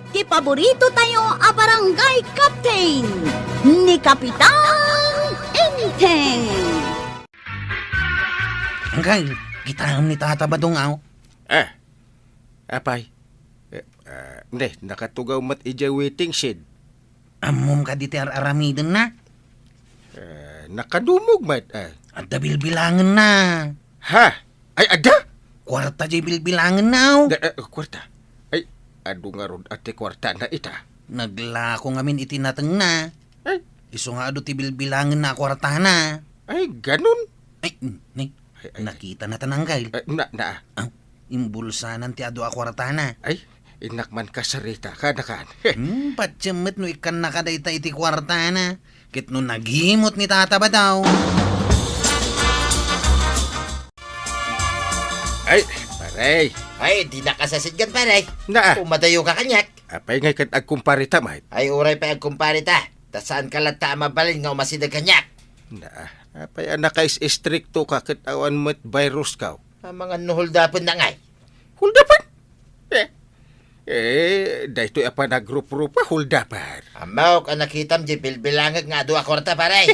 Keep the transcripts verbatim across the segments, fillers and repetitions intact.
Ti paborito tayo a barangay captain, ni Kapitan Enteng. Anggal, kitaem ni Tata Badong, aw? Eh, apay? Eh, ah, ne, nakatugaw met idiay waiting shed. Ammom kadi ti ar-aramidenna? Eh, nakadumog met, eh. Adda bilbilangenna. Ha? Ay, adda? Kuarta diay bilbilangenna, aw. Da, eh, kuarta. Ay, adu ngarud a ti kuartana ita. Naglako ngamin iti natengna. Ay. Isu nga adu ti bilbilangenna a kuartana. Ay, ganun? Ay, ni, Ay, ay. Nakitana ta, Anggal. Eh, na, na. Aw, imbulsanan ti adu a kuartana. Ay, innak man kasarita, kanakan. Hmm, patiem met no ikkannaka dayta iti kuartana. Ket no nagimot ni Tata Badong. Ay, pare. Ay, dinaka sasidgan, pare. Naa. Umadayoka kaniak. Apay ngay ket agkumpareta met? Ay, uray pay agkumpareta. Ta saanka latta a mabalin nga umasideg kaniak. Naa. Apay a nakais-istriktoka ket awan met virus kaw? Amangan no holdapenna ngay. Holdapen? Eh, eh, daytoy a panagruprupa, holdaper. Ammok a nakitam diay bilbilangek nga adu a kuarta, pare.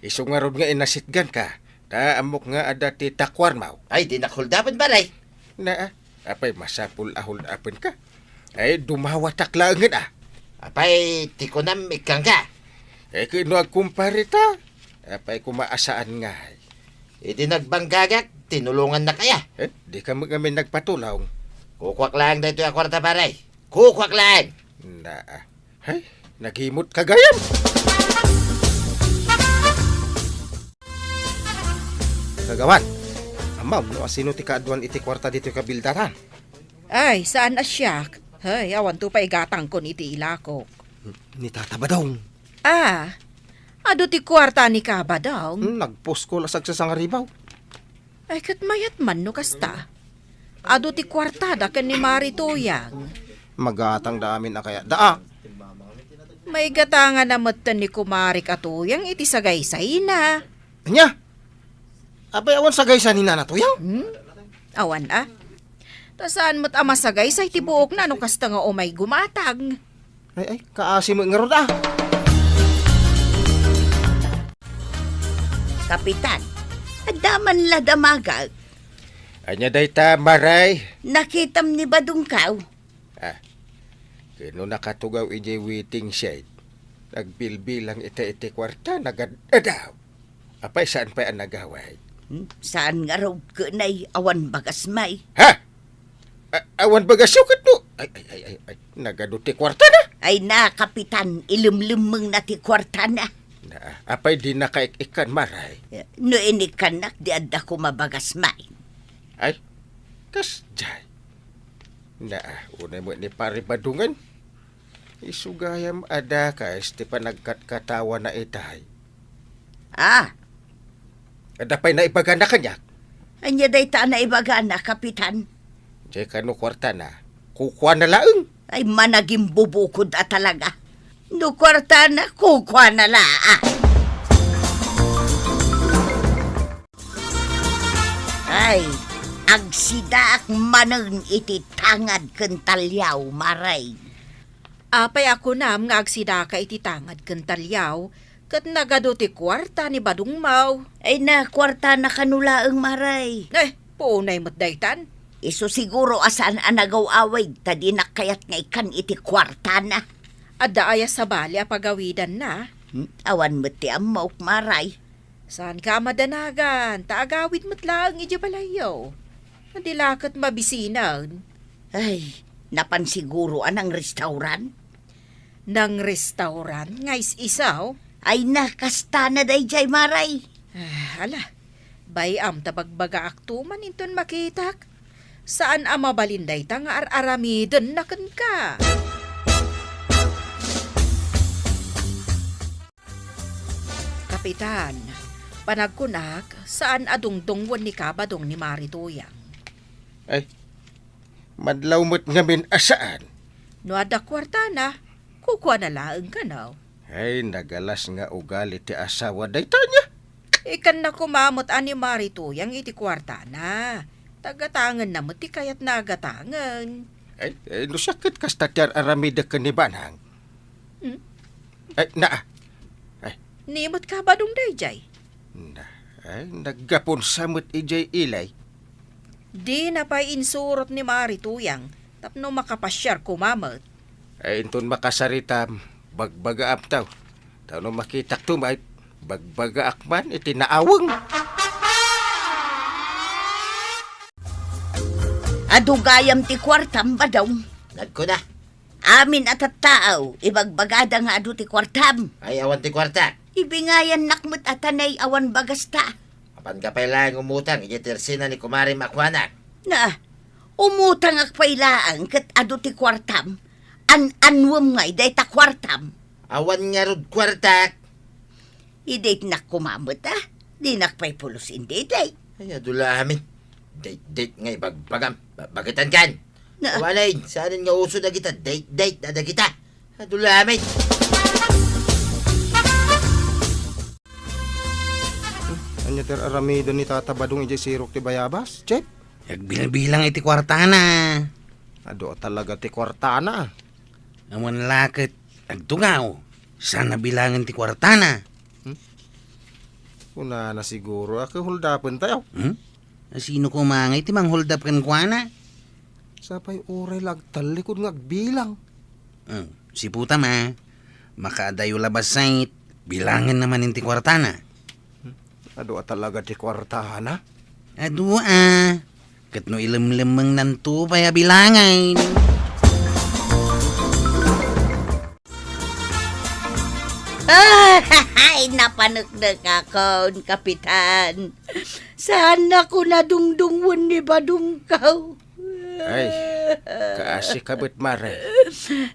Isu ngarud nga inasitganka, ta ammok nga adda ti takuarmaw. Ay, dinak holdapen, pare. Naa, apay masapul a holdapenka? Ay, dumawatak laengen a. Apay, ti kunam, ikkangka. Eh, ket no agkumpareta, apay koma a saan ngay? Idi nagbanggagak, tinulongannaka aya. Eh, dika met ngamin nagpatulong. Kukuak laeng daytoy a kuarta, pare. Kukuak laeng. Naa. Hay, nagimot ka gayam. Kagawad, ammom no asino ti kaaduan iti kuarta ditoy kabildaran? Ay, saan a siak. Hay, awanto pay gatangkon iti ilakok. Ni Tata Badong. Ah, adu ti kuarta ni Kabadong? Hmm, nagpuskol a sagsasangaribaw. Ay, ket mayat man no kasta. Adu ti kuartada ken ni Mari Tuyang. Magatangda amin a kayatda a. Maigatanganna metten ni kumarik a Tuyang iti sagaysayna. Ania? Apay awan sagaysay ni Nana Tuyang? Hmm? Awan a. Ta saan met a masagaysay ti buokna no kasta nga umay gumatang. Ay, ay, kaasi met ngarud a. Kapitan, adda man la damagak. Ania dayta, Maray? Nakitam ni Badongkaw. Ah, ket no nakatugaw idiay waiting shed, nagbilbilang ita iti kuarta, nagad-adaw. Apay, saan pay a nagawid? Hmm, saan ngarud ket nay awan bagas may. Ha? A-, awan bagasyo ket no? Ay, ay, ay, ay, ay. Nagadu ti kuartana? Ay na, Kapitan, ilemlemmengna ti kuartana. Na, apay dinaka ik-ikkan, Maray? No inikkannak, di adda koma bagas may. Ay, kasdiay. Na, unay met ni Pare Badongen. Isu gayam a dakes ti panagkatkatawana itay. Ah. Adda pay naibagana kaniak? Ania dayta a naibagana, Kapitan? Diay kano kuartana, kukuana laeng. Ay, managimbubukod a talaga. No kuartana, kukuana laeng. Ay, agsidaak manen iti tangad ken taliaw, Maray. Apay a kunam nga agsidaka iti tangad ken taliaw, ket nagadu ti kuarta ni Badongmaw? Ay na, kuartana kano laeng, Maray. Eh, puonay met daytan. Isu siguro a saan a nagaw-awid, ta dinak kayat nga ikkan iti kuartana. Adda aya sabali a pagawidanna? Hmm, awan met ti ammok, Maray. Saanka a madanagan, ta agawid met laeng idiay balayyo. Di la ket mabisinen. Ay, napan siguro a nangrestauran? Nangrestauran nga is-isaw? Ay na, kastana daydiay, Maray. Ah, ala, bay-am ta bagbagaakto man inton makitak. Saan a mabalin dayta nga ar-aramidenna kenka. Kapitan, panagkunak, saan a dungdungwen ni Kabadong ni Mari Tuyang. Ay, madlaw met ngamin a saan. No adda kuartana, kukuana laeng kano. Ay, nagalas nga ugali ti asawa dayta nia. Ikkanna koma met a ni Mari Tuyang iti kuartana. Ta gatangenna met ti kayatna a gatangen. Ay, ay, no siak ket kasta ti ar-aramidek ken ni Banang. Hmm? Ay, naa. Ay. Ni met ka, Badong, daydiay? Na, ay, naggapon sa met idiay ilay. Dina pay insurot ni Mari Tuyang tapno makapasiar koma met. Ay, inton makasaritam, bagbagaam taw. Tapno makitak to, may bagbagaak man iti naaweng. Adu gayam ti kuartam, Badong. Nagkuna. Amin a tattao, ibagbagada nga adu ti kuartam. Ay, awan ti kuarta. Ibingayannak met a tanay awan bagasta. Apanda pay laeng umutang idiay tersina ni kumarim a kuanak. Na, umutangak pay laeng ket adu ti kuartam. An-anwem ngay dayta kuartam. Awan ngarud kuartak. Idaytnak koma met, a. Dinak pay pulos indi, day. Ay, adu la amin. Dayt-dayt nga ibagbagam. Ba-, bagetan kan. Na. Awanay, saanen nga uso dagita dayt-dayt a dagita. Adu la amin. Ania ti ar-aramiden ni Tata Badong idiay sirok ti bayabas, Chep? Agbilbilang iti kuartana. Adu a talaga ti kuartana. Awan la ket agtugaw. Saan a bilangen ti kuartana? Hmm? Kunana siguro a kahuldapentayo. Hmm? Asino koma ngay ti manghuldap kenkuana? Sapay uray la agtallikod nga agbilang. Hmm, siputam a. Makaadayo la bassit, bilangenna manen ti kuartana. Hmm? Adu a talaga ti kuartana? Adu a. Ket no ilemlemmengnanto pay a bilangen. Ay, napaneknekakon, Kapitan. Saannakon a dungdungwen ni Badongko. Ay, kaasi ka met, Mare.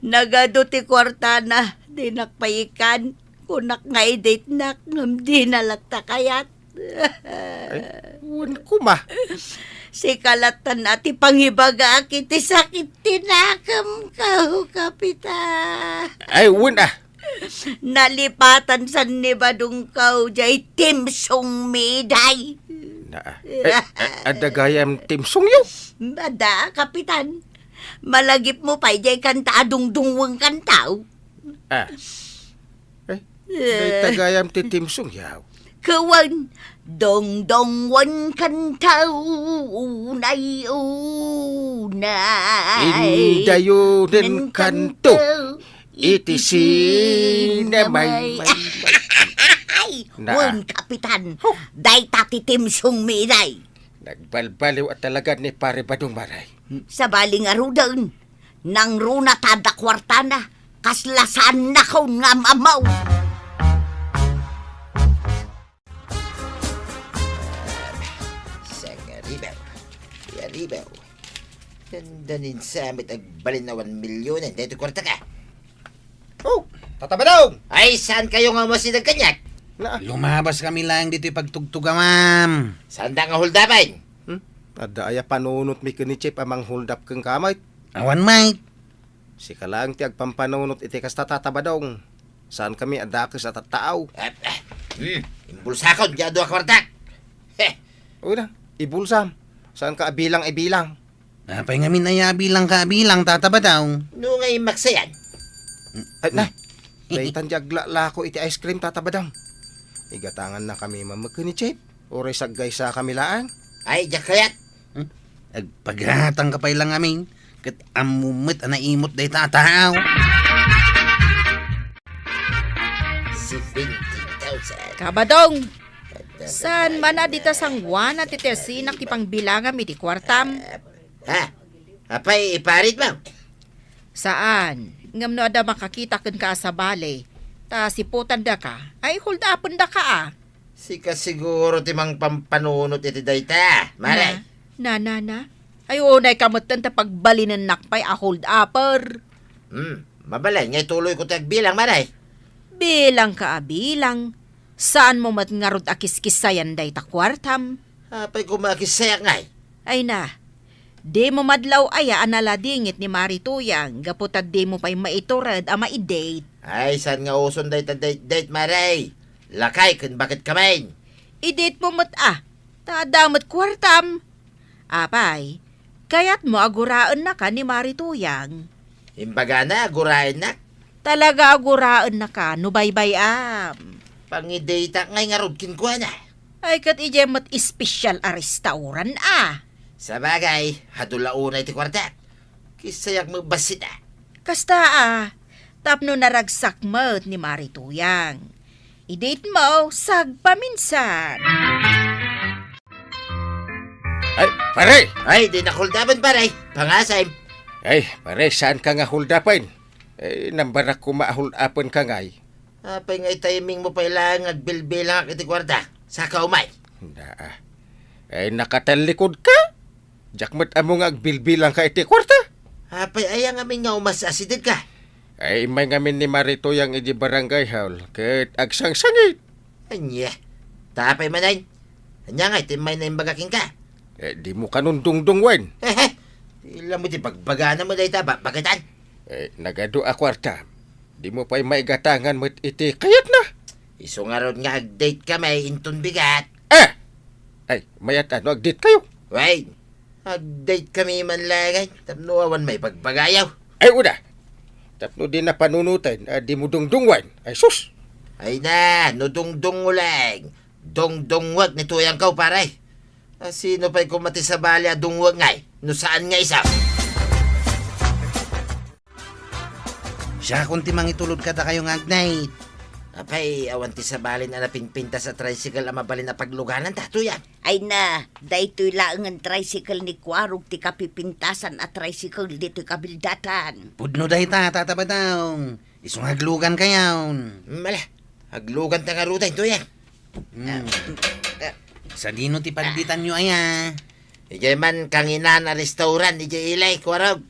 Nagadu ti kuartana, dinak pay ikkan. Kunak nga idaytnak, ngem dina latta kayat. Ay, wen koma. Sika lattan a ti pangibagaak iti sakit ti nakemko, Kapitan. Ay, wen a. Nalipatan san ni Badongko jay timsong mi, day. Na, ay, ay, adda gayam timsongyo? Adda, Kapitan. Malagipmo pay jay kanta a dungdungwenkanto. Ah. Eh, dayta gayam ti timsongyo. Kawan, dongdongwenkanto, unay, unay. Indayo nen kanto, iti sinamay. Ay, na. Wen, Kapitan, dayta ti timsong mi, day. Nagbalbaliw a talaga ni Pare Badong, Mare. Sabali ngaruden, nangruna ta adda kuartana, kasla saannakon nga am-ammo. Sangaribaw, yaribaw. Dandanin sa met agbalin a one millionen daytoy kuartaka. Oh, Tata Badong! Ay, saankayo nga umasideg kaniak? Na. Lumabaskami laeng ditoy pagtugtugawam. Saanda nga huldapen? Hmm? Adda aya panunotmi ken ni Chep a manghuldap kenka met? Awan met. Sika laeng ti agpampanunot iti kasta, Tata Badong. Saankami a dakes a tattao. Eh, eh, hmm, imbulsakon ti adu a kuartak. Heh. Uy na, ibulsam. Saanka a bilang-ibilang? Apay ngamin aya a bilangka a bilang, Tata Badong? No nga immaksayan. Ay, na. Daytan di aglalako iti ice cream, Tata Badong. Igatangannakami mameken ni Chep. Uray saggaysakami laeng. Ay, diak kayat. Hmm? Agpagatangka pay la ngamin, ket ammom met a naimot dayta a tao. Seventy thousand. Kabadong! Saan man a dita sanguana ti tersinak ti pangbilangam iti kuartam? Ha? Apay, iparitmo? Saan? Ngem no adda makakita kenka a sabali, ta siputandaka, ay hold-upendaka a. Sika siguro ti mangpampanunot iti dayta, Mare. Na, na, na, na. Ay, unayka metten ta pagbalinennak pay a hold-upper. Hmm, mabalin nga ituloyko ti agbilang, Mare. Bilangka a bilang. Saanmo met ngarud a kiskissayan dayta kuartam? Apay koma a kissayak ngay? Ay na, dimo madlaw aya a naladingit ni Mari Tuyang gapu ta dimo pay maitured a maidate? Ay, saan nga uson dayta date-date, Mare? Lakay ken baket kamin. Idate mo met a, ta adda met kuartam. Apay, Kayatmo a guraennaka ni Mari Tuyang? Imbagana a guraennak. Talaga a guraennaka no baybay-am. Pangidateak ngay ngarud kenkuana. Ay, ket idiay met espesyal a restaurant a. Sabagay, adu la unay ti kuartak. Kissayak met bassit a. Kasta a, tapno naragsak met ni Mari Tuyang. I-date mo, sagpaminsan. Ay, pare! Ay, dinak hold-upen, pare. Pangasam. Ay, pare, saanka nga hold-upen? Eh, nambarak koma a hold-upenka ngay. Apay nga i-timing mo pay laeng nga agbilbilangak iti kuarta. Saka umay. Daa. Ay, nakatallikod ka? Diak met ammo nga agbilbilang ka iti kuarta. Apay aya ngamin nga umas-asideg ka? Ay, immay ngamin ni Mari Tuyang idi barangay hall, ket agsangsangit. Ania? Tapay manen? Ania nga iti immay naimbag kenka? Eh, dimo kanon dungdungwen. Hehe! Ila mo ti bagbagana mo dayta, ba-, baketan? Eh, nagadu a kuarta. Dimo pay maigatangan met iti kayatna. Isu ngarud nga ag-date kami, inton bigat. Ah! Ay, mayat a no ag-date kayo? Wen, ag-date kami man laeng, tapno awan maibagbagayo. Ay, una. Tapno di napanunuten, a di mo dungdungwen. Ay, sus! Ay na, no dungdungo laeng, dungdungwek ni Tuyang kaw, pare. A sino pay koma ti sabali a dungwek ngay, no saan nga isu? Siakon ti mangitulod kadakayo nga ag-date. Apay, awan ti sabalin a napinpintas a tricycle a mabalin a paglugananta, Tuyang? Ay na, daytoy laengen tricycle ni Kuarog ti kapipintasan a tricycle ditoy kabildatan. Pudno dayta, Tata Badong. Isu nga aglugankayon. Mala, agluganta ngaruden, Tuyang. Hmm. Ah, ah. Sadino ti pagditanyo aya? Idiay man kanginan a restaurant, idiay ilay, Kuarog.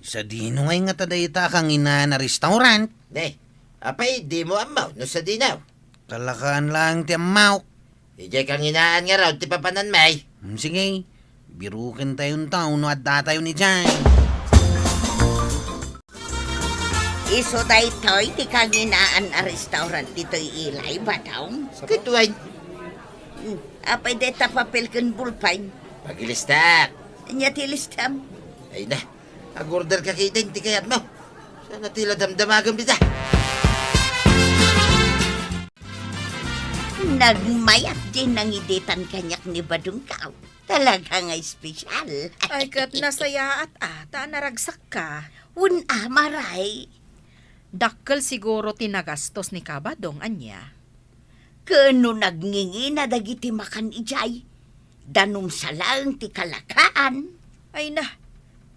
Sadino ngay ngata dayta a kanginan a restaurant? Ne, apay, dimo ammo no sadino? Kalakaan laeng ti ammok. Idiay kanginaan ngarud ti papananmi. Hmm, sige. Birukentayon ta no addatayon idiay. Isu daytoy ti kanginaan a restaurant ditoy ilay, Badong? Ket wen. Hmm, apay dayta papel ken bulpen? Pagilista. Ania ti listam? Ay na, ag-order ka ketdin ti kayatmo. Saan a ti la damdamagem dita? Nagmayat diay nangidetan kaniak ni Badong kaw. Talaga nga espesyal. Ay, ket nasayaat a, ta naragsakka. Wen a, Maray. Dakkel siguro ti nagastos ni Kabadong, ania? Ken no nagngingina dagiti makan idiay, danum sa laeng ti kalakaan. Ay na,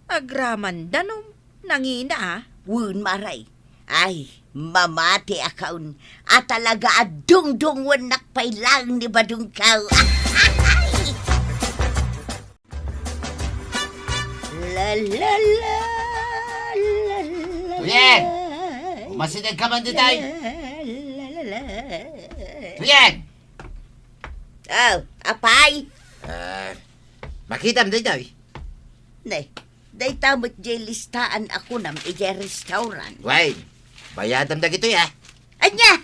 agraman danum, nangina a. Wen, Maray. Ay, mamati a kaon a talaga a dungdungwennak pay laeng ni Badong kaw. La, la, la, la, la, la. Kuya! Umasideg ka man ditoy! La, la, la, la. Kuya! Oh, apay? Ah, makitam ditoy. Ne, dayta met diay listaan a kunam idiay restaurant. Wen, bayadam dagitoy, ah. Ania?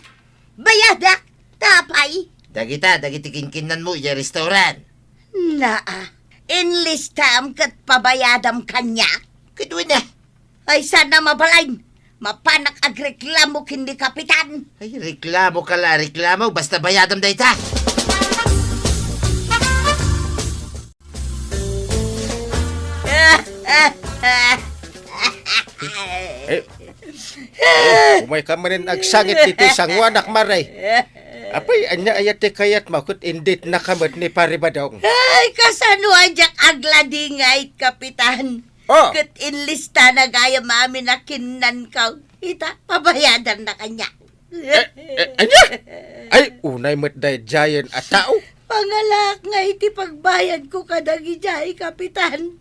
Bayadak? Ta apay? Dagita, dagiti kinkinnanmo idiay restaurant. Naa, inlistam ket pabayadam kaniak? Ket wen a. Ay, saan a mabalin? Mapanak agreklamo ken ni Kapitan. Ay, reklamo ka la, reklamo. Basta bayadam dayta. Eh, eh, umay ka manen agsangit ditoy sanguanak, Maray. Apay, ania aya ti kayatmo ket indetenaka met ni Pare Badong? Ay, kasano a diak agladingait, Kapitan? Oh. Ket inlistana gayam amin a kinnanko. Ita, pabayadanna kaniak. Eh, eh, ania? Ay, unay met daydiayen a tao. Pangalaak nga iti pagbayadko kadagidiay, Kapitan.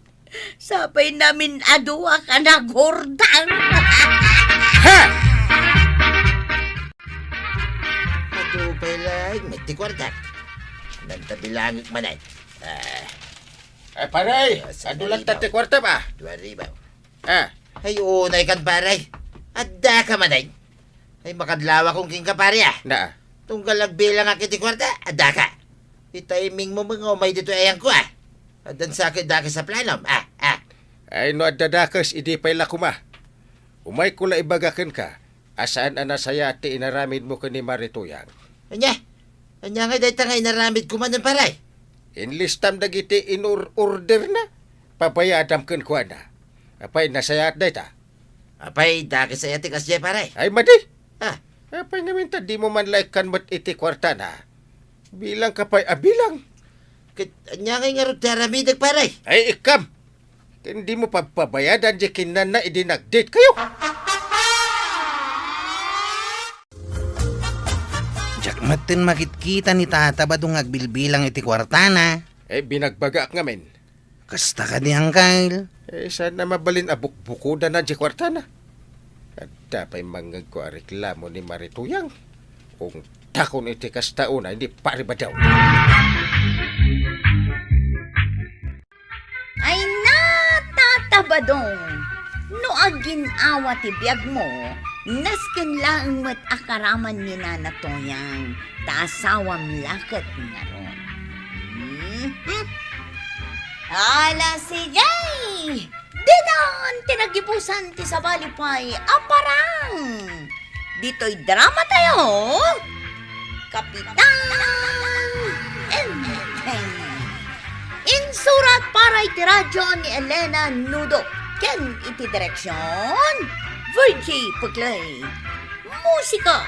Sapay namin a duak a naghurdang. Ha! Adu pay laeng met ti kuartak. Nagtabilangek manen. Ah. Eh, pare, ah, adu latta ti kuarta ba? Dua ribu. Ah. Ay, unay kan, pare. Adda ka manen. Ay, makadlawakon kenka, pare, ah. Naa. Tunggal agbilangak iti kuarta, adda ka. I-timing mo nga umay ditoy ayangko, ah. Addan sa ket daka sa planom, ah, ah. Ay no adda dakes, idi pay la koma. Umayko la ibaga kenka a saan a nasayaat ti inaramidmo ken ni Marituyang. Ania? Ania ngay dayta nga inaramidko manen, pare? Inlistam dagiti inur-orderna. Pabayadam kenkuana. Apay, nasayaat dayta? Apay, dakes aya ti kasdiay, pare? Ay, madi. Ah. Apay ngamin ta dimo man la ikkan met iti kuartana? Bilangka pay a bilang. Ket ania ngay ngarud ti aramidek, pare? Ay, ikkam. Ken dimo pagpabayadan di kinnanna idi nag-date kayo. Diak metten makitkita ni Tata Badong nga agbilbilang iti kuartana. Eh, binagbagaak ngamin. Kasta kadi, Angkel? Eh, saan a mabalin a bukbukodana di kuartana? Adda pay mangngegko a reklamo ni Marituyang. Ungtakon iti kasta unay ni Pare Badong. Ay na, Tata Badong, no agin-awa ti biagmo, nasken laeng met a karaman ni Nana Toyang, ta asawam la ket ngarud. Mhm. Ala, sige! Ditan ti nagibusan ti sabali pay a parang ditoy drama tayo, Kapitan Enteng. Insurat para iti radyo ni Elena Nudo ken iti direksyon, Virgie Puclay. Musika,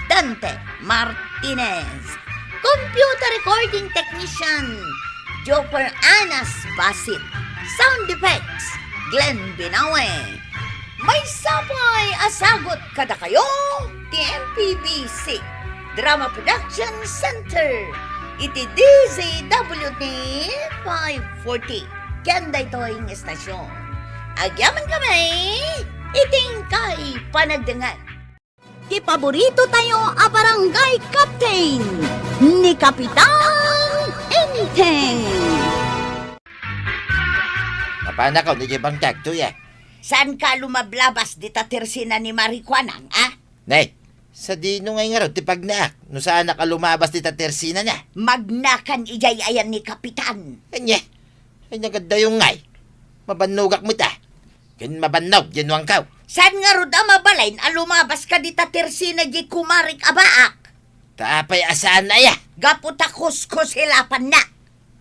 Dante Martinez. Computer recording technician, Joker Anas Basit. Sound effects, Glenn Binawe. Maysa pay a sagut kadakayo ti M P B C Drama Production Center iti D Z W T five forty. Ken daytoy nga estasyon, agyamankami iti inkay panagdengngeg. Ti paborito tayo a barangay captain, ni Kapitan Enteng. Napanakaw ni Jebang Tagto, ya. Saanka a lumablabas dita tersina ni Mari Kuanang, a? Nay, sadino ngay ngarud ti pagnaak no saanak a lumabas dita tersinana? Magnakan idiay ayan ni Kapitan. Ania? Ay, nagadayo ngay. Mabannogak met a. Ken mabannog, yanuangkaw. Saan ngarud a mabalin a lumabaska dita tersina di kumarik a baak? Ta apay a saan aya? Gapu ta kuskusilapanna.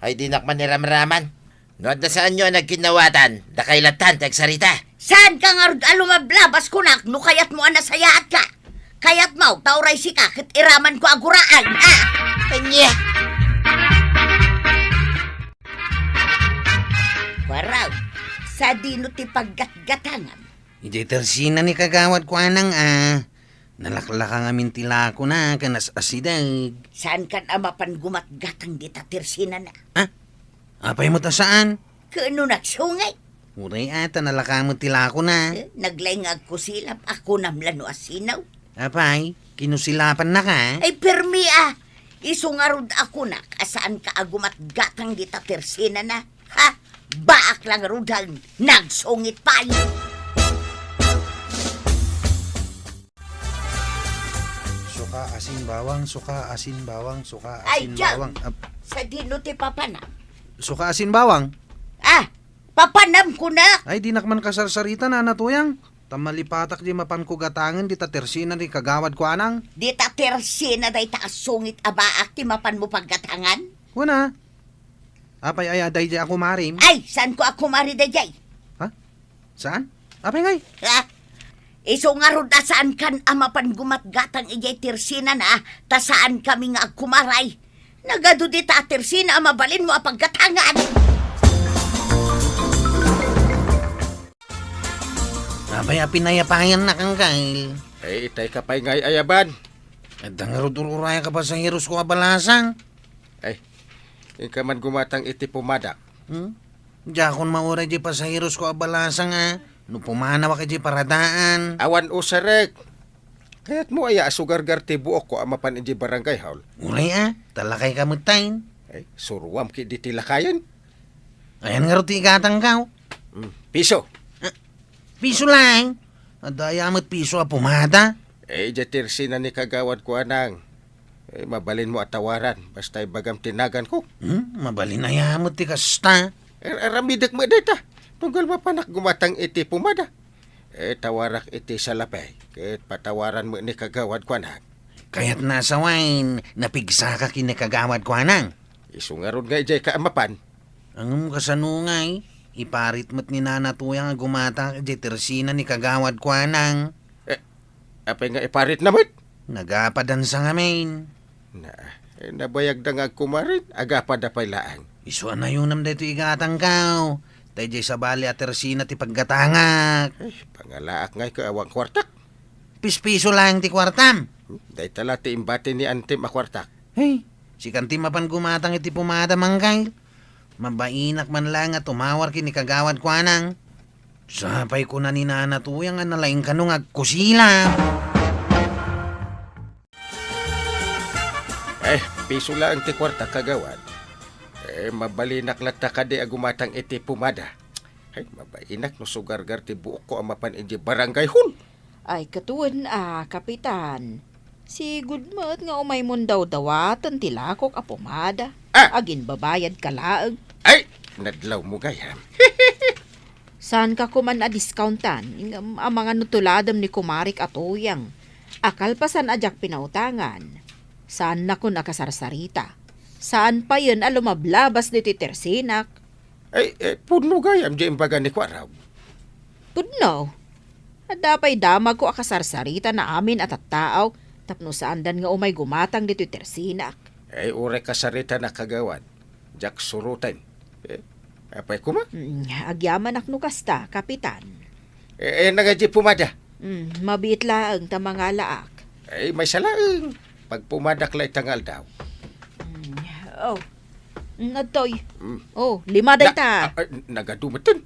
Ay, dinak man iramraman. No adda saanyo a nagkinnawatan, dakay lattan ti agsarita. Saanka ngarud a lumablabas kunak no kayatmo a nasayaatka? Kayatmo, ta uray sika ket iramanko a guraan, a? Ania? Waraw, sadino ti paggatgatangam? Idiay tersina ni Kagawad Kuanang a nalaklaka ngamin ti lakona ken as-asideg. Saankan a mapan gumatgatang dita tersinana? Ha? Apay met a saan? Ken no nagsungit? Uray a, ta nalaka met ti lakona. Eh, naglaing nga agkusilap, a kunam la no asinaw. Apay, kinusilapannaka? Ay, permi a! Isu ngarud a kunak a saanka a gumatgatang dita tersinana. Ha? Baak la ngaruden, nagsungit pay. Suka, asin, bawang, suka, asin, bawang, suka, Ay, asin, Jam! Bawang. Ap- Sadino ti papanam? Suka, asin, bawang. Ah, papanam kunak? Ay, dinak man kasarsarita, Nana Tuyang. Ta malipatak di mapanko gatangen dita tersina ni Kagawad Kuanang. Dita tersina dayta a sungit a baak ti mapanmo paggatangan? Kuna. Apay aya daydiay a kumarim? Ay, saanko a kumari daydiay. Ha? Saan? Apay ngay? Ha? Isu ngarud a saankan a mapan gumatgatang idiay tersinana, ta saankami nga agkumaray. Nagadu dita a tersina a mabalinmo a paggatangan. Apay a pinayapayannak, Angkel? Ay, itay ka pay ngay ayaban. Adda ngarud ur-urayka pasaherosko a balasang. Ay, inka man gumatang iti pumadak. Hmm? Diakon mauray di pasaherosko a balasang a no pumanawak iti paradaan. Awan usarek. Kayatmo aya a sugargar ti buokko a mapan iti barangay hall? Uray a, ta lakayka met tayen. Ay, suruam ketdi ti lakayen. Ayan ngarud ti igatangko. Hmm, piso. Ah, piso laeng? Adda aya met piso a pumada? Eh, idiay tersina ni Kagawad Kuanang. Eh, mabalinmo a tawaran, basta ibagam ti naganko. Hmm, mabalin aya met ti kasta? Ar-, aramidek met dayta. Tunggal mapanak gumatang iti pumada. Eh, tawarak iti salapay, ket patawaran met ni kagawad kuanak. Kayatna a sawen, napigsaka ken ni kagawad kuanang. Isu ngarud nga idiay ka a mapan. Ngem kasano ngay? Iparit met ni Nana Tuyang a gumatang idiay tersina ni kagawad kuanang. Eh, apay nga iparitna met? Nagapadansa ngamin. Na, eh, nabayagda nga agkumarin, agapada pay laeng. Isu a nayonam daytoy igatangko. Ta idiay sabali a tersina ti paggatangak. Eh, pangalaak ngay ket awan kuartak. Pispiso laeng ti kuartam. Hmm, dayta la ti imbati ni Antim a kuartak. Hey, sika Antim mapan gumatang iti pumada, Mangkay. Mabainak man laeng nga tumawar ken ni kagawad kuanang. Sapay kuna ni Nana Tuyang a nalaing kano nga agkusila. Eh, piso laeng ti kuarta, kagawad. Eh, mabalinak latta kadi a gumatang iti pumada. Ay, mabainak no sugargar ti buokko a mapan idiay barangay hall. Ay, katawan a, Kapitan. Sigud met nga umaymon dawdawaten ti lakok a pumada. Ah! Aginbabayadka laeng. Ay, nadlawmo gayam. Saanka koman a discountan, ngem amangan no tuladem ni kumarik a Tuyang a kalpasan a diak pinautangan, saannakon a kasarsarita. Saan payen a lumablabas ditoy tersinak. Ay, eh, pudno gayam diay imbaga ni Kuarab. Pudno. Adda pay damagko a kasarsarita na amin a tattao tapno saandan nga umay gumatang ditoy tersinak. Ay, uray kasarita na kagawad. Diak suroten. Eh, apay koma? Mm, agyamanak no kasta, Kapitan. Eh, eh, nagaji pumada? Mm, mabiit laeng ta mangalaak. Ay, maysa laeng. Pagpumadak la ita nga aldaw. Mm, oh. Mm, adtoy. Mm. Oh, lima dayta. Na, ah, ah, nagadu metten.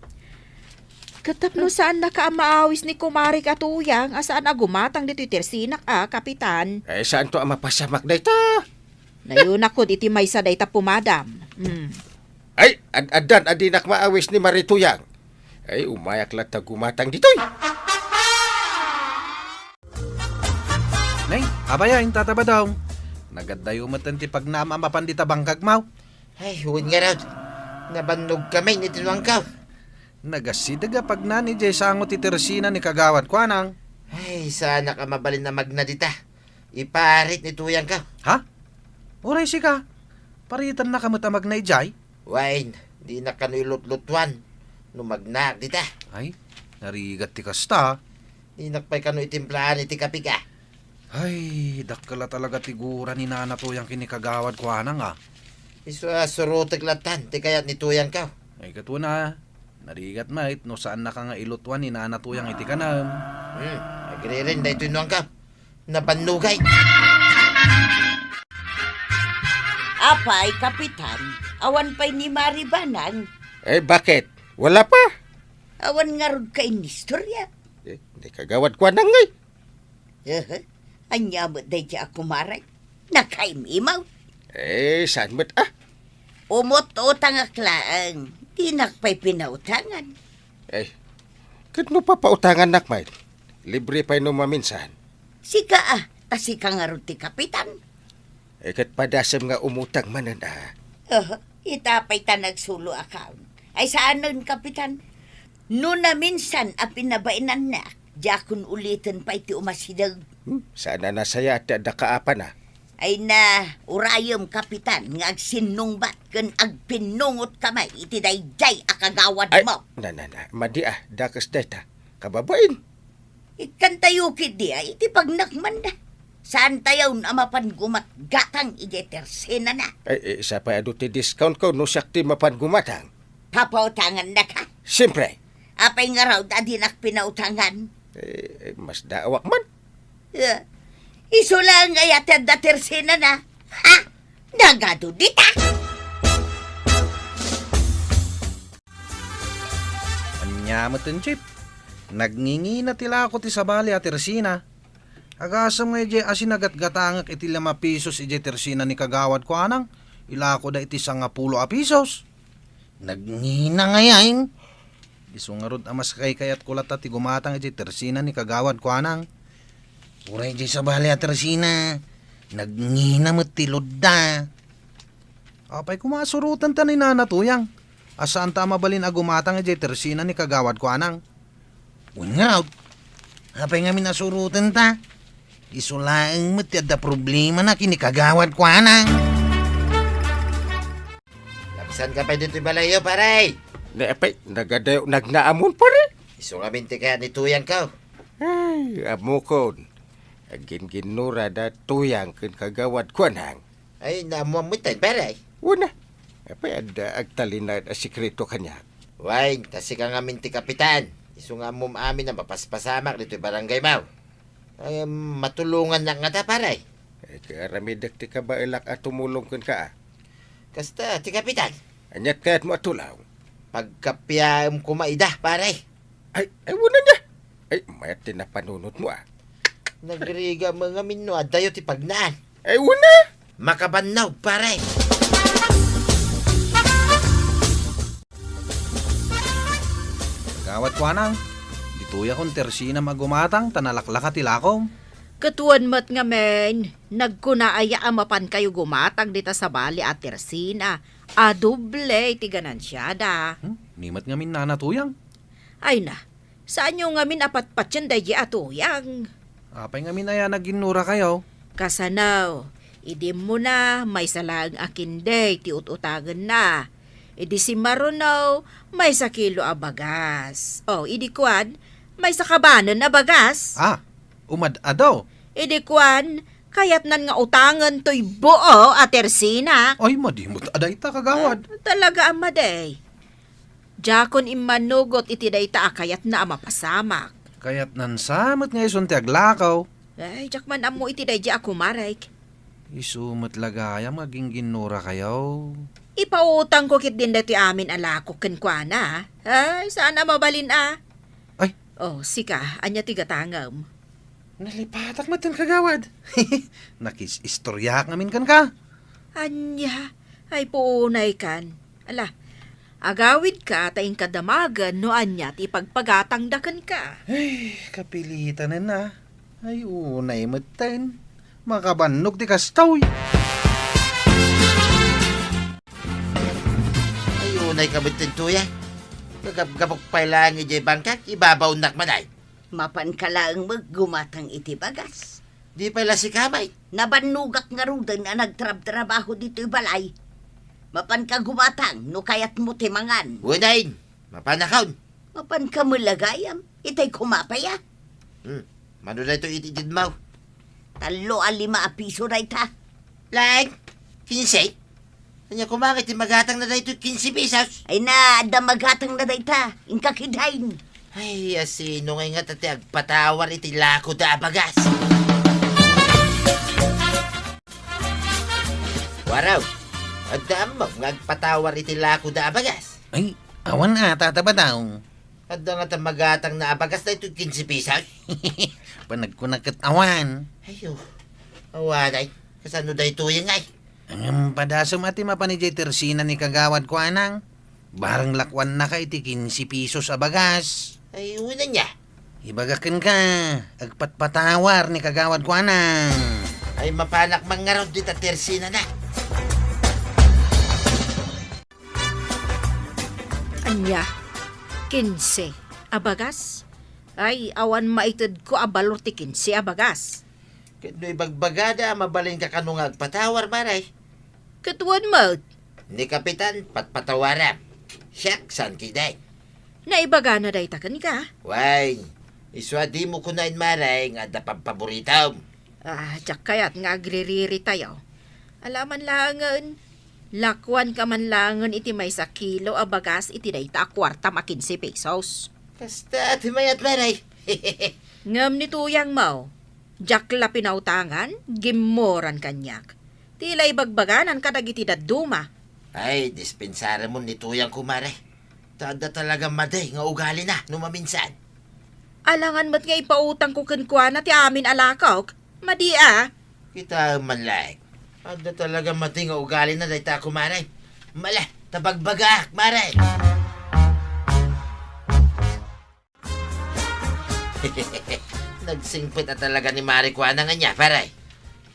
Ket tapno saannaka a maawis ni kumarik a Tuyang a saan a gumatang ditoy tersinak a, Kapitan. Eh, saanto a mapasamak dayta? Nayonakon iti maysa dayta pumadam. Mm. Ay, ad-, addan a dinak maawis ni Mari Tuyang. Ay, umayak latta gumatang ditoy. Nay, apay a, inta ta ba daw? Nagaddayo metten ti pagnaam a mapan dita bangkagmo. Ay, wen ngarud. Nabannogkami iti nuangko. Nagasideg a pagnan idiay sango ti tersina ni kagawad kuanang. Ay, saanak a mabalin a magna dita. Iparit ni Tuyangko. Ha? Uray sika, paritennaka met a magna idiay? Wen, dinak kano ilutlutuan no magnaak dita. Ay, narigat ti kasta. Dinak pay kano itimplaan iti kapika. Ay, dakkel a talaga ti gura ni Nana Tuyang ken ni kagawad kuanang a. Isu a surotek lattan ti kayat ni Tuyangko. Ay, katon a. Narigat met no saannaka nga ilutuan ni Nana Tuyang iti kanam. Hmm, agriren daytoy nuangko. Nabannogay. Apay, Kapitan, awan pay ni Mari Banang? Eh, bakit? Wala pa? Awan ngarud ka inistorya? Eh, ni kagawad kuanang ngay. Aha. Ania met daydi a kumarek? Nakaim-imaw? Eh, saan met, ah? Umut-utangak laeng. Dinak pay pinautangan. Eh, ket no papautangannak met, libre pay no maminsan. Sika, ah, ta sika ngarud ti kapitan. Eh, ket padasem nga umutang manen, ah. Aha, ita pay ta nagsulo a kaon. Ay, saanen, kapitan? No naminsan a pinabainannak, diakon uliten pay ti umasideg. Hmm, saan a nasayaat ti adda kaapana. Ay na, urayem, kapitan, nga agsinnungbat ken agpinnungotka met iti daydiay a kagawad mo. Na, na, na, madi a, dakes dayta, kababain. Ikkantayo ketdi a iti pagnakmanda. Saantayon a mapan gumatgatang idiay tersenana. Ay, eh, sapay adu ti discount ko no siak ti mapan gumatang. Papautangannaka? Siempre. Apay ngarud a dinak pinautangan? Eh, eh, masdaawak man. Eh, isu laeng aya ti adda tersenana? Ha? Nagadu dita? Ania met, Chief? Nagngingina ti lako ti sabali a tersina. Agasem nga idiay a sinagatgatangek iti lima pesos idiay tersina ni kagawad kuanang, ilakoda iti sangapulo a pesos. Nagngina ngay. Isu ngarud a mas kaykayatko latta ti gumatang idiay tersina ni kagawad kuanang. Uray idiay sabali a tersina, nagngina met ti loadda. Apay koma a surotenta ni Nana Tuyang? a saanta a mabalin a gumatang idiay tersina ni Kagawad Kuanang. Wen ngarud, apay ngamin a surotenta? Isu laeng met ti adda problemana ken ni Kagawad Kuanang. Labsanka pay ditoy balayyo, pare? Ne, apay, nagadayo, nagnaamon, pare? Isu ngamin ti kayat ni Tuyangko. Ay, ammokon. Aginginnura da Tuyang ken Kagawad Kuanang. Ay, naammoam metten, pare. Wen a. Apay, adda agtalinaed a sekreto kaniak? Wen, ta sika ngamin ti kapitan. Isu nga ammom amin a mapaspasamak ditoy barangay mo. Ay, matulongannak ngata, pare. Ay, aramidek ti kabaelak a tumulong kenka, a. Kasta, ti kapitan. Ania ti kayatmo a tulong? Pagkapiaem koma ida, pare. Ay, ay, wen ania. Ay, mayat ti napanunotmo, a. Nagrigat met ngamin no addayo ti pagnaan. Ay, wen a. Makabannog, pare. Kagawad Kuanang, ditoyakon tersinam a gumatang ta nalaklaka ti lakom. Ket wen met ngamin, nagkuna aya a mapankayo gumatang dita sabali a tersina a doble ti ganansiada? Hmm, ni met ngamin, Nana Tuyang. Ay na, saanyo ngamin a patpatien daydi a Tuyang? Apay ngamin aya naginnurakayo? Kasano, idi immuna, maysa laeng a kende ti ut-utangenna. Idi simmaruno, maysa kilo a bagas. O, idi kuan, maysa kabanen a bagas. Ah, umad-ado. Idi kuan, kayatnan nga utangen toy buo a tersina. Ay, madi met a dayta, kagawad. Ah, talaga a madi. Diakon immanugot iti dayta a kayatna a mapasamak. Kayatnan sa met nga isun ti aglakaw. Ay, diak man ammo iti daydi a kumarek. Isu met la gayam nga ginginnurakayo. Ipautangko ketdin daytoy amin a lakok kenkuana. Ay, saan a mabalin a. Ay. O, sika, ania ti gatangem? Nalipatak met ken kagawad. Nakis-istoriaak ngamin kenka. Ania? Ay, puunay kan. Ala, agawidka ta inka damagen no ania ti ipagpagatangda kenka. Ay, kapilitanen a. Ay, unay metten. Makabannog ti kastoy. Ay, unay ka metten, Tuya. Kagapgapok pay laeng idiay bangkak, ibabaonnak man ay. Mapanka laeng met gumatang iti bagas. Di pay la sika met. Nabannogak ngaruden a nagtrabtrabaho ditoy balay. Mapanka gumatang no kayatmo ti mangan. Unayen, mapanakon. Mapanka met la gayam, itay koma pay a. Hmm, mano daytoy iti didmaw? Tallo a lima a piso dayta. Laeng, kinse? Ania koma nga iti magatangna daytoy kinse pesos? Ay na, adda magatangna dayta. Inka kidin. Ay, asino ngay ngata ti agpatawar iti lakoda a bagas? Waraw, adda ammom nga agpatawar iti lakoda a bagas? Ay, awan a, Tata Bataw. Adda ngata magatangna a bagas daytoy kinse pesos? Panagkuna ket awan. Ayo, awanay. Kasano daytoy ngay? Ngem padasem a ti mapan idiay tersina ni Kagawad Kuanang. Bareng lakuannaka iti kinse pesos a bagas. Ay, unayen nia. Ibaga kenka, agpatpatawar ni Kagawad Kuanang. Ay, mapanak man ngarud dita tersinana. Ania? Kinse a bagas? Ay, awan maitedko a balor ti kinse a bagas. Ket no ibagbagada a mabalinka kano nga agpatawar, Mare? Ket wen met. Ni Kapitan, patpatawaram. Siak, saan kidin. Naibagana dayta kenka? Wen, isu a dimo kunaen, Mare, nga adda pabpaboritom. Ah, diak kayat nga agririritayo. Alaman laengen, lakuanka man laengen iti maysa kilo a bagas iti dayta a kuartam a kinse pesos. Kasta ti mayat, Mare. Ngem ni tuyangmo, diak la pinautangan, gimmoran kaniak. Ti la ibagbaganan kadagiti dadduma. Ay, dispensaremon ni tuyangko, Mare. Ta adda talaga madi nga ugalina no maminsan. Alangan met nga ipautangko kenkuana ti amin a lakok. Madi a. Kitaem man laeng. Adda talaga madi nga ugalina dayta, kumare. Mala, ta bagbagaak, Mare. Nagsingpet a talaga ni Mare kuana nga nia, pare.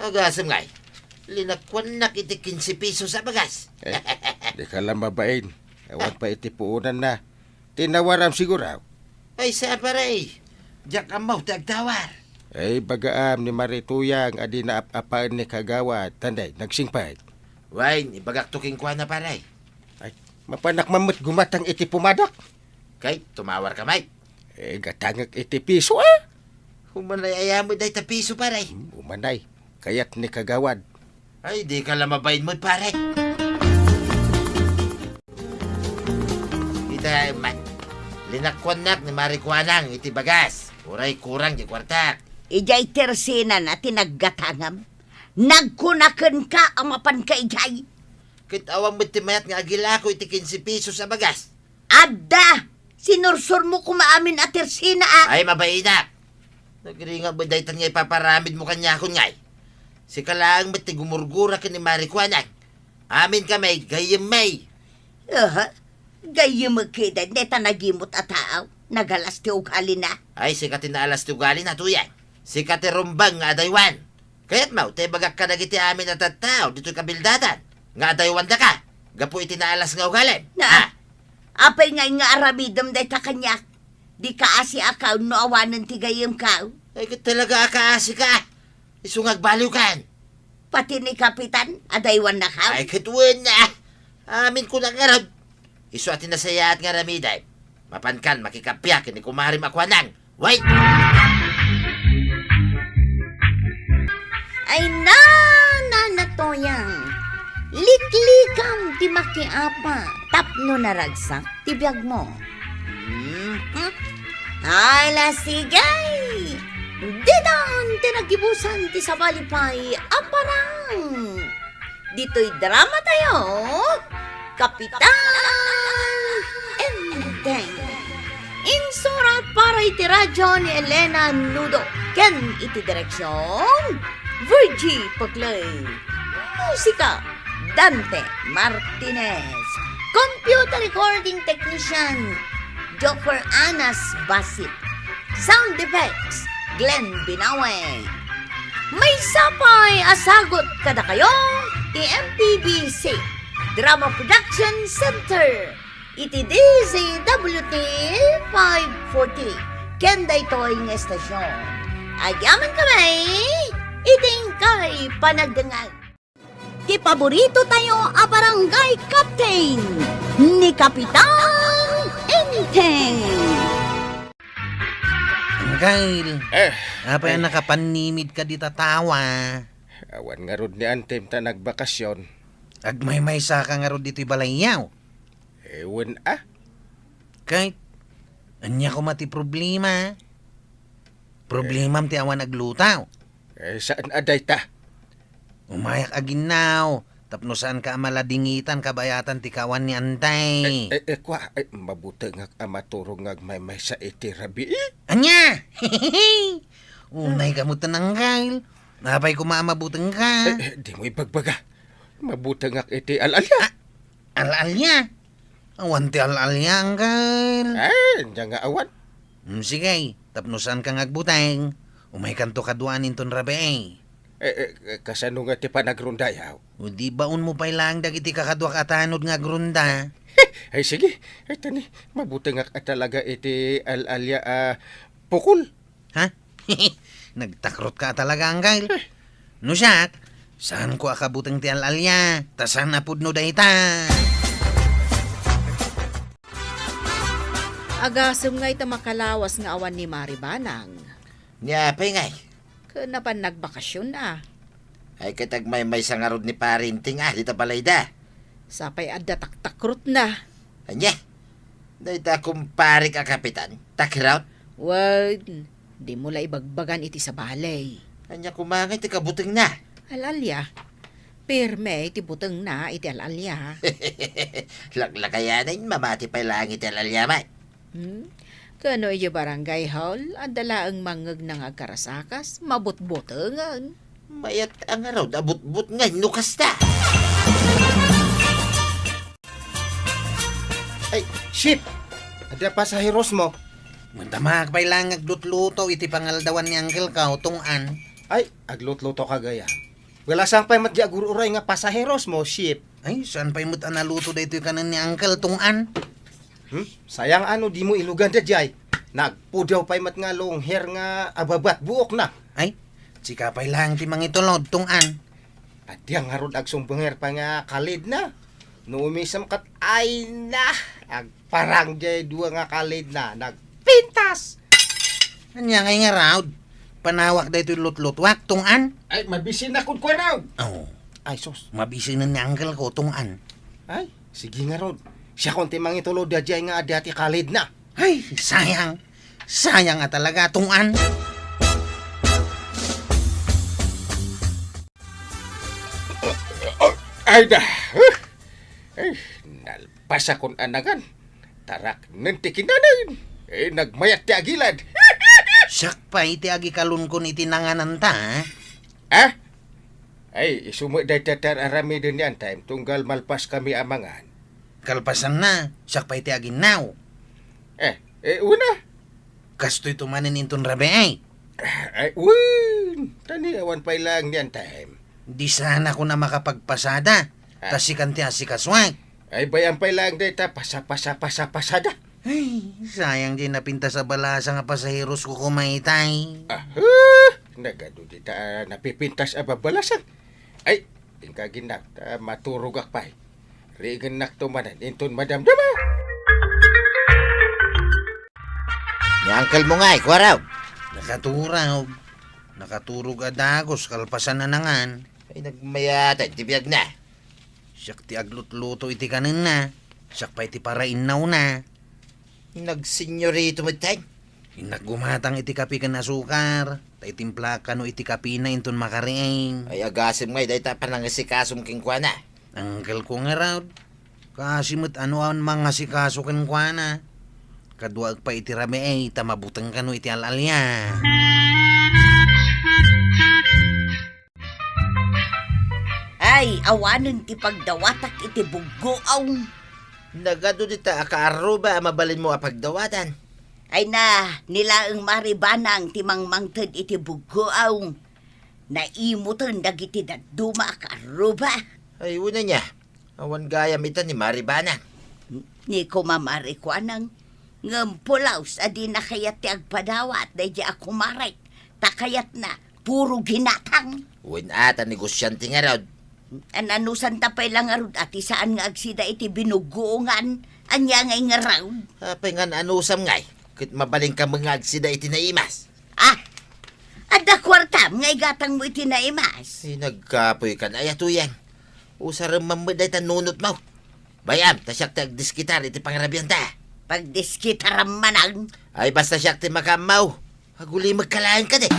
Agasem ngay, linakuannak iti kinse pesos a bagas. Eh, dika la mabain. Awan pay iti puonanna. Tinawaram siguro. Ay, sa, pare. Diak ammo ti agtawar. Ay, bagaam ni Mari Tuyang a di naap-apaen ni Kagawad. Tanday, nagsingpet. Wen, ibagakto kenkuana, pare. Ay, mapanak man met gumatang iti pumadak. Kay, tumawarka met. Eh, gatangek iti piso, ah. Umanay aya met dayta piso, pare. Hmm, umanay. Kayat ni Kagawad. Ay, dika la mabain met, pare. Ita, man. Linakkuannak ni Mari Kuanang iti bagas. Uray kurang ti kuartak. Idiay tersenana ti naggatangam. Nagkuna kenka a mapanka idiay. Ket awan met ti mayat nga agilako iti kinse pesos a bagas. Adda! Sinursurmo koma amin a tersena, ah. Ay, mabainak. Nagringat met daytan nga ipaparamidmo kaniakon ngay. Sika laeng met ti gumurgura ken ni Mari Kuanang. Amin kami, gayyem mi. Aha. Gayyem kadi, deta nagimot a tao. Nagalas ti ugalina. Ay, sika ti naalas ti ugalina, Tuyang. Sika ti rumbeng nga adaywan. Kayatmo, ta ibagak kadagiti amin a tattao ditoy kabildatan nga adaywandaka gapu iti naalas nga ugalim. Na, ah, apay ngay nga aramidem dayta kaniak? Dika asiakaw no awanen ti gayyemkaw? Ay, ket talaga a kaasika. Isu nga agbaliwkan. Pati ni Kapitan, adaywannakaw? Ay, ket wen, ah. Amin kunak ngarud. Isu a ti nasayaat nga aramidem. Mapankan makikappia ken ni kumarem a Kuanang. Wait! Ay, na, Nana Toyang. Liklikam ti makiapa tapno naragsak ti biagmo. Hmm? Ala, sige. Ditan ti naggibusan ti sabali pay a parang. Ditoy drama tayo, Kapitan Enteng. Insurat para iti radyo ni Elena Nudo ken iti direksyon, Virgie Pagloy. Musika, Dante Martinez. Computer recording technician, Joker Anas Basit. Sound effects, Glenn Binawe. Maysa pay a sagut kadakayo ti M P B C Drama Production Center iti D Z W T five forty ken daytoy nga estasyon. Agyaman kami iti inkay panagdengngeg. Ti paborito tayo a barangay captain, ni Kapitan Enteng. Angkel, eh, apay a nakapanimid ka dita tawa? Awan ngarud ni Antem ta nagbakasyon. Agmaymaysa ka ngarud ditoy balayyo? Ewan a. Kay, ania koma ti problema? Problemam ti awan agluto. Eh, saan a dayta? Umayak aginnaw, tapno saanka a maladingitan kabayatan ti kaawan ni Antay. Eh, eh, eh, kua, eh, mabutengak a maturog nga agmaymaysa iti rabii. Ania? Unay ka met, Angkel. Apay koma a mabutengka? Eh, eh, dimo ibagbaga. Mabutengak iti al-alia. Ah, al-alia? Awan ti al-alia, Angkel. Eh, ania nga awan? Hmm, sige, tapno saanka nga agbuteng, umaykanto kaduaan inton rabii. Eh, eh, eh, kasano nga ti panagrondayaw? O di baonmo pay laeng dagiti kakaduak a tanod nga agronda. Ay, sige. Ay, tani, mabutengak a talaga iti al-alia a pukol. Ha? Nagtakrotka a talaga, Angkel. Eh. No siak, saanko a kabuteng ti al-alia, ta saan a pudno dayta. Agasem ngay ta makalawas nga awan ni Mari Banang. Ni apay ngay? Ken napan nagbakasyon a. Ay, ket agmaymaysa ngarud ni Pare Enteng a dita balayda. Sapay adda taktakrotna. Ania? Dayta kumparek a kapitan, takrot? Wen, dimo la ibagbagan iti sabali. Ania koma ngay ti kabutengna? Al-alia. Pirme ti butengna iti al-alia. Laklakayanen, mamati pay laeng iti al-alia met. Hmm? Kano idiay barangay hall, adda laeng mangngegna nga agkarasakas, mabutbotengen. Mayat a ngarud a butbotngen no kasta. Ay, Chief! Adda pasaherosmo? Mantamak pay laeng nga aglutluto iti pangaldawan ni Uncle ko, Tong-an. Ay, aglutlutoka gayam. Wen, saan pay met diay agur-uray nga pasaherosmo, Chief? Ay, saan pay met a naluto daytoy kanen ni Uncle, Tong-an? Hmm? Sayang a no dimo ilugan daydiay. Nagpudaw pay met nga long hair nga ababat buokna. Ay, sika pay laeng ti mangitulod, Tong-an. Ania ngarud, agsumbenger pay nga kalidna. No umisem ket, ay na, agparang diay dua nga kalidna. Nagpintas! Ania ngay ngarud? Panawak daytoy lutlutuak, Tong-an. Ay, mabisina kenkuana. Oh. Ay, sus. Mabisinen ni Uncle ko, Tong-an. Ay, sige ngarud. Siakon ti mangitulod daydiay nga adda ti kalidna. Ay, sayang. Sayang a talaga, Tong-an. Ay da. Ay, nalpasakon a nangan. Taraknen ti kinanen. Eh, nagmayat ti agilad. Siak pay ti agikalonkon iti nangananta, ha? Ah? Ay, isu met dayta ti ar-aramiden ni Antime, tunggal malpaskami a mangan. Kalpasanna, siak pay ti aginnaw. Eh, eh, una. Kastoy to manen inton rabii. Ay, wen, ta ni awan pay laeng ni Antime. Di sanakon a makapagpasada, ah, ta sikan ti asikasoak. Ay, bay-am pay laeng dayta, pasa, pasa, pasa, pasada. Ay, sayang diay napintas a balasang a pasaheros ko kumaytay. Ah, huh, nagadu dita a napipintas a babalasang. Ay, inka aginnaw, ta maturogak pay. Riigennak to manen inton madamdama. Ni uncle mo ngay, kuarog. Nakaturog. Nakaturog a dagus, kalpasan a nangan. Ay, nagmayatan ti biagna. Siak ti aglutluto iti kanenna. Siak pay ti parainnawna. Nagsenyorito metten. Innak gumatang iti kape ken asukar, ta itimplaak kano iti kapena inton makariing. Ay, agasem ngay dayta panangasikasom kenkuana. Uncle ko ngarud, kaasi met a no awan mangasikaso kenkuana. Kaduaek pay iti rabii ta mabuteng kano iti al-alia. Ay, awanen ti pagdawatak iti buggoaw. Nagadu dita a kaarruba a mabalinmo a pagdawatan. Ay na, ni laeng Mari Banang ti mangmangted iti buggoaw. Naimutan dagiti dadduma a kaarruba. Ay, wen ania, awan gayam ita ni Mari Banang. Ni Kuma Mari Kuanang, ngem pulos a dina kayat ti agpadawat daydiay a kumarek, ta kayatna puro ginatang. Wen a, ta negosiante ngarud. An-anusanta pay la ngarud a ti saan nga agsida iti binuggoongan, ania ngay ngarud? Apay nga an-anusam ngay, ket mabalinka met nga agsida iti naimas. Ah! Adda kuartam nga igatangmo iti naimas? Ay, nagkapoykan aya, Tuyang. Usarem man met dayta nunotmo. Bay-am, ta siak ti agdiskitar iti pangarabianta. Pagdiskitaram manen? Ay, basta siak ti makaammo. Agulimekka laeng kadi.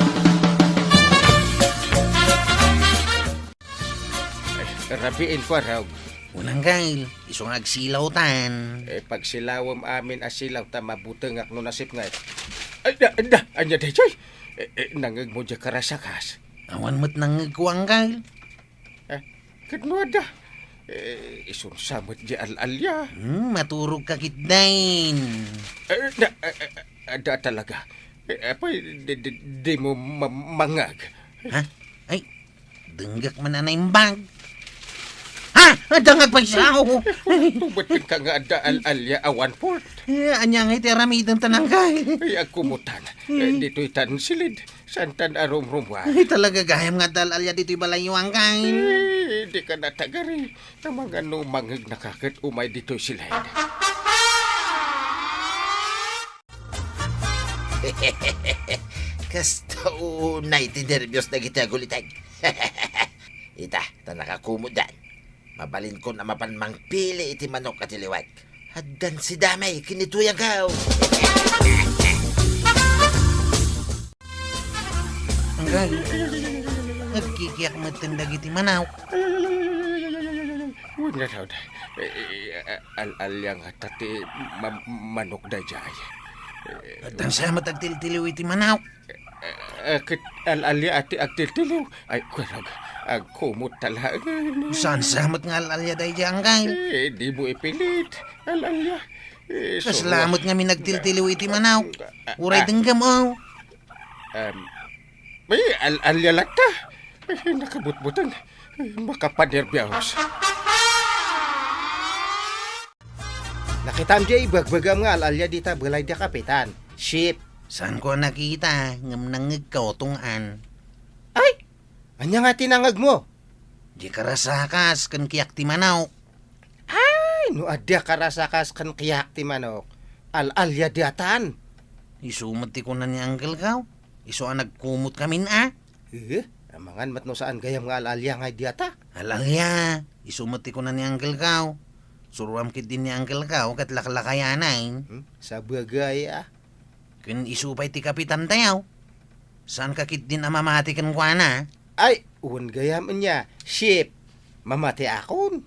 Ay, rabiin, kuarog. Unang gail, isu nga agsilawtan. Eh, pagsilawem amin a silaw ta mabutengak no nasipnget. Ay, da, da, ania daytoy? Eh, eh, nangngegmo diay karasakas? Awan met nangngegko, Uncle. Eh, ket no adda? Eh, isunsa met diay al-alia? Hmm, maturogka ketdin. Eh, da, eh, eh, adda talaga. Eh, apay, di, di, dimo ma-, mangngeg? Ha? Ay, denggak man a naimbag. Ha? Adda nga agpayso! Tumatenka nga adda al-alia a one-fourth. Eh, ania ngay ti aramidenta, Uncle? Ay, agkumutan. Eh, ditoy tan silid. Santan a rumrumuar. Ay, talaga gayam nga adda al-alia ditoy balayyo, Uncle. Eh, dika natagari. Amangan no mangngegnaka ket umay ditoy silid. Kasta unay ti nerbios dagiti aguliteg. Ita, ta nakakumutdan. Mabalinkon a mapan mangpili iti manok a tiliwek. Addan si Damay ken ni Tuyang Gaw. Uncle, agkikiak metten dagiti manok. Wen ngarud, eh, eh, al-alia ngata ti ma-, manok daydiay. Eh, addan sa met agtiltiliw iti manok. Eh, eh, ket al-alia ti agtiltiliw. Ay, kuarog, agkumot ta laeng. Saan sa met nga al-alia daydiay, Uncle? Eh, dimo ipilit. Al-alia. Eh, kasla met ngamin agtiltiliw iti manok. Uray denggem, o. Em, ay, al-alia latta. Ay, nakabutbuteng. Ay, makapanerbios. Kitam diay ibagbagam nga al-alia dita balay da Kapitan. Ship. Saanko a nakita, ngem nangngegko, Tong-an. Ay! Ania nga ti nangngegmo? Diay karasakas ken kiak ti manok. Ay, no adda karasakas ken kiak ti manok, al-alia datan. Isu met ti kuna ni Uncle Kao. Isu a nagkumot kamin a. Eh, amangan met no saan gayam nga al-alia nga diata. Al-alia, isu met ti kuna ni Uncle Kao. Suroam ketdi ni Uncle Kao ket laklakayanan. Hmm? Sabagay, ah. Ken isu pay ti kapitan tayo. Saanka ketdin a mamati kenkuana? Ay, wen gayam ania, Ship. Mamatiakon.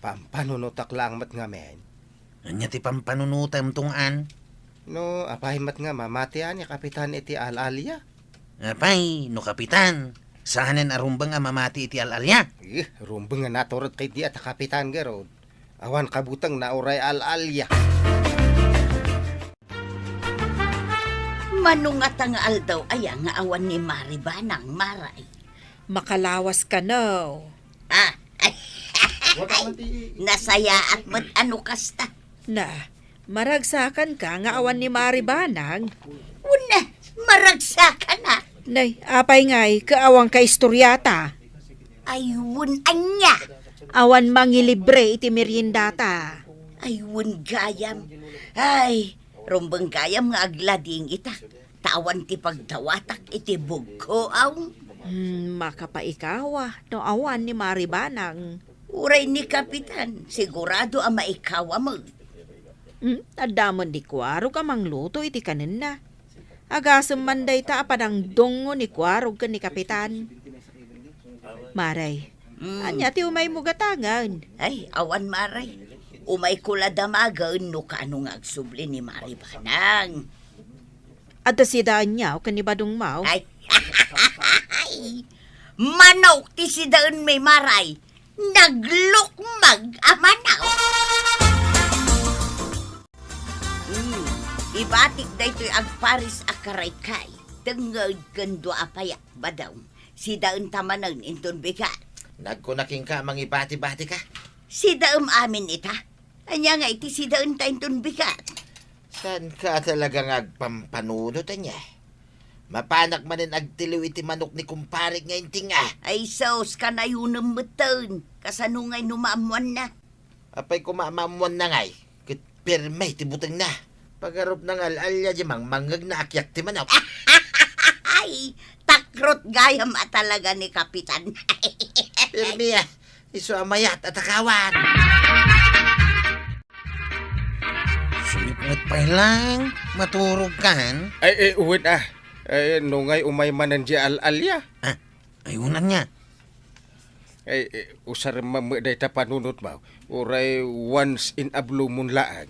Pampanunotak laeng met ngamin. Ania ti pampanunotem, Tong-an? No, apay met nga mamatian ni Kapitan iti al-alia? Apay, no kapitan, saanen a rumbeng a mamati iti al-alia? Eh, rumbeng nga naturot ketdi a ta kapitan garud. Awan kabutengna uray al-alia. Mano ngata nga aldaw aya nga awan ni Mari Banang, Maray? Makalawas kano. Ah, ay, nasayaat met a no kasta. Na, maragsakanka nga awan ni Mari Banang? Una, maragsakan a. Nay, apay ngay, kaawan ka istoriata? Ay, wen ania? Awan mangilibre iti meriendata. Ay, wen gayam. Ay, rumbeng gayam nga aglading ita. Ta awan ti pagdawatak iti bugko, aw. Hmm, makapaikawa no awan ni Mari Banang. Uray ni Kapitan, sigurado a maikawa met. Hmm, adda met ni Kuarog a mangluto iti kanenna. Agasem man dayta a panangdungngo ni Kuarog ken ni Kapitan. Maray, hmm, ania ti umaymo gatangen? Ay, awan, Maray. Umayko la damagen no kaano nga agsubli ni Mari Banang. Adda sidaenyo ken ni Badongmo? Ay, manok ti sidaenmi, Maray. Naglukmag a manok. Hmm, ibatik daytoy agparis a karaykay, tengnged ken dua a payak, Badong. Sidaenta manen inton bigat. Nagkuna kenka a mangibati-batika? Sidaem amin ita. Ania nga iti sidaenta inton bigat? Saanka talaga nga agpampanunot, ania? Mapanak manen agtiliw iti manok ni kumparik nga inting a. Ay sus, kanayonem metten. Kasano ngay no maammoanna? Apay koma a maammoanna ngay? Ket pirme ti butengna. Pagarupna nga al-alia diay mangmangngegna a kiak ti manok. Ay, takrot gayam a talaga ni Kapitan. Pirme a. Isu a mayat a takawan. Sumipnget pay laeng, maturogkan? Ay, eh, wen a. Eh, no ngay umay manen diay al-alia? Ah, ay, wen ania? Ay, eh, usarem man met dayta panunotmo. Uray once in a blue moon laeng.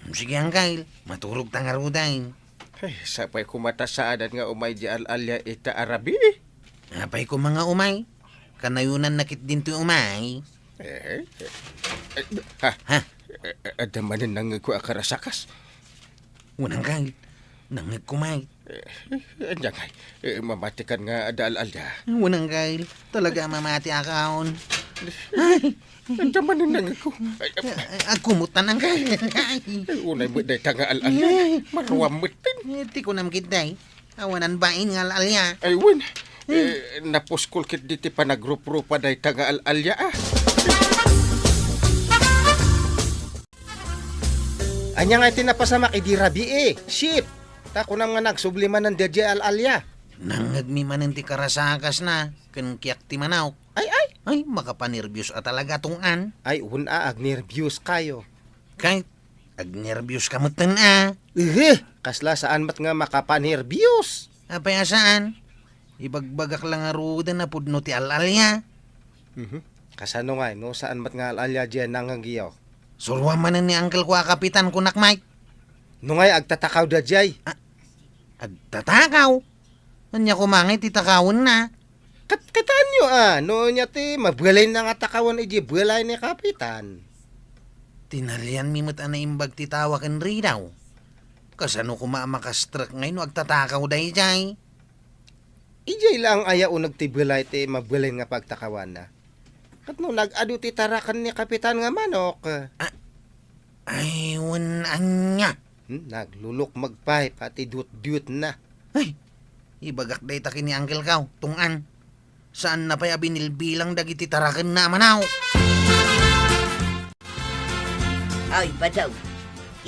Hmm, sige, Angkel. Maturogta ngaruden. Ay, sapay koma ta saanen nga umay diay al-alia ita a rabii. Apay koma nga umay? Kanayonanna ketdin ti umay. Eh, eh, eh, ha? Ha? Eh, eh, adda manen nangngegko a karasakas. Wen, Angkel. Nangngegko met. Eh, eh, ania ngay? Eh, mamatikan nga adda al-alia. Wen, Angkel. Talaga a mamatiakon. Ay, adda manen nangngegko. Ay, ay, agkumot ta, Angkel. Ay, unay met dayta nga al-alia. Ay. Maruam metten. Eh, ti kunam ketdi. Awanan bain nga al-alia. Ay, wen. Hmm. Eh, napuskol ketdi ti panagrupropa dayta nga al-alia, ah. Ania nga iti napasamak idi rabii, Ship? Ta kunam nga nagsubli manen daydiay al-alia. Nangngegmi manen ti karasakasna, ken kiak ti manok. Ay, ay! Ay, makapanerbios a talaga, Tong-an. Ay, wen a, agnerbios kayo. Kay, agnerbios ka metten a. Ehe, kasla saan met nga makapanerbios. Apay a saan? Ibagbagak la ngaruden a pudno ti al-alia. Mhm. Kasano ngay, no saan met nga al-alia diay nangngegyo? Suroam manen ni Uncle-ko a kapitan, kunak met. No ngay, agtatakaw daydiay. Ah, agtatakaw? Ania koma ngay ti takawenna? Kat-, kitaenyo a, no ania ti mabalinna nga takawen idiay balay ni Kapitan? Tinalianmi met a naimbag ti tawa ken ridaw. Kasano koma a makastrek ngay no agtatakaw daydiay? Idiay laeng aya uneg ti balay ti mabalin nga pagtakawanna? Ket no nag-adu ti taraken ni Kapitan nga manok? Ah, ay, wen ania? Hmm, naglulukmag pay, pati dutdutna. Ay, ibagak dayta ken ni Uncle Kao, tunggan. Saanna pay a binilbilang dagiti tarakenna a manaw. Ay, Badaw,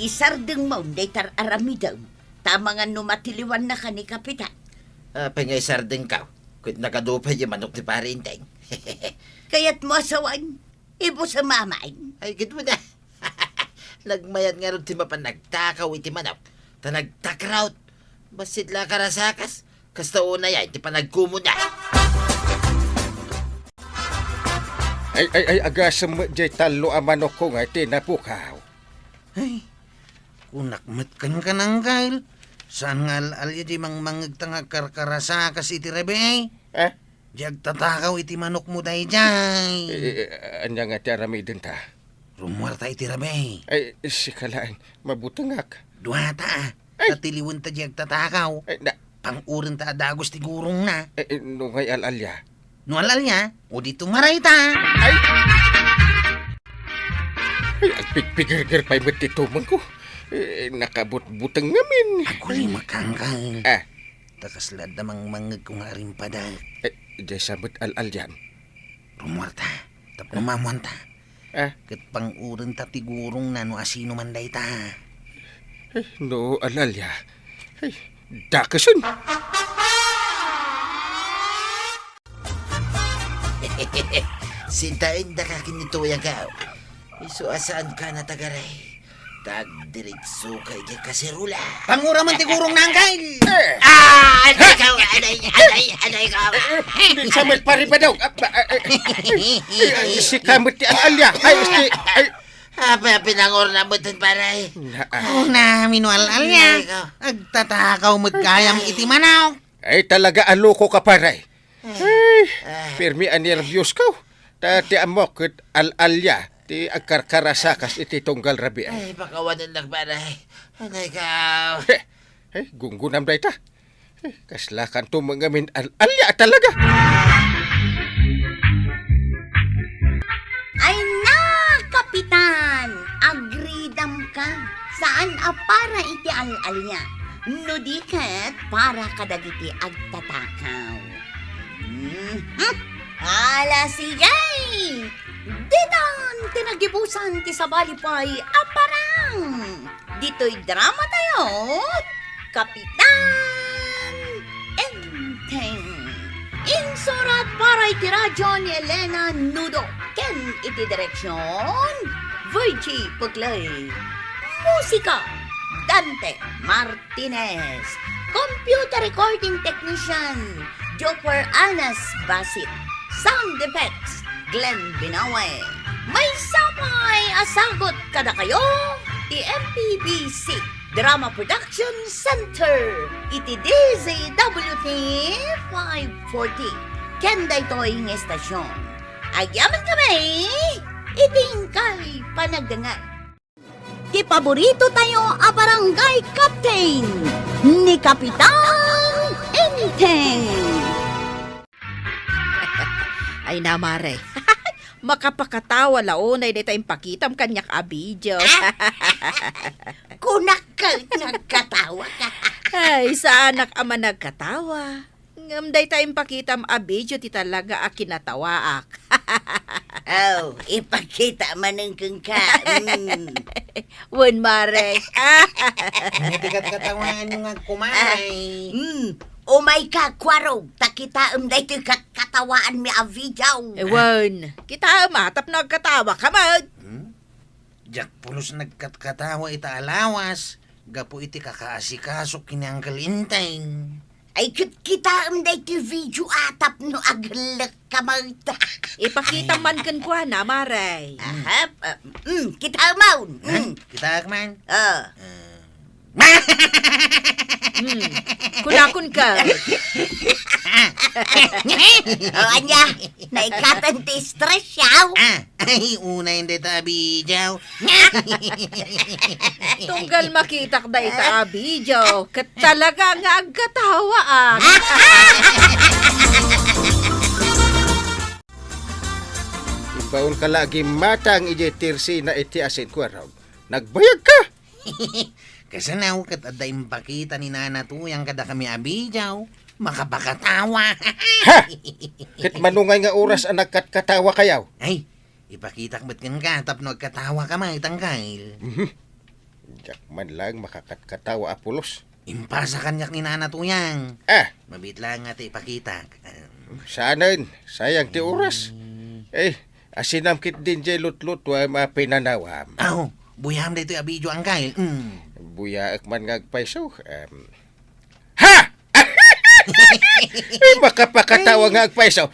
isardengmon dayta ar-aramidem, ta amangan no matiliwannaka ni Kapitan. Apay nga isardengko? Ket nagadu pay diay manok ni Pare Enteng. Kayatmo a sawen? Ibus a mamain. Ay, ket mo na. Nagmayat ngarud ti mapan nagtakaw iti manok, ta nagtakraw. Bassit la a karasakas, kasta unay ti panagkumuna. Ay, ay, ay, agasem met diay tallo a manokko nga iti napukaw. Ay, kunak met kenka, Uncle. Saan nga al-alia diay mangmangngegta nga agkarkarasakas iti rabii? Eh? Diay agtatakaw iti manokmo daydiay. Eh, eh, ania nga ti aramidenta? Rummuarta iti rabii. Ay, sika laeng, mabutengak. Duata, a. Ay. Ta tiliwenta diay agtatakaw. Ay, na- Pang-urenta a dagus ti gurongna. Eh, eh, no ngay al-alia? No al-alia, o di tumarayta. Ay! Ay, agpigpigerger pay met ti tumengko. Eh, nakabutbuteng ngamin. Agulimek, Uncle. Ah. Ta kasla adda mangmangngegko nga arimpada. Eh, diay sa met al-alian? Rummuarta, tapno maammuanta. Ah. Ket pang-urenta ti gurongna no asino man dayta. Eh, no al-alia. Ay, dakesen. Sintaendaka ken ni Tuyang Kao. Isu a saanka natagaray. Ta agdiritsoka idiay kaserola. Pangura man ti gurongna, Uncle! Eh! Ah! Aday ko! Aday! Aday! Aday ko! Eh, eh, di sa met, Pare Badaw. Ah, ba, eh, eh, eh, eh, sika met ti al-alia. Ay, si, ay. Apay a pinangurna met ten, pare? Na, ah. Kunam no al-alia. Aday ko. Agtatakaw met gayam iti manok. Ay, talaga a lokoka, pare. Ay, permi a nerviosko. Ta ti ammok ket al-alia ti agkarkarasakas iti tunggal rabii. Ay, pakawanennak, pare. Anay ka. He, he, gunggunam dayta. He, kasla kanto met ngamin al-alia talaga. Ay na, Kapitan! Agridam ka. Saan a para iti al-alia. No di ket para kadagiti agtatakaw. Mhm. Ala, sige! Ditan ti nagibusan ti sabali pay a parang. Ditoy drama tayo, Kapitan Enteng. Insurat para iti radyo ni Elena Nudo ken iti direksion, Virgie Puclay. Musika, Dante Martinez. Computer recording technician, Joker Anas Basit. Sound effects, Glenn Binawe. Maysa pay a sagut kadakayo ti M P B C Drama Production Center iti D Z W T five forty. Ken daytoy nga estasion, agyamankami iti inkay panagdengngeg. Ti paborito tayo a barangay captain, ni Kapitan Enteng. Ay na, mare. Makapakatawa la unay dayta impakitam kaniak a video. Ah? Kunak ket nga agkatawa ka. Ay, saanak a managkatawa. Ngem dayta impakitam a video ti talaga a kinatawaak. Aw, ipakita manen kenka. Mm. Wen, mare. Ania ti katkatawaanyo nga agkumay? Ah, mm. Umayka, Kuarog, ta kitaem daytoy katkatawaanmi a video. Eh, wen. Kitaem a, tapno agkatawaka met. Hmm? Diak pulos nagkatkatawa ita a lawas gapu iti kakaasikasok ken ni Uncle Enteng. Ay, ket kitaem daytoy video a tapno agellekka met. Ipakita man kenkuana, mare. Aha, ah, mm, kitaem man. Ha? Mm. Kitaek man? Ah. Ah. Hmm. Kunakon ka. O, ania? Naikatan ti stress, yaw? Ah, ay, unay dayta a video. Tunggal makitak dayta a video, ket talaga nga agkatawaak. Imbaonka la a gimmatang idiay tersina iti asin, Kuarog. Nagbayag ka? Kasano ket adda impakita ni Nana Tuyang kadakami a video. Makapakatawa. Ha? Ket mano ngay nga oras a nagkatkatawa kayo? Ay, ipakitak met kenka tapno agkatawa ka met, Angkel. Mhm. Diak man lang makakatkatawa a pulos. Impasa kaniak ni Nana Tuyang. Ah. Mabiit lang nga ti ipakitak. Em. Saanen, sayang ti oras. Hmm. Eh, asinam ketdin jay lutlutuam a pinanawam. Aw, buyaam daytoy a video, Angkel. Mm. Buyaek man nga agpayso. Em. Ha? Eh, makapakatawa nga agpayso.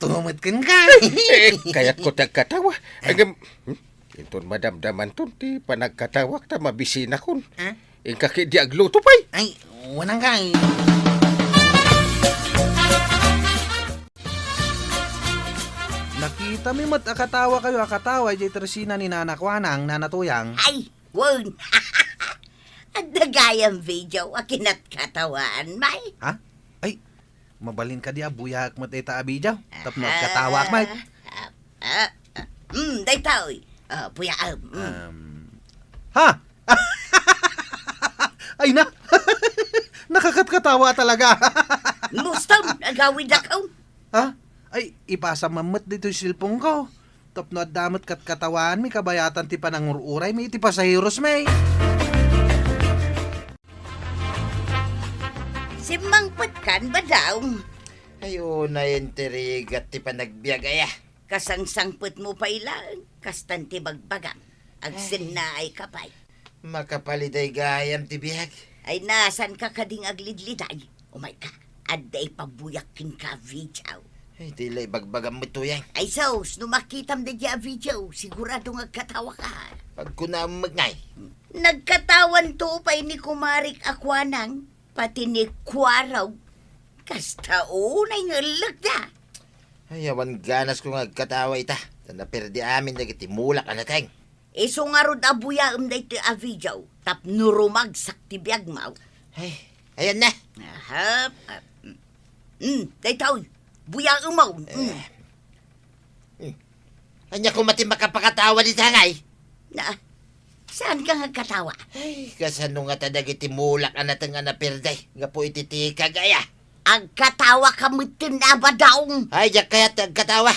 Tua met kenka. Eh, kayatko ti agkatawa. Ah. Agam-, hmm? Inton madamdamanton ti panagkatawak ta mabisinakon. Ah? Inka ketdi agluto pay. Ay, wen, Angkel. Nakitami met a katawa kayo a katawa idiay tersina ni Nana Kuanang, Nana Tuyang. Ay, wen. Adda gayam video a kinatkatawaan, may. Ha? Ay, mabalin kadi a buyaak met dayta a video tapno agkatawaak met. Ah, ah, ah, mm, daytoy. Ah, buyaam. Mm. Um, ha? Ay na! Nakakatkatawa talaga. Mustom, agawidak, um. Ha? Ay, ipasam man met ditoy cellphone ko. Tapno adda met katkatawaanmi kabayatan ti panangur-uraymi iti pasaherosmi. Simmangpetkan, Badong. Ay, unay, inti rigat ti panagbiag aya. Kasangsangpetmo pay laeng, kastan ti bagbagam. Agsennaay ka pay. Makapaliday gayam ti biag. Ay, nasanka kading aglidliday? Umayka, adda ipabuyak kenka a video. Ay, di la ibagbagam met, Tuyang. Ay, sus, no makitam daydiay a video, sigurado nga agkatawa ka. Pagkunam met ngay. Nagkatawanto pay ni kumarik a Kuanang, pati ni Kuarog. Kasta unay nga ellekda. Ay, awan ganasko nga agkatawa ita. Ta naperdi amin dagiti mulak a nateng. Isu ngarud a buyaem daytoy a video tapno rumagsak ti biagmo. Ay, ayan na. Aha. Ah, mm, mm, daytoy. Buyaem mo. Mm. Eh. Hmm. Ania koma ti makapakatawa dita ngay? Na, saan ka nga agkatawa? Ay, kasano nga ta dagiti mulak a nateng a naperde gapu iti tikag aya? Agkatawa ka metten a, Badong. Ay, diak kayat ti agkatawa.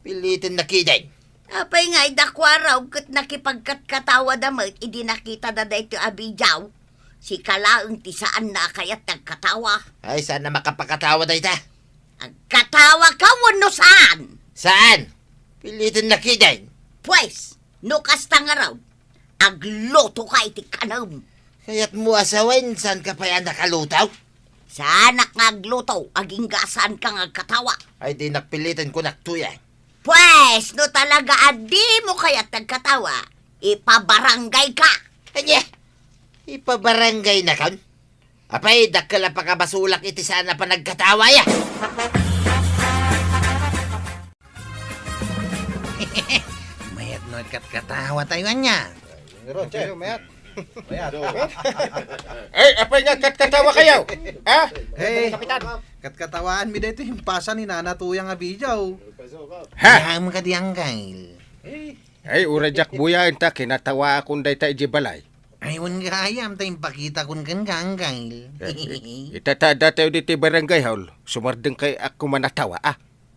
Piliten na kiden. Apay nga, ida Kuarog ket nakipagkatkatawa da met idi nakitada daytoy a video. Sika laeng ti saan na a kayat ti agkatawa. Ay, saan na makapakatawa dayta? Agkatawa ka wenno saan? Saan? Piliten na kiden. Pues, no kasta ngarud, agluto ka iti kanem. Kayatmo a sawen, saan ka pay a nakaluto? Saanak nga agluto, agingga saan ka nga agkatawa. Ay, dinak piliten, kunak, Tuyang. Pues, no talaga a dimo kayat ti agkatawa, ipabarangay ka. Ania? Ipabarangay nakon? Apay, dakkel a pakabasolak iti saan a panagkatawa, ya. Mayat no agkatkatawa tayo, ania? Roger, mayat. Mayat. Eh, apay nga agkatkatawa kayo? Ha? Eh, Kapitan. Katkatawaanmi daytoy impasa ni Nana Tuyang a video. Ha? Yaam kadi, Angkel. Eh. Ay, uray diak buyaen ta kinatawaakon dayta idiay balay. Ay, wen gayam ta impakitakon kenka, Angkel. Eh, ita ta adda tayo ditoy barangay hall, sumardeng kay ak kuman a tawa, ah.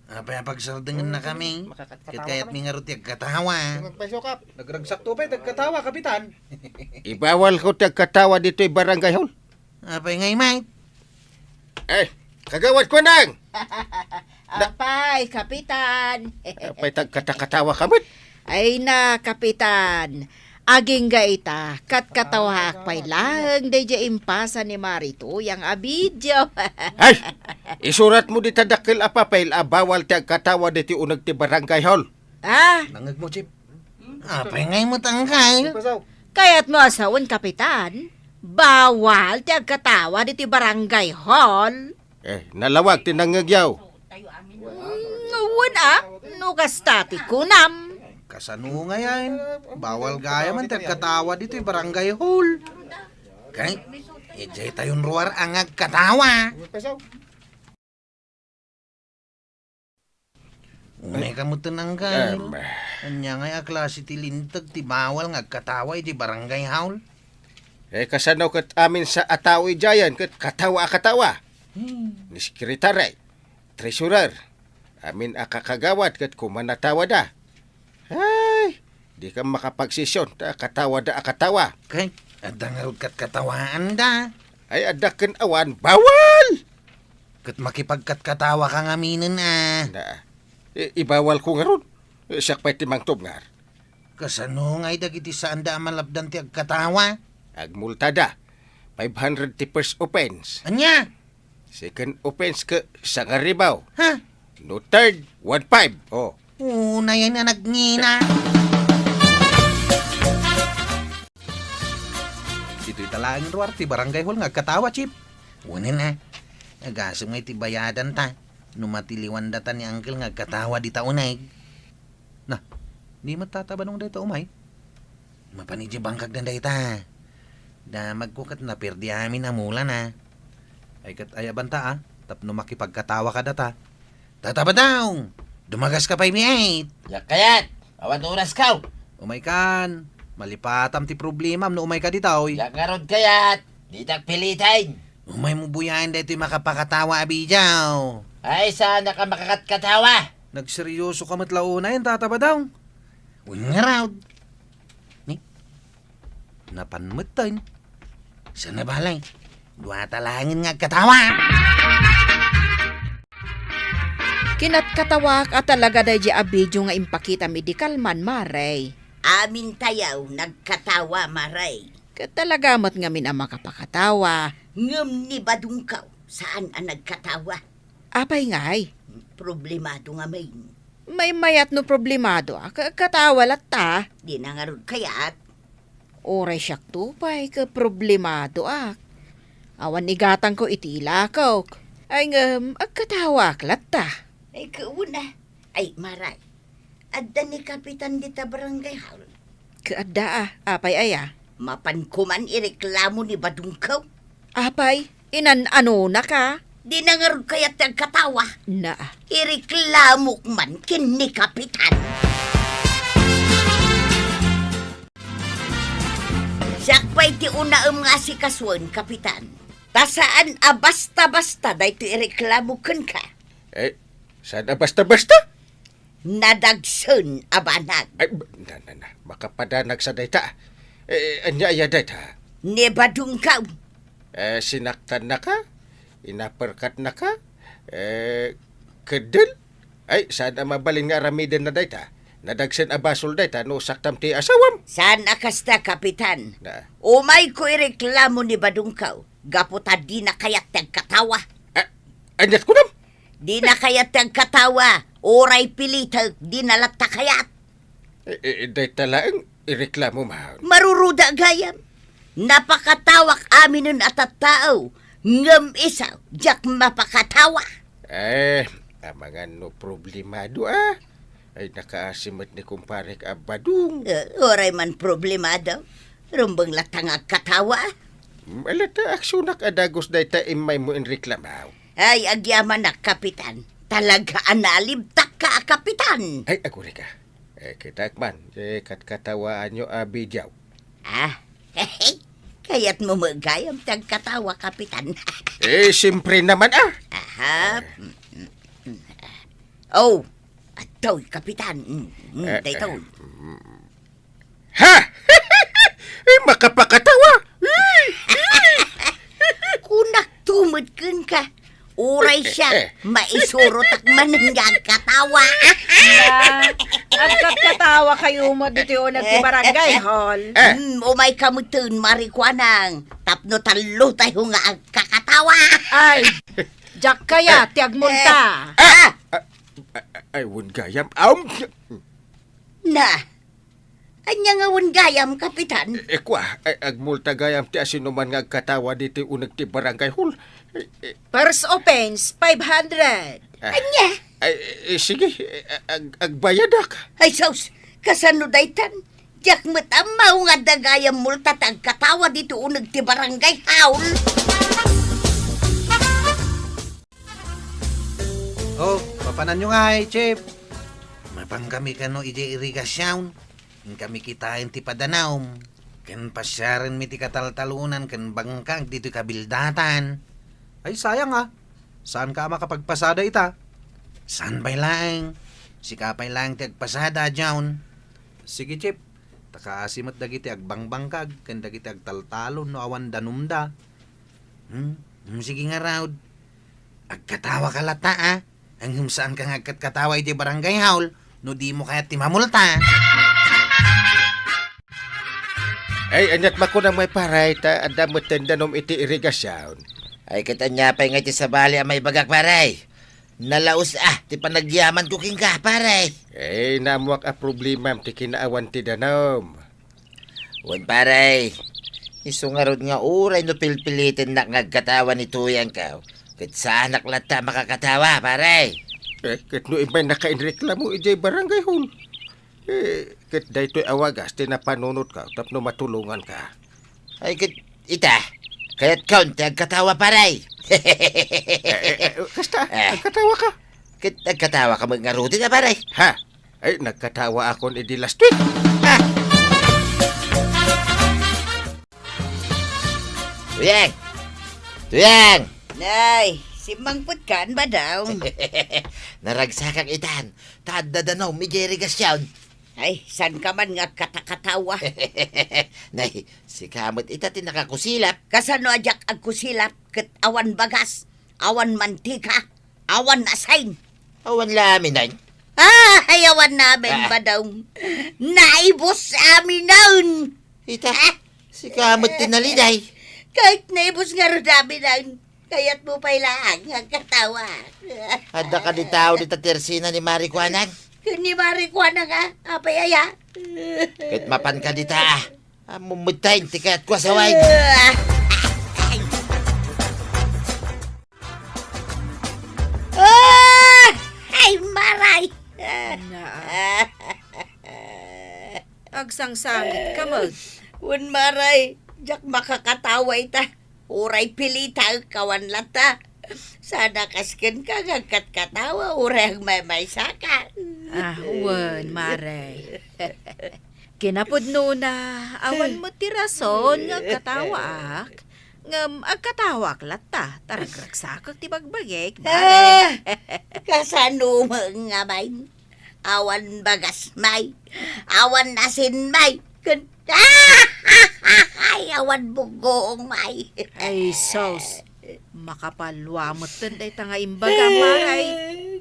Apay a pagsardengen na kami? Ket kayatmi ngarud ti agkatawa. Nagragsakto pay ti agkatawa, Kapitan. Ibawal ko ti agkatawa ditoy barangay hall. Apay ngay, Mike? Eh, Kagawad Kuanang! Apay, Kapitan! Apay, tagkatakatawa ka met? Ay na, Kapitan. Agingga ita, katkatawaak pay laeng daydiay impasa ni Mari Tuyang a video. Ay! Isuratmo dita dakkel a papel a bawal ti agkatawa ditoy uneg ti barangay hall. Ah? Nangegmo, Chief. Apay ngay met, Angkel? Kayatmo a sawen, Kapitan? Bawal ti agkatawa ditoy barangay hall. Eh, nalawag ti nangngegyaw. Mm, wen a, no kasta ti kunam. Kasano ngay? Bawal gayam ti agkatawa ditoy barangay hall. Kay, idiay tayon ruar a nga agkatawa. Unay ka met, Angkel. Em, Ania ngay a klase ti linteg ti bawal nga agkatawa iti barangay hall? Eh, kasano ket amin sa a tao idiayen ket katawa a katawa? Hmm. Ni sekretary, treasurer, amin a kakagawad ket kumanatawada. Ay, dika makapagsesion ta katawada a katawa. Ket adda ngarud ket katawaanda. Ay, adda ken awan, bawal! Ket makipagkatkatawa ka ngaminen a. Na, i-, ibawal ko ngarud. Siak pay ti mangtubngar. Kasano ngay dagiti saanda a malapdan ti agkatawa? Agmultada. Five hundred ti first offense. Ania? Second offense ket sangaribaw. Ha? No third, one five. Oh. Unay a nagngina. Ditoy ta laeng ruar ti barangay hall nga agkatawa, Chief. Wen a. Agasem ngay ti bayadan ta. No matiliwan data ni Uncle nga agkatawa dita uneg. Na, di met Tata Badong dayta umay? Mapan idiay bangkagdan dayta. Damagko ket naperdi amin a mulana. Ay ket ayabanta a, tapno makipagkatawa kadata. Tata Badong! Dumagaska pay biit! Diak kayat! Awan oraskaw! Umaykan! Malipatam ti problemam no umayka ditoy. Diak ngarud kayat! Ditak piliten! Umaymo buyaen daytoy makapakatawa a video. Ay, saanak a makakatkatawa? Nagseryosoka met la unay, Tata Badong. Wen ngarud. Ni? Napan metten. Sana balay. Duata laengen nga agkatawa. Kinatkatawaak a talaga daydiay a video nga impakitam idi kalman, Mare. Amintayo nagkatawa, Mare. Ket talaga met ngamin a makapakatawa. Ngem ni Badongko, saan a nagkatawa. Apay ngay? Problemado ngamin. Maymayat no problemadoak, agkatawa latta. Dina ngarud kayat. Uray siakto pay ket problemadoak. Awan igatangko iti ilakok. Ay ngem, agkatawaak latta. Ay, kauna. Ay, Mare. Adda ni Kapitan dita barangay hall. Ket adda a, apay aya? Mapanko man ireklamo ni Badongko. Apay, inan-anonaka? Dina ngarud kayat ti agkatawa. Na. Ireklamok man ken ni Kapitan. Siak pay ti unaem nga asikasuen, Kapitan. Ta saan a basta-basta daytoy ireklamo kenka. Eh, saan a basta-basta? Nadagsen a banag. Ay, na, na, na. Makapadanag sa dayta. Eh, ania aya dayta? Ni Badongko. Eh, sinaktannaka? Inaperkatnaka? Eh, keddel? Ay, saan a mabalin nga aramidenna dayta? Nadagsen a basol dayta no saktam ti asawam. Saan a kasta, Kapitan? Na. Umayko ireklamo ni Badongko. Gapu ta dina kayat ti agkatawa. Ah, aniat kunam? Dina kayat ti agkatawa. Uray pilitek, dina latta kayat. Eh, eh, dayta laeng ireklamo man. Maruruda gayam. Napakatawak aminen a tattao, ngem isu, diak mapakatawa. Eh, amangan no problemado, ah. Ay, nakaasi met ni kumparek a Badong. Eh, uray man problemado. Rumbeng latta nga agkatawa. Mm, ala ta aksionak a dagus dayta immaymo inreklamo. Ay, agyamanak, Kapitan. Talaga a nalibtakka a Kapitan. Ay, agurayka. Eh, kitaek man, eh, katkatawaanyo a video. Ah, kayatmo met gayam ti agkatawa, Kapitan. Eh, siyempre naman, ah. Aha. Mm, mm, mm. Oh, adtoy, Kapitan. Mm, mm, eh, daytoy. Eh, mm. Ha? Eh, makapakatawa? Kunak tumod kenka. Uray siak, eh, eh, maisurotak manen nga agkatawa. Na, agkatkatawa kayo mo dito yung nagtibarangay hall. Eh. Mm, umay ka mo dun, Marikuanang. Tapno tallo tayo nga agkakatawa. Ay, diak kaya, eh, ti agmulta. Ah! Ah! Ah, ah, ay, wen gayam. Aum! Na, ania nga wen gayam, Kapitan? Eh, eh, kua, eh, agmulta gayam ti asinoman nga agkatawa ditoy uneg ti barangay hall. Eh, eh. First offense, five hundred. Ah. Ania? Ay, eh, eh, sige, eh, ag-, agbayadak. Ay, sus, kasano daytan? Diak met ammo nga adda gayam multa ta agkatawa ditoy uneg ti barangay hall. Oh, papananyo ngay, Chief. Mapangkami kano idiay irigasion, inkami kitaen ti padanum, ken pasiarenmi ti kataltalonan ken bangkag ditoy kabildatan. Ay, sayang a. Saanka a makapagpasada ita? Saan pay laeng? Sika pay laeng ti agpasada, John. Sige, Chief. Ta kaasi met dagiti agbangkag ken dagiti agtaltalon no awan danumda. Hmm? Hmm, sige ngarud. Agkatawaka latta, a? Ngem saanka nga agkatkatawa iti barangay hall no dimo kayat ti mamulta. Ay, aniat makunam ngay, pare, ta adda metten danum iti irigasion. Ay, ket ania pay ngay ti sabali a maibagak, pare? Nalaus a ti panagyamanko kenka, pare. Eh, naammoak a problemam ti kinaawan ti danum. Wen, pare. Isu ngarud nga uray no pilpilitennak nga agkatawa ni Tuyangko, ket saanak latta a makakatawa, pare. Eh, ket no immay nakainreklamo idiay barangay hall, eh, ket daytoy a wagas ti napanunotko tapno matulonganka. Ay, ket ita, kayatkon ti agkatawa, pare. Eh, eh, eh, kasta, eh, agkatawaka. Ket agkatawaka met ngaruden a, pare. Ha? Ay, nagkatawakon idi last week. Ah! Tuyang! Tuyang! Nay, simmangpetkan, Badong. Naragsakak itan, ta adda danum idiay irigasion. Ay, saanka man nga agkatakatawa? Nay, sika met ita ti nakakusilap. Kasano a diak agkusilap ket awan bagas, awan mantika, awan asin? Awan la amin, ay? Ah, ay, awan la amin, ah, Badong. Naibus amin. Ita, ah, sika met ti naliday. Ket naibus ngarud amin. Kayatmo pay laeng nga agkatawa. Adda kadi tao dita ti ersina ni Mari Kuanang? Ken ni Mari Kuanang, a? Apay aya? Ket mapanka dita, a? Ammom met ti kayatko a sawen. Ah! Ay, Maray! Naa. Agsangsangitka met. Wen, Maray, diak makakatawa ita. Uray pilitaek awan latta. Saan a kas kenka nga agkatkatawa, uray agmaymaysaka. Ah, wen, Maray. Kinapudnona, awan met ti rason nga agkatawaak. Ngem agkatawaak latta, ta ragragsakek ti bagbagik, Maray. Ah, kasano met ngamin? Awan bagas, May. Awan asin, May. Ken, ay, awan buggoong, May. Ay, sus. Makapalua metten dayta nga imbagam, Maray.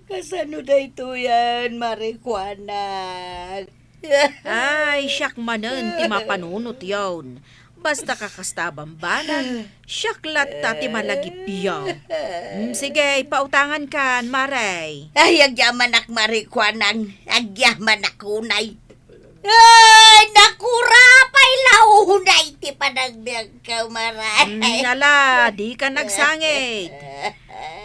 Kasano daytoyen, Mari Kuanang? Ay, siak manen ti mapanunotyon. Basta kakasta a bambanag, siak latta ti malagipyo. Mm, sige, pautangankan, Maray. Ay, agyamanak, Mari Kuanang. Agyamanak unay. Ay, nakurapay la unay ti panagbiagko, Maray. Mm, ala, dika nagsangit.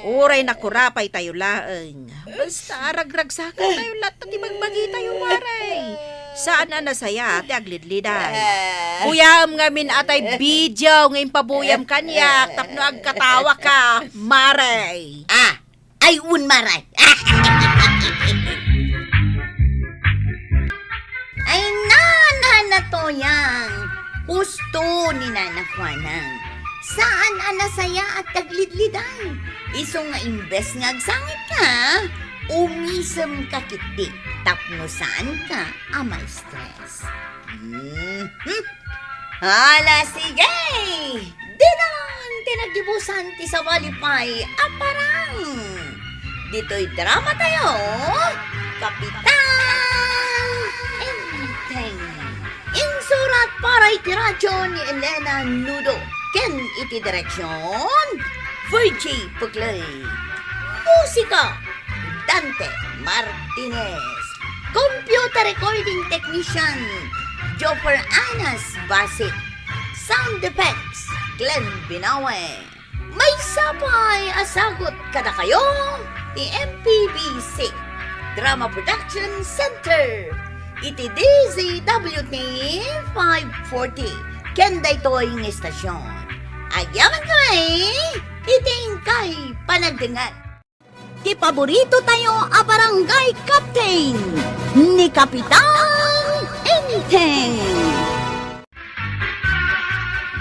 Uray nakurapay tayo laeng. Basta aragragsakatayo latta ti bagbagitayo, Maray. Saan a nasayaat ti aglidliday. Kuyaem ngamin a tay video nga impabuyam kaniak tapno agkatawaka, Maray. Ah, ay, un, Maray. Ay, nana, natuyang. Husto ni Nana Kuanang. Saan a nasayaat ti aglidliday. Isu nga imbes nga agsangitka, umisemka ketdi tapno saanka a ma-stress. Mhm. Ala, sige! Dinan ti naggibusan ti sabali pay a parang. Ditoy drama tayo, Kapitan Enteng. Insurat para iti radyo ni Elena Nudo ken iti direksyon, Virgie Puclay. Musika, Dante Martinez. Computer recording technician, Joffer Anas Basit. Sound effects, Glenn Binawe. Maysa pay a sagut kadakayo ti M P B C Drama Production Center iti D Z W T five forty ken daytoy nga istasyon. Agyamankami iti inkay panagdengngeg. ti paborito tayo a barangay captain, ni Kapitan Enteng.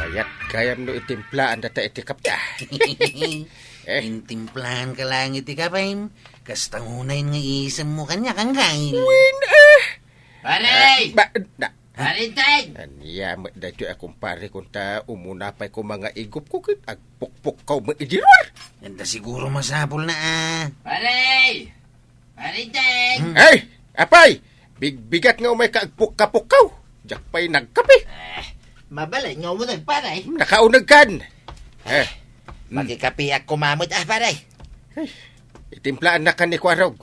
Mayat gayam no itimplaanda ta iti kape. Eh? Intimplaanka laeng iti kapem, kasta unay nga isemmo kaniak, Angkay. Wen, eh! Pare! Ah, ba, na, Pare Enteng! Ania met daytoy a kumpare kunta umuna pay ko mga igupko ket agpukpukkaw met idi ruar. Anda siguro masapulna a. Pare! Pare Enteng! Hmm. Ay! Apay! Bigbigat nga umayka agpukka-pukkaw. Diak pay nagkape. Eh, mabalin nga umuneg, pare. Hmm, nakaunegkan. Eh. Hmm. Makikapeak koma met, ah, pare. Ay, itimplaannakan ni Kuarog.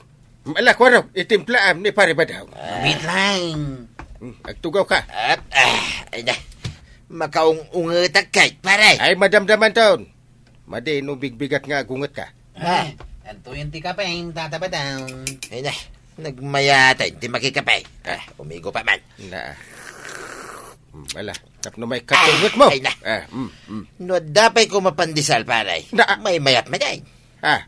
Ala, Kuarog, itimplaam ni Pare Badong. Wait lang. Hmm, agtugawka. At, ah, ay na. Makaung-ungetak kay, pare. Ay, madamdamanton. Madi no bigbigat nga agungetka. Ah, adtoyen ti kapem, Tata Badong. Ay na, nagmayat ti makikape. Ah, umigo pa man. Na. Hmm, ala, tapno may katunget mo. Ay na. Ah, mm, mm. No adda pay koma pandesal, pare. Na. Maymayat met ay. Ah,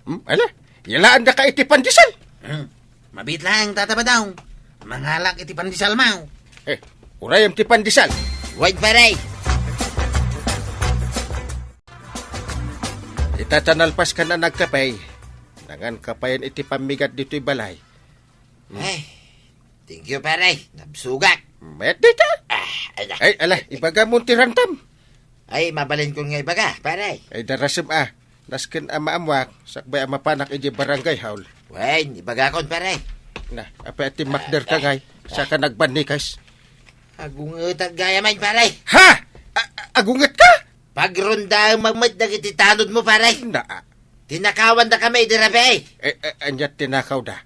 hmm, ala, yalaandaka iti pandesal. Hmm. Mabiit lang, Tata Badong. Mangalak iti pandesal mo. Eh, urayem ti pandesal. Wait, pare. Ita ta nalpaskan a nagkape, nangan kapayan iti pammigat ditoy balay. Hmm. Ay, thank you, pare. Nabsugak. Met dita? Ah, ala. Ay, ala, ibagamon ti rantam. Ay, mabalinkon nga ibaga, pare. Ay, darasem a. Nasken a maammoak, sakbay a mapanak idiay barangay hall. Wen, ibagakon, pare. Na, apay a timmakderka, ah, ngay? Saka nagbannikes. Agungetak gayam, pare. Ha? A-, a-, agungetka? Pagrondaem met dagiti tanodmo, pare. Na. Tinakawandaka met idi rabii. Eh, eh, ania tinakawda?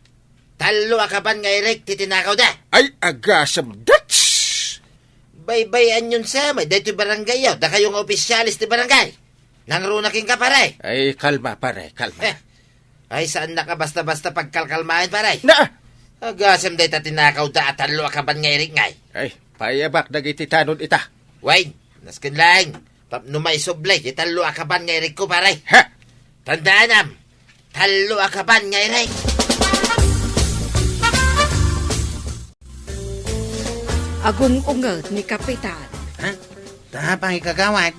Tallo a kaban nga irik ti tinakawda. Ay, agasem, dats! Baybay-anyon sa met daytoy barangayyo, dakayo nga opisyales ti barangay. Nangruna kenka, pare. Ay, kalma, pare, kalma. Eh. Ay, saannak a basta-basta pagkalkalmaen, pare. Na! Agasem dayta tinakawda a tallo a kaban nga irik ngay. Ay, paayabak dagiti tanod ita. Wen, nasken laeng. Tapno maisubli ti tallo a kaban nga irikko, pare. Ha? Tandaanam, tallo a kaban nga irik. Agung-unget ni Kapitan. Ha? Ta apay, kagawad?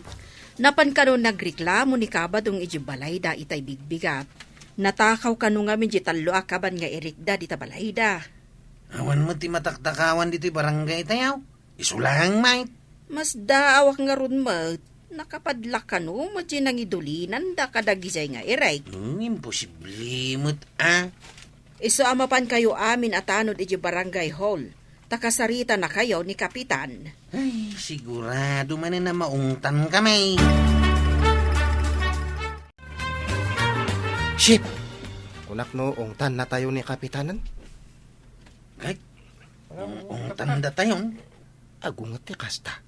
Napan kano nagreklamo ni Kabadong idiay balayda itay bigbigat. Natakaw kano ngamin diay tallo a kaban nga irikda dita balayda. Awan met ti mataktakawan ditoy barangay tayo. Isu laeng met. Masdaawak ngarud met, nakapadlak kano met ti nangidulinanda kadagijay nga irek. Hmm, imposible met, ah. Isu a mapankayo amin a tanod idiay barangay hall, ta kasaritanakayo ni Kapitan. Ay, sigurado manen a maungtankami. Shit! Kunak no ungtannatayo ni Kapitanen? Kay, ung-, ungtandatayon. Agunget ti kasta.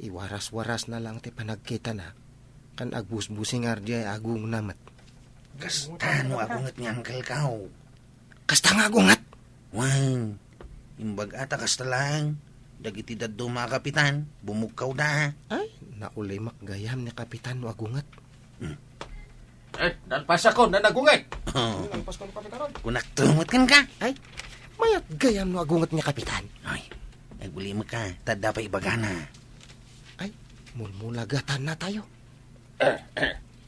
Iwaras-warasna lang ti panagkitana, ken agbusbusingar diay agungna met. Kasta no agunget nga angkelkaw. Kasta nga agunget? Wen, imbag-a ta kasta laeng, dagiti dadduma a kapitan, bumukkaw da. Ay, naulimek gayam ni kapitan no agunget. Hmm. Eh, nalpasakon a nagunget. Oh. Nalpaskon, Kapitan. Kunak tumot kenka. Ay, mayat gayam no agunget nga kapitan. Ay, agulimekka, ta adda pay ibagana. Ay, mulmulagatanna tayo.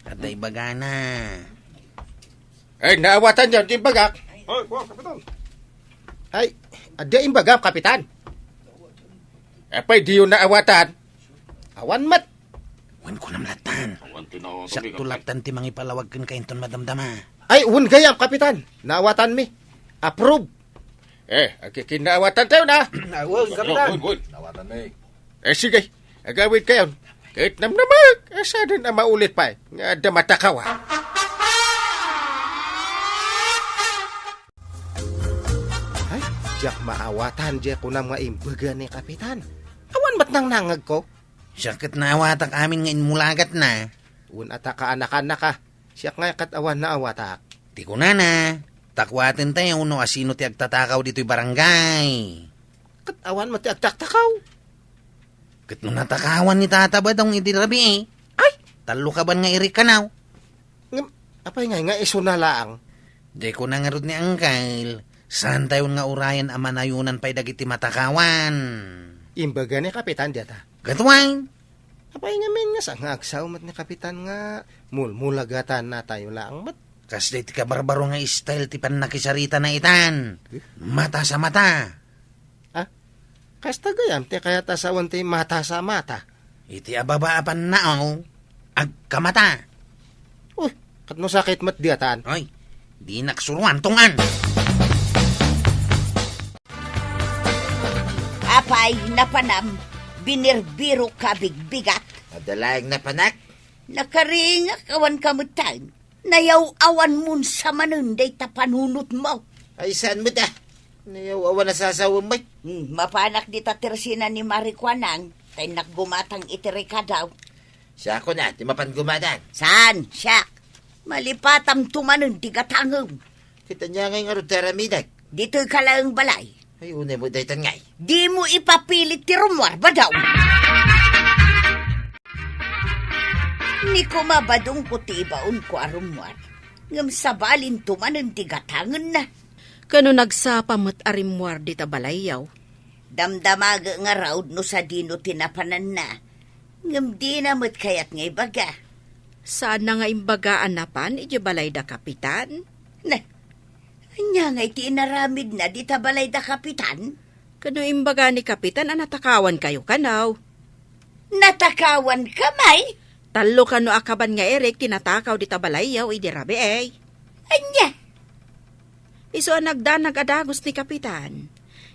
Adda ibagana. Ay, naawatanyo ti imbagak? Ay, kuwan, Kapitan. Ay, adda imbagak, Kapitan? Apay, diyo naawatan? Awan met. Wen, kunam lattan. Awan ti naawatan. Sakto lattan ti mangipalawag kenka inton madamdama. Ay, wen gayam, Kapitan. Naawatanmi. Approve. Eh, agkikinnaawatan tayo na. Awan, Kapitan. Wen, wen. Naawatanmi. Eh, sige. Agawid kayon. Ket namnamek, eh, saden a maulit pay nga adda matakawa. Ay, diak maawatan diay kunam nga imbaga ni Kapitan. Awan met nangnangegko. Siak ket naawatak amin nga immulagatna. Wen a ta kaanakannak a, siak ngay ket awan naawatak. Ti kunana, takuaten tayo no asino ti agtatakaw ditoy barangay. Ket awan met ti agtaktakaw. Ket no natakawan ni Tata Badong idi rabii, ay, tallo kaban nga irik kanaw. Ngem, Apay ngay nga isuna laeng? Di ko nangarud ni Angkel, saantayon nga urayen a manayonan pay dagiti matakawan. Imbaga ni Kapitan dayta. Gatuan! Apay ngamin nga sa nga agsao met ni Kapitan nga mulmulagatannatayo laeng met? Kasdi ti kabarbaro nga style ti pannakisaritana itan. Eh? Mata sa mata. Ah, kasta gayam ti kayat a sawen ti mata sa mata? Iti ababa a pannaaw, agkamata. Uy, ket no sakit met daytan. Oy, dinak suruan, tungan. Apay, napanam, binirbiro ka bigbigat. Adda laeng napanak? Nakaringak awan ka metten. Nayaw-awan mon sa manen dayta panunotmo. Ay, saan met a? Nayaw-awan a sasawem met. Hmm, mapanak dita tersina ni Mari Kuanang, ta innak gumatang iti rekado. Siak koma ti mapan gumatang. Saan, siak? Malipatam to manen ti gatangem. Ket ania ngay ngarud ti aramidek? Ditoy ka laeng balay. Ay, unay met daytan ngay. Dimo ipapilit ti rummuar, Badong. Ni koma, Badong, ko ti ibaonko a rummuar. Ngem sabalin to manen ti gatangenna. Ket no nagsapa met a rimmuar dita balayyo? Damdamagek ngarud no sadino ti napananna. Ngem dina met kayat nga ibaga. Saanna nga imbaga a napan idiay balay da Kapitan? Na, ania ngay ti inaramidna dita balay da Kapitan? Ket no imbaga ni Kapitan a natakawankayo kano? Natakawanka, may? Tallo kano a kaban nga irik ti natakaw dita balayyo idi rabii. Ania? Isu a nagdanag a dagus ni Kapitan.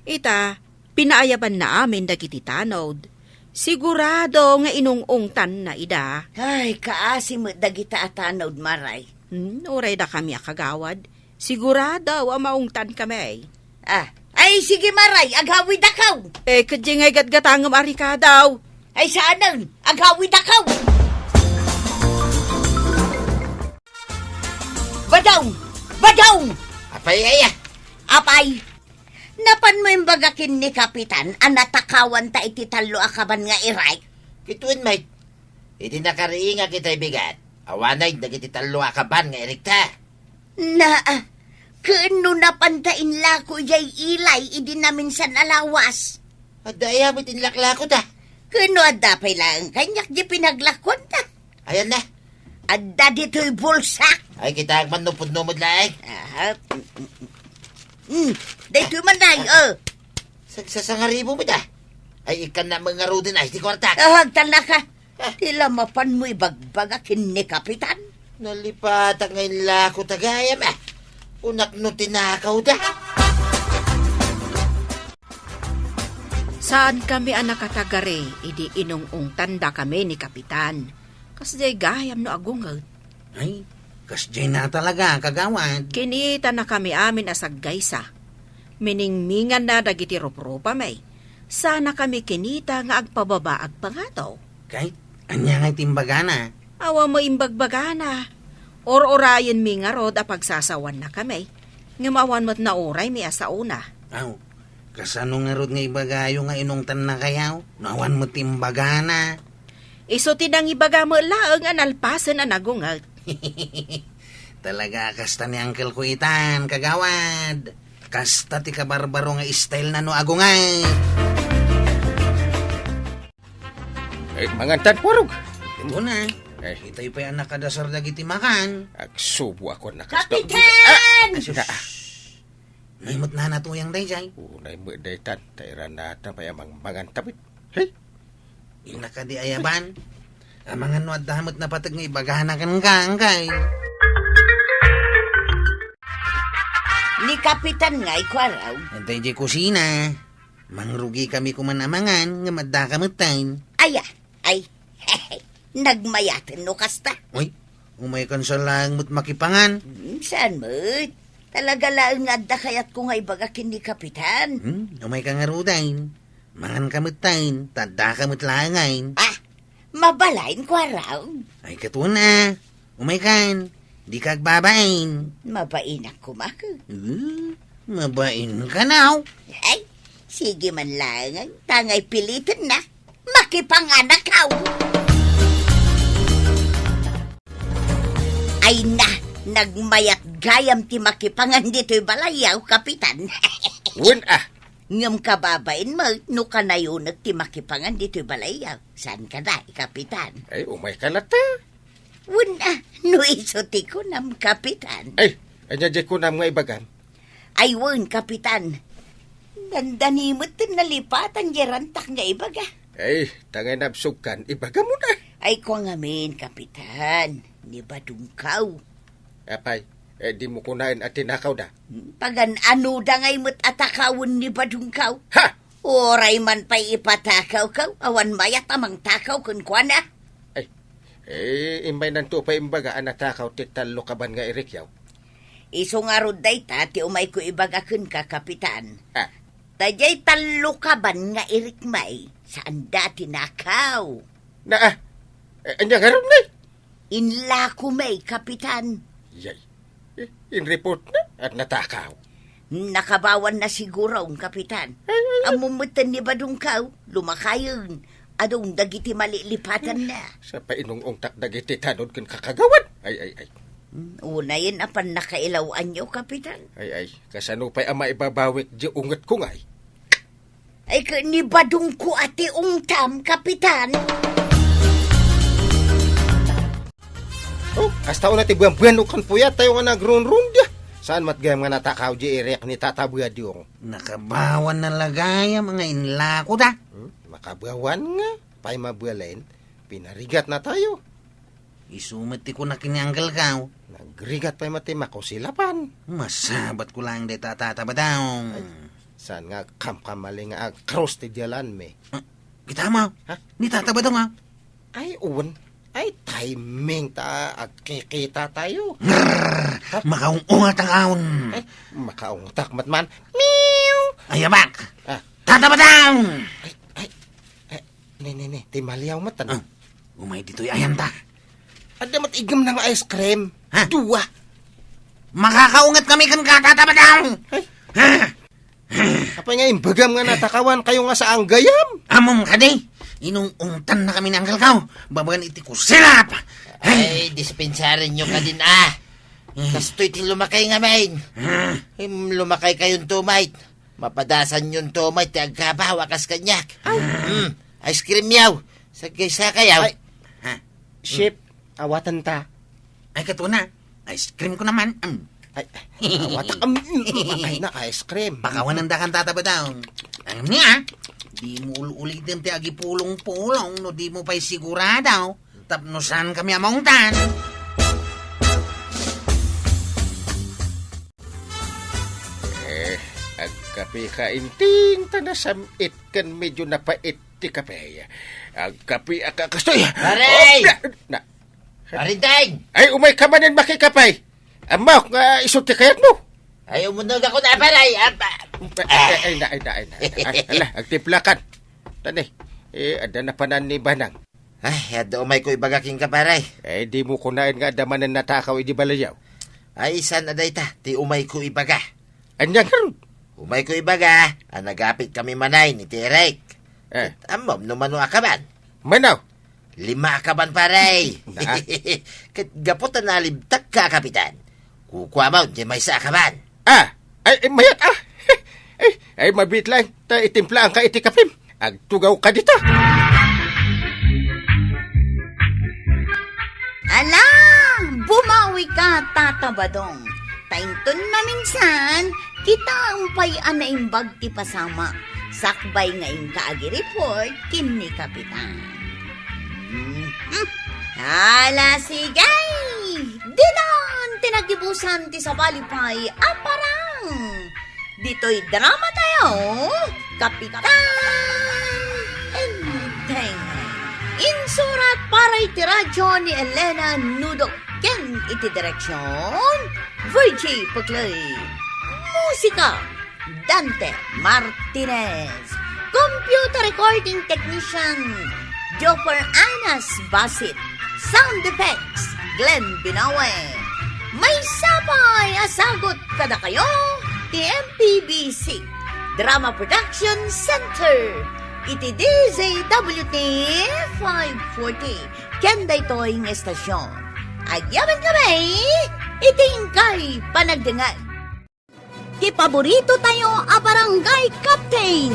Ita, pinaayabanna amin dagiti tanod. Sigurado nga inung-ungtanna ida. Ay, kaasi met dagita a tanod, Maray. Hmm, uray dakami a kagawad. Sigurado a maungtankami. Ah, ay, sige, Maray, agawidakon. Eh, ket diay ngay gatgatangem a rekado? Ay, saanen, agawidakon. Badong! Badong! Apay, aya? Apay, napanmo imbaga ken ni Kapitan a natakawanta iti tallo a kaban nga irik? Ket wen met, idi nakariingak itay bigat, awanen dagiti tallo a kaban nga irikta. Naa, ken no napanta inlako idiay ilay idi naminsan a lawas? Adda aya met inlaklako ta? Ken no adda pay laeng kaniak di pinaglakuanta? Ayanna. Adda ditoy bulsa. Ay, kitaek man no pudno met laeng. Aha. Mm, mm, mm. Mm, daytoy man, ay, oh. Sagsasangaribo met a. Ay, ikkanna met ngaruden, ay, ti kuarta. Ah, agtalna ka. Ah. Ti la mapanmo ibagbaga ken ni Kapitan. Nalipatak nga inlako ta gayam, ah. Kunak no tinakawda. Saankami a nakatagari idi inung-ungtandakami ni Kapitan. Kasdiay gayam no agunget. Ay, kasdiay na talaga, kagawad. Kinitanakami amin a saggaysa. Miningminganna dagiti ruprupami. Saanakami kinita nga agpababa agpangato. Ket ania ngay ti imbagana? Awan met imbagbagana. Ur-urayenmi ngarud a pagsasawannakami. Ngem awan met nauraymi a saona. Aw, kasano ngarud nga ibagayo nga inungtannakayo? No awan met ti imbagana. Isu ti nangibaga met laeng a nalpasen a nagunget. Talaga a kasta ni Uncle ko itan, kagawad. Kasta ti kabarbaro nga style na no agunget. Eh, mangantan, Kuarog. Ito na. Eh. Itay pay a nakadasar dagiti makan. Agsubo ako na kasta. Kapitan! Ah! Ay, sus. Ah. Nay met nana tuyang dayjay. Unay met daytan, ta iranatan pay a mangmangan tapit. Hey! Inna kadi ayaban. Amangan no adda met napateg nga ibagana kenka, angkay. Ni Kapitan ngay, Kuarog. Adda idiay kusina. Mangrugikami koman a mangan, ngem addaka metten. Aya, ay, nagmayaten no kasta. Uy, umaykan sa laeng met makipangan. Hmm, saan met? Talaga laeng nga adda kayatko nga ibaga ken ni Kapitan. Hmm, umayka ngaruden. Manganka metten, ta addaka met laengen. Ah, mabalin, Kuarog. Ay, ket wen a. Umaykan, dika agbabain. Mabainak koma. Uh, mabain kano? Ay, sige man laengen, ta ngay pilitenna. Makipanganakaw. Ay na, Nagmayat gayam ti makipangan ditoy balayyaw, Kapitan. Wen a. Ngem kababain met no kanayonek ti makipangan ditoy balayyaw. Saan kada, Kapitan? Ay, umay ka latta. Wen a, no isu ti kunam, Kapitan. Ay, ania diay kunam nga ibagam? Ay, wen, Kapitan. Dandani met ti nalipatan diay rantak nga ibaga. Ay, tangay nabsugkan, ibagam na. Ay, kua ngamin, Kapitan. Ni Badungkaw. Apay, eh, dimo kunaen a tinakawda? Pagan-anoda ngay met a takawen ni Badungkaw? Ha! Uray man pay ipatakawkaw, awan mayat a mangtakaw kenkuana. Ay, eh, immaynanto pay imbaga a natakaw ti tallo kaban nga irikyaw. Isu ngarud dayta ti umayko ibaga kenka, Kapitan. Ah. Ta diay tallo kaban nga irikmay, saanda a tinakaw. Na, ah, eh, ania ngarud, nay? Inlako may, Kapitan. Yay. Eh, in-report na at natakaw. Nakabawan na siguro, Kapitan. Ay, ay, ay. Ammom metten ni Badungkaw, lumakayen. Adun dagiti malilipatanna. Sa painungongtak dagiti tanod ken kakagawan. Ay, ay, ay. Hmm, unayen a pannakailaw-anyo, Kapitan. Ay, ay. Kasano pay a maibabawik di ungetko ngay? Ay, ka-, ni Badungko a ti ungtam, Kapitan. Oh, kasta una ti buan-buan o kan puyat tayo nga nagrunrun dia. Saan met gayam nga natakaw di irek ni Tata Badong? Nakabawan na la gayam nga inlako da. Hmm? Makabawan nga. Pay mabualen, pinarigat na tayo. Isu met ti kunak ni Uncle Kao. Nagrigat pay met ti makusilapan. Masabat ko lang dayta a Tata Badong. Ay, saan nga kamkamali nga agkrus ti dialan mi? Ah, kita mo? Ha? Ni Tata Badong, ah. Ay, uwan. Ay, timing ta agkikita tayo. Ngrrr! Ha? Makaung-ungat ang aon. Ay, makaungtak met man. Meow! Ay, abak! Ah. Tata Badong! Ay, ay, ay, Ne, ne, ne, ti maliaw met, ano? Ah, umay ditoy ayanta. Adda met igem nga ice cream. Ha? Dua. Makakaunget kami ken ka, Tata Badong! Ay. Ha? Apay nga imbagam nga natakawan kayo nga saan gayam? Amom kadi, inung-ungtan na kami ni Uncle Kao, babaen iti kusilap! Ay, dispensarenyo kadin, ah. Kastoy ti lumakay ngamin. Hmm. Em, lumakay kayon tumay. Mapadasan yon to, may ti agkabaw a kas kaniak. Ay. Mm, ice cream yaw. Sagkaysa kayaw. Ay. Ha? Chef, awaten ta. Ay, katuna. Ice cream ko naman. Mm. Ay, awatek. Mm, mm, ay na, ice cream. Pakawanan da kan Tata Badong. Ang niya, di mo ul-uliten ti agipulong-pulong no di mo pa'y sigurado. Tapno saan kami a maungtan. Eh, agkape ka, Inting, ta nasam-it ken medyo napait ti kape. Agkape a ka-, kastoy. Pare! Opla! Na. Pare Deng! Ay, umay ka manen makikape. Ammok nga isu ti kayatmo. Ay, umuneg ako na, pare. Ay, ab-, ay, ay, na, ay, na, ay, na. Ay, ala, agtiplakan. Tani, eh, adda na panan ni Banang. Ay, adda umayko ibaga kenka, pare. Eh, di mo kunaen nga adda manen natakaw idi balayaw? Ay, saan a dayta ti umayko ibaga? Ania ngarud? Umayko ibaga a nagapit kami manay ni ti Eric. Eh. Ket ammom no mano a kaban? Mano? Lima a kaban, pare. Na? Ket gapu ta nalibtakka a kapitan, kukuamon ti maysa a kaban. Ah, ay, ay, mayat, ah. Ay, ay, mabiit lang. Ta itimplaan ka iti kapim. Agtugaw ka dita. Ala, bumawi ka, Tata Badong. Ta inton maminsan, kitaem pay a naimbag ti pasamak. Sakbay nga inka agi-report ken ni Kapitan. Mhm. Ala, sige! Ditan ti nagibusan ti sabali pay a parang. Ditoy drama tayo, Kapitan Enteng. Insurat para iti radyo ni Elena Nudo ken iti direksyon, Virgie Puclay. Musika, Dante Martinez. Computer recording technician, Joffer Anas Basit. Sound effects, Glenn Binawe. Maysa pay a sagut kadakayo ti M P B C Drama Production Center iti D Z W T five forty. Ken daytoy nga estasyon, Agyaman kami iti inkay panagdengngeg. Ti paborito tayo a barangay captain,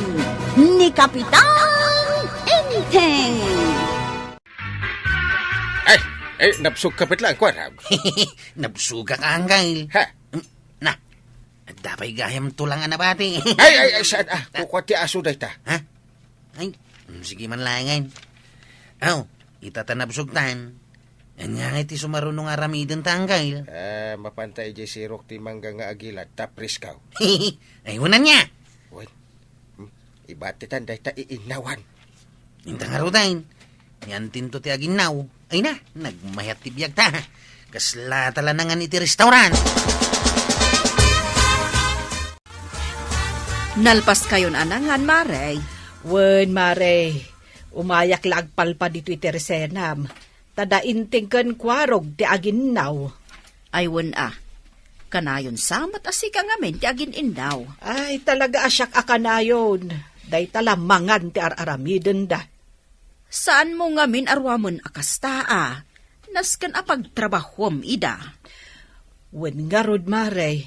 ni Kapitan Enteng. Ay, ay, nabsog ka met laeng, kuarog. Nabsogak, Anggail. Ha? Mm, na, adda pay gayam tulang a nabati. Ay, ay, ay, saan? Ah, kukua ti aso dayta. Ha? Ay, mm, sige man laengen. Aw, ita ta nabsogtan. Ania ngay ti sumaruno nga aramidenta, Anggail? Ah, mapanta idiay sirok ti mangga nga agilad, ta presko. Ay, wen ania? Wen. Hmm? Ibatitan dayta iinnawan. Inta ngaruden, ni antinto ti aginnaw. Ay na, nagmayat ti biagta. Kasla ta la nangan iti restaurant. Nalpaskayon a nangan, Mare? Wen, Mare. Umayak la agpalpadi iti Tersenam. Ta da Enteng ken Kuarog ti aginnaw. Ay, wen a. Kanayon sa met a sika ngamin ti agin-innaw. Ay, talaga a siak a kanayon. Dayta la mangan ti ar-aramidenda. Saanmo ngamin a ruamen a kasta a? Nasken a pagtrabahuem ida. Wen ngarud, Mare.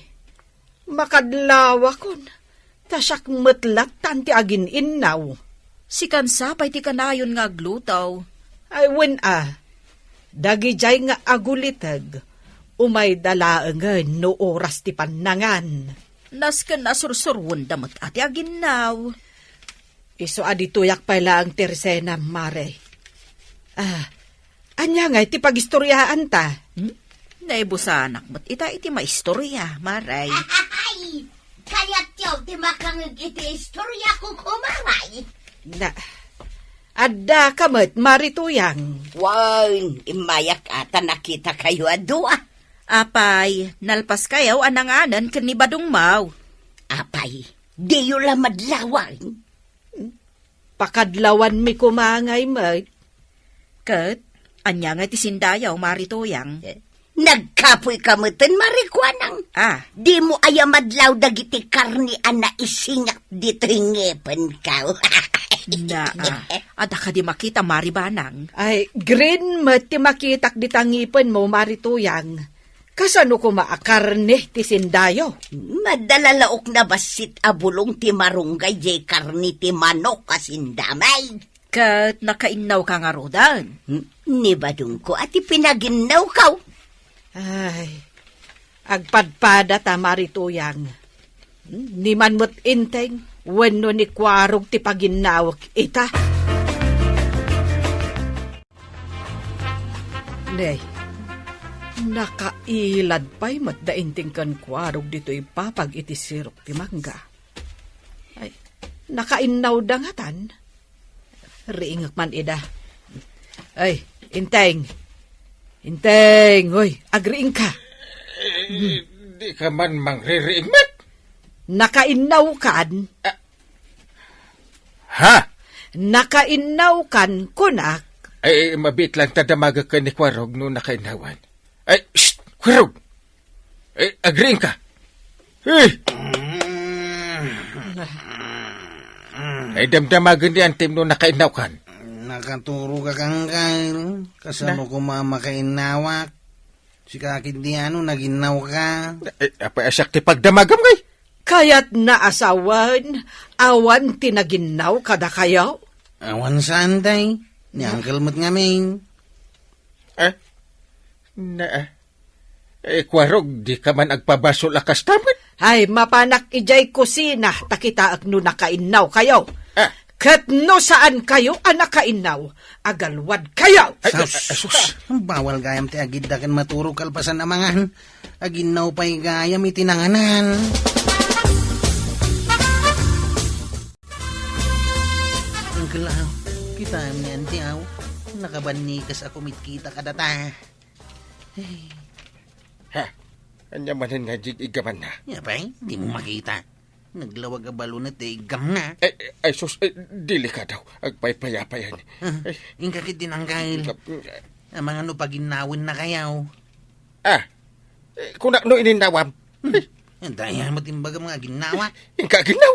Makadlawakon, ta siak met lattan ti agin-innaw. Sikan sa pay ti kanayon nga agluto. Ay, wen a, dagidiay nga aguliteg, umayda laengen no oras ti pannangan. Nasken a sursuruenda met a ti aginnaw. Isu a ditoyak pay laeng ti resenam, Mare. Ah, ania ngay ti pagistoriaanta? Hmm? Naibusanak met ita iti maistoria, Mare. Ay, kayatyo ti makangeg iti istoriako, Mare? Na, adda ka met, Mare Tuyang. Wen, immayak a ta nakitakayo a dua. Apay, nalpaskayo a nanganen ken ni Badong Mau. Apay, diyo la madlawan? Pakadlawanmi koma ngay met. Ket, ania ngay ti sindayo, Mare Tuyang? Eh, nagkapoy ka meten, Mare Kuanang. Ah. Dimo aya madlaw dagiti karne a naisingak ditoy ngepenko? Naa, adda kadi makita, Mare Banang? Ay, green met ti makitak dita ngepenmo, Mare Tuyang. Kasano koma a karne ti sindayo? Madala la ukna bassit a bulong ti marunggay diay karne ti manok a sindamay. Ket nakainnawka ngaruden? Hmm, ni Badongko a ti pinaginnawko. Ay, agpadpada ta, Mare Tuyang. Hmm, ni man met Enteng wenno ni Kuarog ti paginnawek ita. Nay, nakailad pay met da Enteng ken Kuarog ditoy papag iti sirok ti mangga. Ay, nakainnawda ngatan. Riingek man ida. Ay, Enteng. Enteng, oy, agriingka. Eh, di ka man mangririing met? Nakainnawkan? Ah, Ha? Nakainnawkan, kunak. Ay, mabiit lang ta damagek ken ni Kuarog no nakainnawan. Ay, shh! Kuarog! Ay, agriingka! Ay! Ay, damdamagen ni Antem no nakainnaw kan. Nakaturog a kangkal. Kasano Na? Koma makainnawak? Sika ketdi ano, naginnaw ka? Ay, apay a siak ti pagdamagam, ngay? Kayatna a sawen, awan ti naginnaw kadakayo? Awan saan, tay. Ni Uncle met ngamin. Eh? Na, eh, Kuarog, di ka man agpabasol a kasta met? Ay, mapanak idiay kusina, ta kitaek no nakainnaw kayo. Ah. Ket no saan kayo a nakainnaw, agalwad kayo! Ay, Sus! Ay, sus! Bawal gayam ti agidda ken maturog kalpasan a mangan. Aginnaw pay gayam iti nanganan. Uncle, aw, kitaem ni Auntie, aw. Nakabannikas a kumitkita kadata. Ay. Ha? Ania manen nga iggamanna? Apay, dimo makita. Naglawag a balon ti iggamna. Ay, ay, sus, ay, delikado. Agpaypayapayan. Ah, ay. Inka ketdi, Uncle. Inka, mm. Amangan no paginnawenna kayo. Ah, eh, kunak no ininnawam. Hmm. Dayta met imbagam nga aginnawa. Inka aginnaw.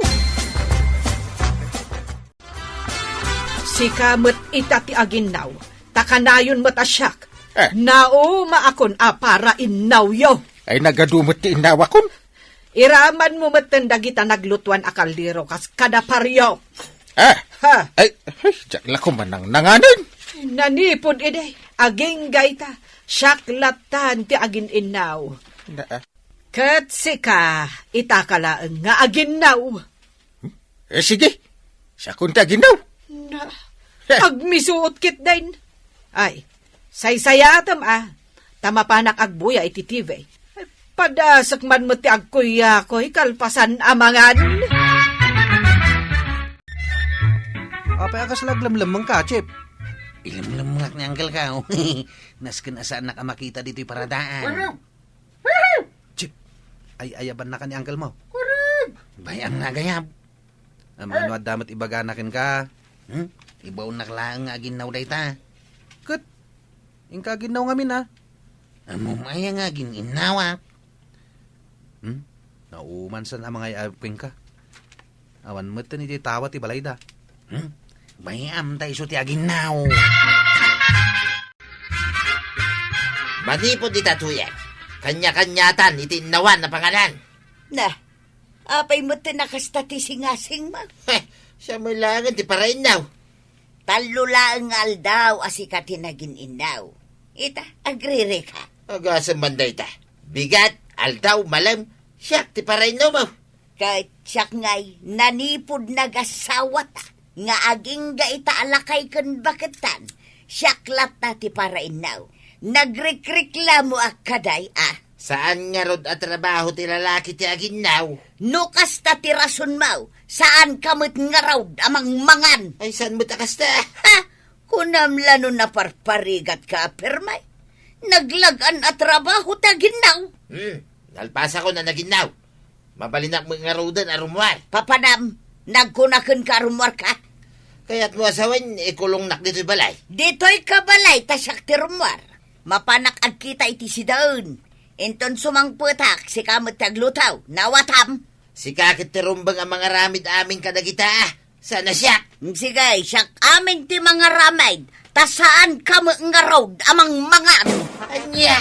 Sika met ita ti aginnaw, ta kanayon met a siak, Eh. Naumaakon a para innawyo. Ay, nagadu met ti innawakon. Iramanmo metten dagita naglutuan a kaldero kas kada paryok. Eh. Ha? Ay, ay, diak la koma nangnanganen. Nanipod idi, agingga ita, siak lattan ti agin-innaw. Na, ah. Ket sika, ita ka laeng nga aginnaw. Eh, sige. Siakon ti aginnaw. Na, eh, agmisuot ketdin. Ay, saysayatem a, ta mapanak agbuya iti T V. Padasek man met ti agkuyakoy kalpasan a mangan. Apay a kasla aglemlemmengka, Chip? Ilemlemmengak ni Uncle ka, oh. Nasken a saannak a makita ditoy paradaan. Chip, ay-ayabannaka ni uncle mo. Korek! Bay-am nga agayab. Ammom no adda met ibagana kenka? Hmm? Ibaonnak laeng nga aginnaw dayta. Ket, inka aginnaw ngamin, a? Ammom aya nga agin-innawak? Hmm? Naumansan a mangay-ayab kenka. Awan metten iti tawa ti balayda. Hmm? Bay-am ta isu ti aginnaw. Manipud ita, Tuyang, kanya-kaniatan iti innawan a panganan. Na, apay metten a kasta ti singasingmo? Heh, siak met laengen ti parainnaw. Tallo laeng nga aldaw a sika ti nagin-innaw. Ita, agririka. Agasem man dayta. Bigat, aldaw, malem, siak ti parainnaw mo. Ket siak ngay, nanipud nagasawata nga agingga ita a lakay ken baketan, siak latta ti parainnaw. Nagrikriklamoak kadi a. Saan ngarud a trabaho ti lalaki ti aginnaw? No kasta ti rasonmo, saanka met ngarud a mangmangan. Ay, saan met a kasta? Ha? Kunam la no naparparigatka a permi. Naglag-an a trabaho ti aginnaw. Hmm, nalpasakon a naginnaw. Mabalinak met ngaruden a rummuar. Papanam, nagkuna kenka a rummuarka? Kayatmo a sawen, ikulongnak ditoy balay. Ditoyka balay ta siak ti rummuar. Mapanak agkita iti sidaen. Inton sumangpetak, sika met ti agluto. Nawatam? Sika ket ti rumbeng a mangaramid amin kadagita. Saan a siak? Sige, siak amin ti mangaramid. Ta saanka met ngarud a mangmangan. Ania?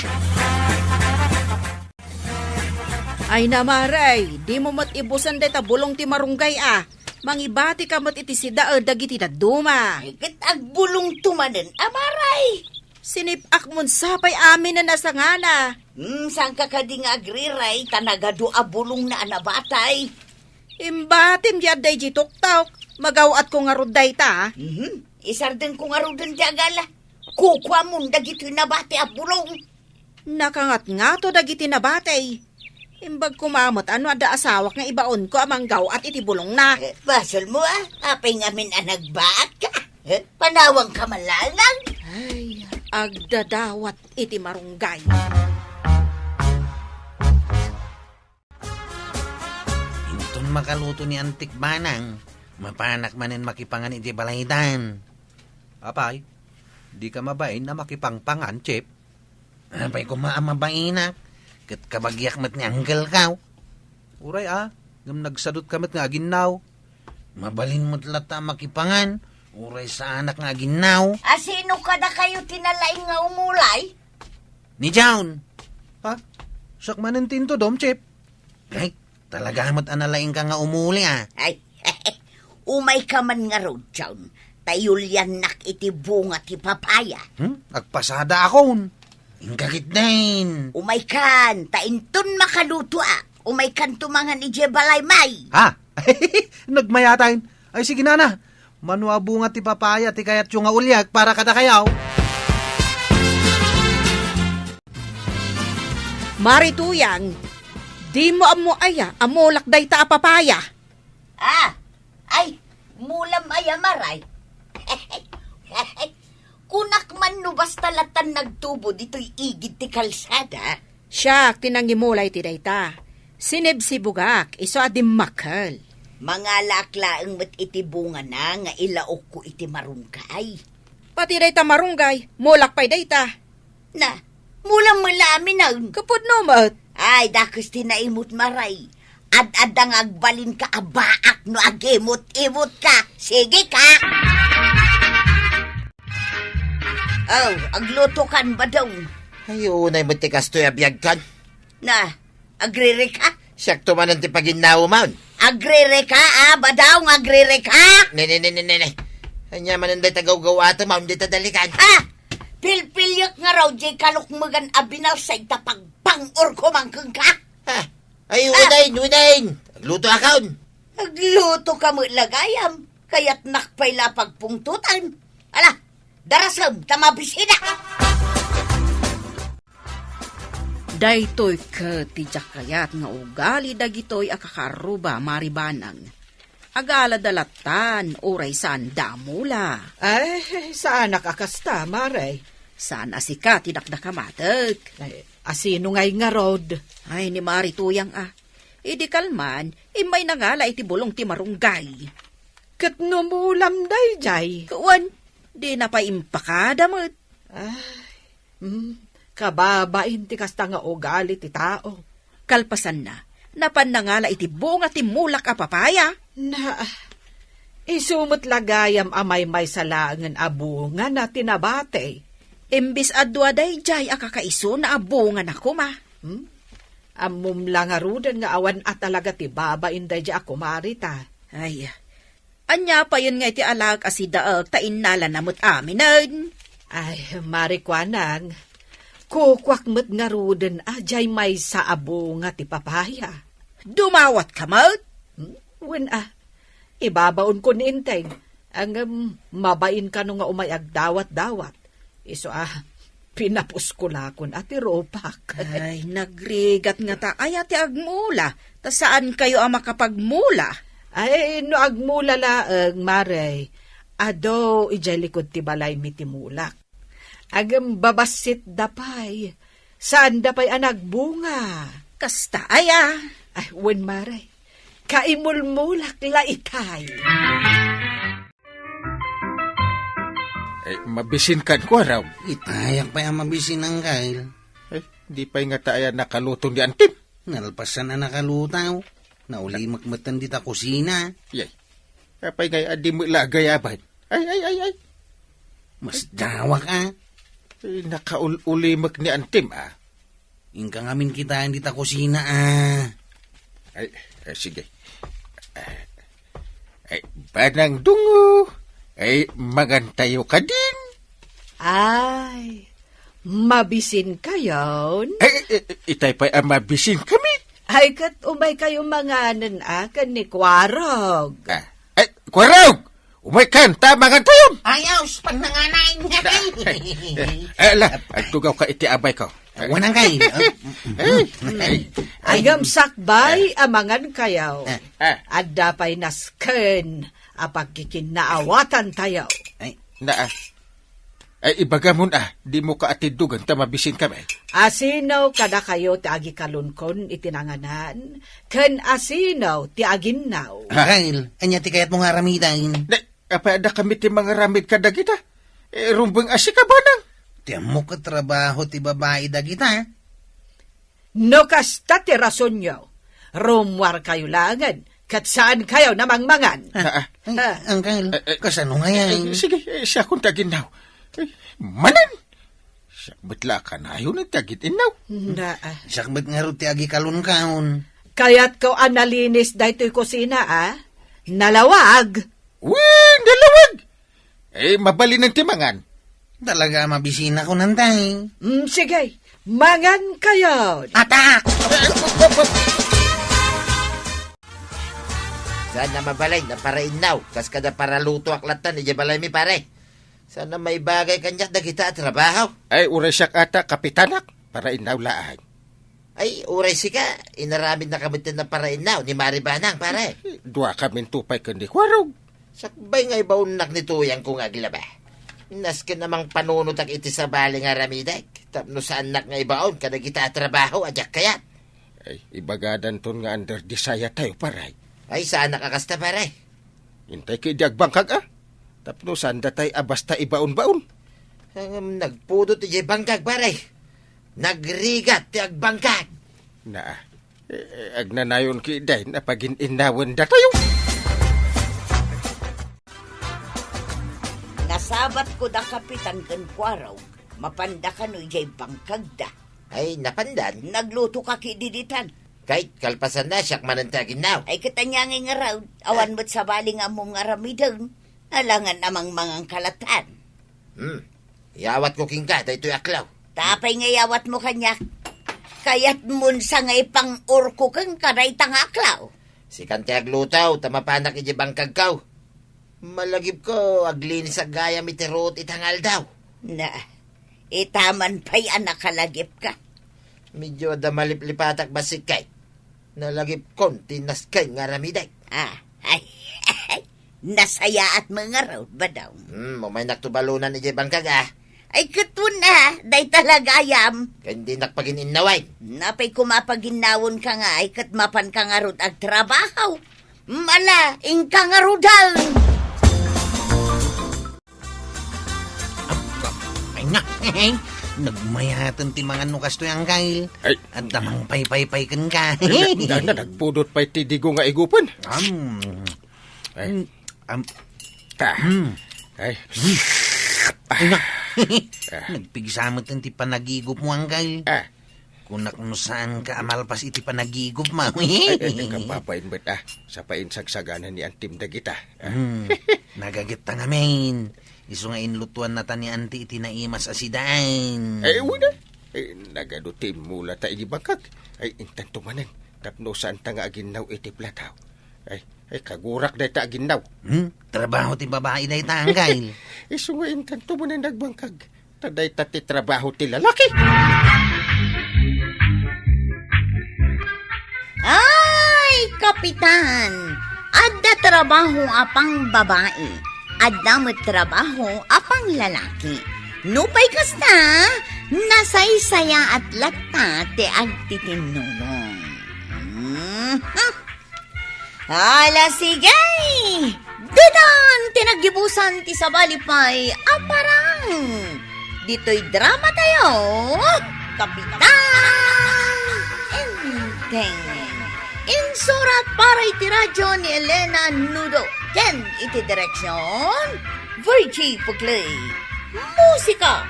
Ay, Mare, dimo met ibusen dayta bulong ti marunggay a. Mangibatika met iti sidaen dagiti dadduma. Ay, ket agbulongto manen, Mare. Sinip-ak mon sapay aminen a sangana. Hmm, saanka kadi nga agriray, ta nagadu a bulongna a nabatay. Imbatim ti adda idiay tuktok. Magaw-atko ngarud dayta. Mhm. Isardengko ngaruden ti agala. Kukuamon dagitoy nabati a bulong. Nakangatngato dagiti nabati. Imbag koma met a no adda asawak nga ibaonko a manggaw-at iti bulongna. Eh, basolmo a, apay ngamin a nagbaat ka? Eh, panawangka man laeng. Ay, agdadawat iti marunggay. Inton makaluto ni Antik Banang, mapanak manen makipangan iti balaydan. Apay, dika mabain a makipangpangan, Chip? Apay koma a mabainak, ket kabagiak met ni Uncle ka. Uray a, ngem nagsadutka met nga aginnaw. Mabalin met latta a makipangan, uray saanak nga aginnaw. A sino kadakayo ti nalaing nga umulay? Ni John. Ha? Siak manen ti intudom, Chip? Ay, talaga met a nalaingka nga umuli, a. Ay, umayka man ngarud, John. Ta iuliannak iti bunga ti papaya. Hmm? Agpasada akon. Inka ketdin. Umaykan, ta inton makalutoak, umaykanto mangan idiay balay, may. Ha? Nagmayatan. Ay, sige, nana. Mano a bunga ti papaya ti kayatyo nga uliak para kadakayo? Mare Tuyang, dimo ammo aya a mulak dayta a papaya? Ah, ay, mulam aya, Mare? Kunak man no basta lattan nagtubo ditoy igid ti kalsada. Siak ti nangimulay ti dayta. Sinibsibugak, isu a dimmakkel. Mangalaak laeng met iti bungana nga ilaokko iti marunggay. Pati dayta marunggay, mulak pay dayta. Na, mulam met la aminen. Kapudno met. Ay, dakes ti naimut, Mare. Ad-adda nga agbalinka a baak no agimut-imutka. Sige ka. Oh, aglutokan, Badong. Ay, unay met ti kastoy a biagkan. Na, agririka? Siakto manen ti paginnawemon. Agririka, ah, Badong, agririka? Ne, ne, ne, ne, ne, ne. Ania manen dayta gawgawatem, awan dayta dalikan. Ha? Pilpiliek ngarud, diay kalukmegan a binalsag ta pagpang-or ko man kenka. Ha? Ay, Ah! unayen, unayen. Aglutoakon. Aglutoka met la gayam. Kayatnak pay la pagpungtotan. Ala, darasem ta mabisinak. Daytoy ket ti diak kayat nga ugali dagitoy a kakaarruba, Mari Banang. Agalada lattan, uray saanda a mula. Ay, saanak a kasta, Mare. Saan a sika ti dakdakamatek. Ay, asino ngay ngarud? Ay, ni Mari Tuyang a. Idi kalman, immay nangala iti bulong ti marunggay. Ket no mulam daydiay? Wen, dina pay impakada met. Ay, mm, kababain ti kasta nga ugali ti tao. Kalpasanna, napan nangala iti bunga ti mulak a papaya. Na, isu met la gayam a maymaysa laengen a bungana ti nabati. Imbes a dua daydiay a kakaisuna a bungana koma. Hmm? Ammom la ngaruden nga awan a talaga ti babain daydiay a kumarita. Ay, ania payen nga iti alaek a sidaek ta innalana met aminen? Ay, Mari Kuanang, kukuak met ngaruden a diay maysa a bunga ti papaya. Dumawatka met? Hmm? Wen a, ibabaonko ni Enteng. Ngem mabain kano nga umay agdawat-dawat. Isu a, pinapusko lakon a ti rupak. Ay, nagrigat ngata aya ti agmula, ta saankayo a makapagmula. Ay, no agmula laeng, Mare, adu idiay likod ti balaymi ti mulak. Ngem babassitda pay. Saanda pay a nagbunga. Kasta aya? Ay, wen, Mare. Kaimulmulak la itay. Ay, mabisinkan, Kuarog. Itayak pay a mabisin, Angkel. Ay, di pay ngata aya nakaluto ni Antim? Nalpasan a nakaluto. Naulimek metten dita kusina. Yay. Apay ngay a di met la agayaban? Ay, ay, ay, ay. Masdawak a. Eh, nakaul-ulimek ni Antim, ah. Inka ngamin kitaen dita kusina, ah. Ay, eh, sige. Ay, Banang Dungo, ay, mangantayo kadin. Ay, mabisinkayon? Ay, eh, eh, itay pay a mabisinkami. Ay, ket umaykayo manganen a ken ni Kuarog. Ah, ay, Kuarog! Umaykan, ta mangantayon! Ayaw, pannanganay niya. Eh, eh, ala, agtugawka iti abayko. Wen, Angkel. Eh, eh, ay. Ngem sakbay a mangankayo. Eh. Ah. Adda pay nasken a pagkikinnaawatantayo. Ay. Naa. Ay, ibagamon a, dimo ka atiddogen ta mabisinkami. Asino kadakayo ti agikalunkon iti nanganan, ken asino ti aginnaw? Angkel, ania ti kayatmo nga aramiden? Da, apay addakami ti mangaramid kadagita? Eh, rumbeng a sika, Banang. Ti ammok ket trabaho ti babai dagita. No kasta ti rasonyo, rummuarkayo laengen, ket saankayo a mangmangan. Ah, ah. Ay, Ah. Angkel, Eh, eh, kasano ngay? Eh, sige, eh, siakon ti aginnaw. Eh, manen! Siak met la a kanayon ti agin-innaw. Na, ah. Siak met ngarud ti agikalunkon. Kayatko a nalinis daytoy kusina, ah. Nalawag. Wen, nalawag! Eh, mabalinen ti mangan. Talaga, mabisinak, Antay. Mm, sige, mangankayon. Atak! Saan a mabalin a parainnaw? Kas kada paralutoak lattan idiay balaymi, pare. Saan a maibagay kaniak dagita a trabaho? Ay, uray siak ata, kapitanak. Parainnaw laeng. Ay, uray sika, inaramidnaka metten a parainnaw ni Mari Banang, pare. Duakaminto pay ken ni Kuarog. Sakbay nga ibaonnak ni Tuyangko nga aglaba. Nasken a mangpanunotak iti sabali nga aramidek, tapno saannak nga ibaon kadagita a trabaho a diak kayat. Ay, ibagadanton nga under desire tayo, pare. Ay, saanak a kasta, pare. Intay ket idi agbangkag, a? Tapno saan datay a basta ibaon-baon. Ngem nagpudot idiay bangkag, pare. Nagrigat ti agbangkag. Naa. Eh, eh, agnanayon ket dayta a pagin-innawen datayo. Nas Sabatko da Kapitan ken Kuarog, mapanda kano idiay bangkagda. Ay, napandan? Nagluto ka ki diditan. Kay, kalpasanna, siak manen ti aginnaw. Ay, ket ania ngay ngarud, awan met sabali nga ammom nga aramiden. Alangan a mangmangan ka latan. Hmm. Iyawatko kenka daytoy a klaw. Ta apay nga iyawatmo kaniak? Kayatmon sa nga ipang-urko kenka dayta nga a klaw? Sikan ti agluto, ta mapanak idiay bangkagko. Malagipko, aglinis gayam iti ruot ita nga aldaw. Na, ita man pay a nakalagipka. Medyo adda maliplipatak bassit kay. Nalagipkon ti nasken nga aramidek. Ah, ay, nasayaat met ngarud, Badong. Hmm, umaynakto balonan idiay bangkag, ah. Ay, ket wen, ah, dayta la gayam. Kay dinak pagin-innawen. Napay koma paginnawenka ngay, ket mapanka ngarud agtrabaho. Mala, inka ngaruden. Ay na, nagmayaten ti mangan no kastoy, Anggail. Ay. Adda mangpaypaypay kenka. Ay, na, na, na, nagpudot pay ti digo nga igupen. Am. Ay. Mm, am. Ah. Mm. Ay. Ay na. Ah. Nagpigsa met ti panagigupmo, Anggail. Ah. Kunak no saanka a malpas iti panagigupmo. Ay, ay, ay, kapapain met, ah. Sapay insagsagana ni Antim dagita, ah. Hmm, nagaget ta ngamin. Isu nga inlutuannata ni Anti iti naimas a sidain. Ay, wen a. Ay, nagadu ti immulata idi bangkag. Ay, intanto manen, tapno saanta nga aginnaw iti plataw. Ay, ay, kagurak dayta aginnaw. Hmm? Trabaho ti babai dayta, Anggail. Isu nga intanto manen agbangkag. Ta dayta ti trabaho ti lalaki. Ay, Kapitan! Adda trabaho a pangbabai. Adda met trabaho a panglalaki. Nupay kasta, nasaysayaat latta ti agtitinnulong. Mhm. Ala, sige! Ditan ti naggibusan ti sabali pay a parang. Ditoy drama tayo, Kapitan Enteng. Insurat para iti radyo ni Elena Nudo ken iti direksyon, Virgie Puclay. Musika,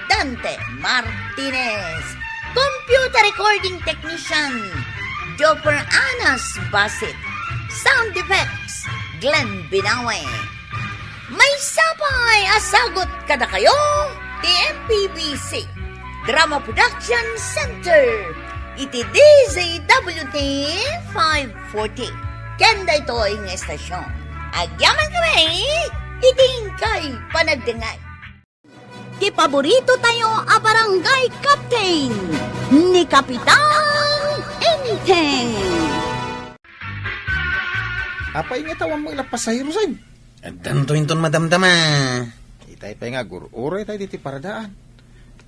Dante Martinez. Computer recording technician, Joper Anas Basit. Sound effects, Glenn Binawe. Maysa pay a sagut kadakayo ti M P B C Drama Production Center iti D Z W T five forty. Ken daytoy nga estasyon, agyamankami iti inkay panagdengngeg. Ti paborito tayo a barangay captain, ni Kapitan Enteng. Apay nga awan met la pasaherosen? Addanto inton madamdama. Itay pay nga agur-uray tayo diti paradaan.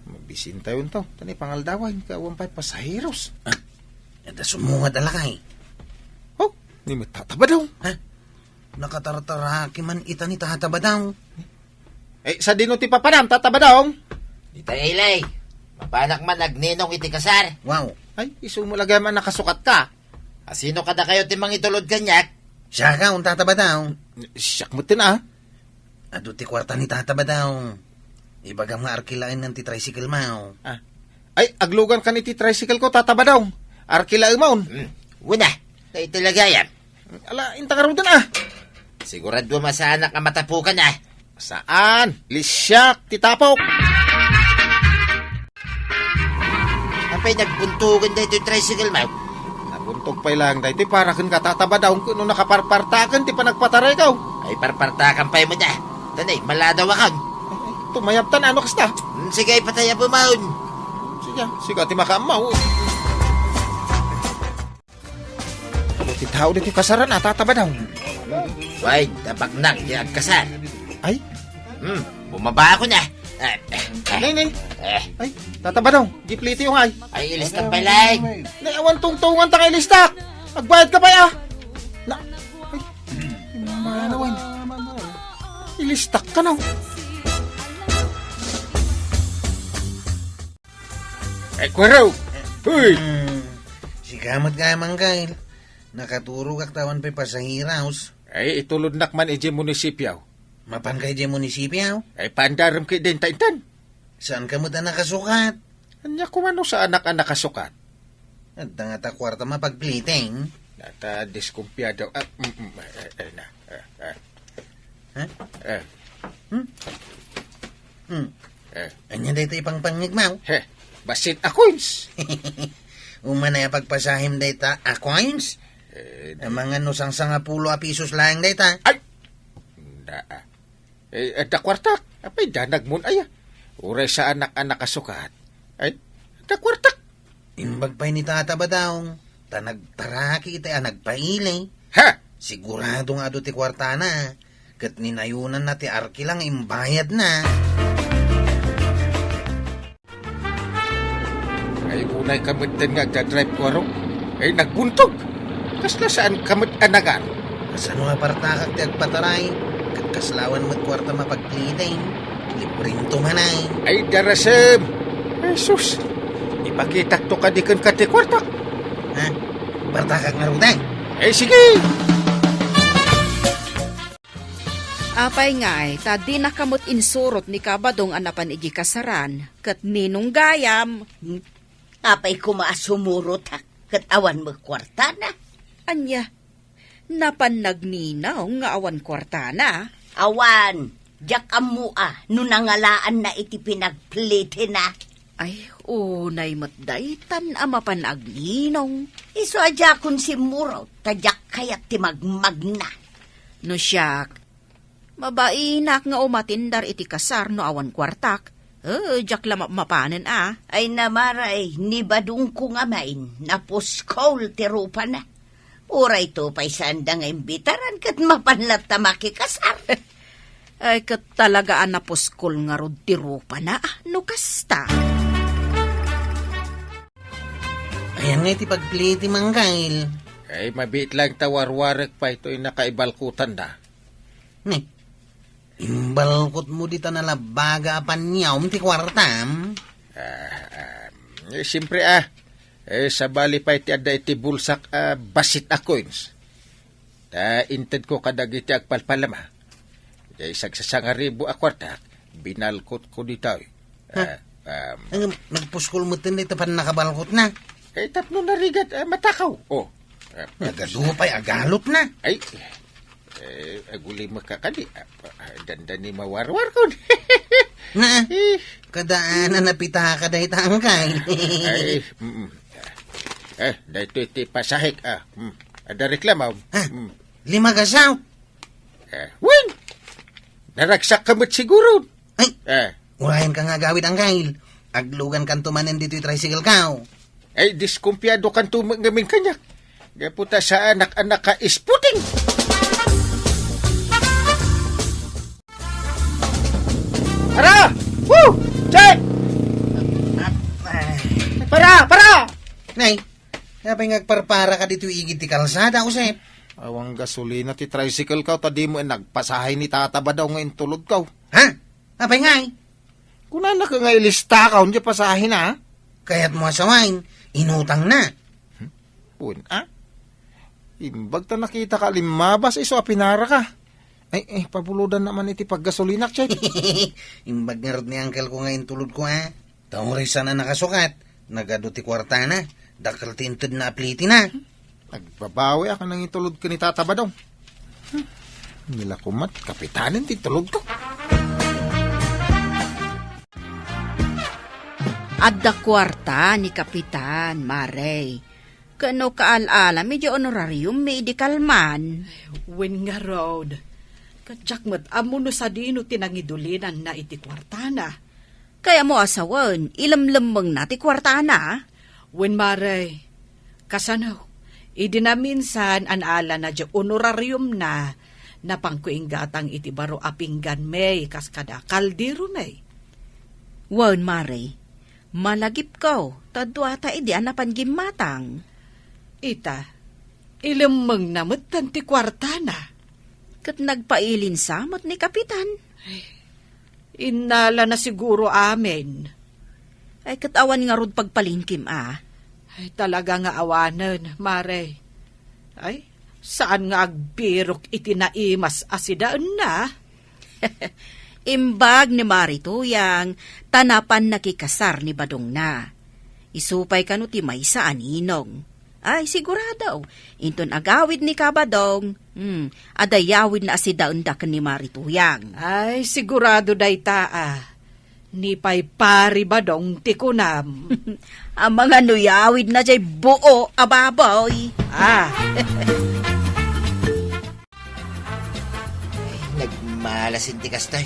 Mabisin tayo into, ta ni pangaldawan, ket awan pay pasaheros. Ah, adda sumungad a lakay. Oh, ni met Tata Badong. Ha? Nakatartaraki man ita ni Tata Badong. Eh, sadino ti papanam, Tata Badong? Dita, Eli. Mapanak man agninong iti kasar. Wow. Ay, isu met la gayam a nakasukatka. Asino kadakayo ti mangitulod kaniak? Siak, Tata Badong. Siak met, ah. Adu ti kuarta ni Tata Badong. Ibagam nga arkilaennan ti tricycle mo. Ah. Ay, aglugankan iti tricycle ko, Tata Badong. Arkilaemon. Hmm. Wen a. Dayta la gayam. Ala, inta ngaruden, ah. Siguraduam a saanak a matapukan, ah. Saan? Lisiak ti tapok. Apay nagbuntogen daytoy tricycle mo? Nabuntog pay laeng daytoy para kenka, Tata Badong, ket no nakaparpartaken ti panagpatarayko. Ay, parpartakan pay met, ah. Tanay, maladawakan. Ay, ay, tumayabtan, ano kasta? Hmm, sige, ipatayabemon. Sige, sige, ti makaammo. Adu ti tao ditoy kasaran, Tata Badong. Wen, tapaknak ti agkasar. Ay? Hmm, bumaba ako na. Eh, eh, eh. Nay, nay. Eh. Ay, Tata Badong, gipliti yung ay. Ay, ilistak pay laeng. Nay, awan tungtungan ta kay ilistak. Agbayad ka pay, ah. Na, ay, manawan. Ilistak ka, no? Ay, Kuwaro! Hoy! Hmm, sika met gayam, Anggail. Nakaturogak ta awan pay pasaheros. Ay, itulodnak man idiay munisipyo. Mapanka idiay munisipio? Ay, paandarem ketdi inta intan. Saanka met a nakasukat? Ania koma no saanak a nakasukat? Adda ngata kuartam a pagpiliting. Ngata, diskumpiado. Ah, mm, mm, eh, eh, eh, na, eh, eh. Ha? Eh. Hmm? Hmm. Eh. Ania dayta ipangpangngegmo? He, bassit a coins. Umanay a pagpasahim dayta a coins? Eh, amangan no sangsangapulo a pisos laeng dayta. Ay! Na, ah. Eh, adda kuartak. Apay, danagmon aya. Uray saanak a nakasukat. Ay, adda kuartak. Imbag pay ni Tata Badong, ta nagtaraki iti a nagpaili. Ha? Sigurado nga adu ti kuartana, ket ninayonanna ti arkila nga imbayadna. Ay, unay ka metten nga agdadrive, Kuaro. Ay, nagbuntog. Kasla saan ka met a nagan? Kasano a partakak ti agpataray, ket kasla awan met kuartam a pagpiliting. Librem to manay. Ay, darasem! Ay, sus! Ipakitak to kadi kenka ti kuartak. Ha? Partakak ngarud, eh? Ay, sige! Apay ngay, ta dinaka met insurot ni Kabadong a napan iti kasaran, ket ninong gayam? Hmm? Apay koma a sumurotak, ket awan met kuartana? Ania? Napan nagninaw nga awan kuartana? Awan, diak ammo a no nangalaanna iti pinagplitina. Ay, unay met daytan a mapan agninong. Isu a diakon simmurot, ta diak kayat ti magmagna. No siak, mabainak nga umatindar iti kasar no awan kuartak. Eh, diak la mapmapanen a. Ay, namaray, ni Badongko ngamin, napuskol ti rupana. Uray to pay saanda nga imbitaran ket mapan latta makikasar. Ay, ket talaga a napuskol ngarud ti rupana, no kasta. Ayan nga iti pagpili ti manggail. Ay, mabiit lang ta warwarek pay toy nakaibalkutanda. Ne, imbalkutmo dita nalabaga a paniawm ti kuartam? Ah, ah, eh, siyempre, ah. Eh, sabali pay ti adda iti bulsak a bassit a coins. Ta intedko kadagiti agpalpalama. Diay sagsasangaribu a kuartak, binalkotko ditoy. Ha? Ah, um, Ang nagpuskol metten dayta pannakabalkotna. Eh, tapno narigat, ah, matakaw. Oh. Ah, Nagadu pay agalotna. Ay, eh, agulimek ka kadi. Ah, ah, dandani mawarwarkon. Na, Eh, kadaan a napitaka dayta, angkay. Ay, mm. Eh, daytoy ti pasahek, ah. Mm. Adda reklamo. Ha? Mm. Lima ka south. Eh, wen! Naragsak ka met siguro. Ay, Eh. urayan ka nga agawid, angkay. Aglugan kanto manen ditoy tricycle ka, oh. Ay, diskumpiado kanto met ngamin kaniak. Gapu ta saanak a naka-isputing. Para! Woo! Check! Para! Para! Nay, apay nga agparpara ka ditoy igid ti kalsada, Josep? Awan gasolina ti tricycle ka, ta dimo nagpasahe ni Tata Badaw nga intulod ka. Ha? Apay ngay? Kunana ka nga ilista ka, undi pasahe na, ha? Kayat mo asawain, inutang na. Hmm? Pun, ah? Imbag ta nakita ka limmabas, isu a pinara ka. Ay, eh, pabulodan naman iti paggasolinak, Chet. Imbag ngarud ni uncle ko nga intulod ko, ha? Ta uray saan a nakasukat, nagadu ti kuartana, dakkel ti intedna a plitina. Nagbabawi a nangitulod ken ni Tata Badong. Hmm. Nila kumat, kapitanen ti tulod ko. Adda kuarta ni Kapitan, Mare. Ken no kaal-alam idiay honorarium mi idi kalman. Wen ngarud, ket diak met ammo no sadino ti nangidulinanna iti kuartana. Kayatmo a sawen, ilemlemmengna ti kuartana? Wen, Mare, kasano, idi naminsan a naalana diay honorariumna, napanko inggatang iti baro a pinggan mi kas kada kaldero mi. Wen, Mare, malagipko, ta duata idi a napan gimmatang. Ita, ilemmengna metten ti kuartana. Ket nagpailinsa met ni Kapitan. Ay, innalana siguro amin. Ay, ket awan ngarud pagpalingkim a. Ay, talaga nga awanen, Mare. Ay, saan nga agbirok iti naimas a sidaenna? Imbag ni Mari Tuyang ta napan nakikasar ni badongna. Isu pay kano ti maysa a ninong. Ay, sigurado, inton agawid ni Kabadong, hmm, adda yawidna a sidaenda ken ni Mari Tuyang. Ay, sigurado dayta, a. Ni pay Pari Badong ti kunam. Amangan no yawidna jay buo a baboy. Ah. Ay, nagmalasin ti kastoy.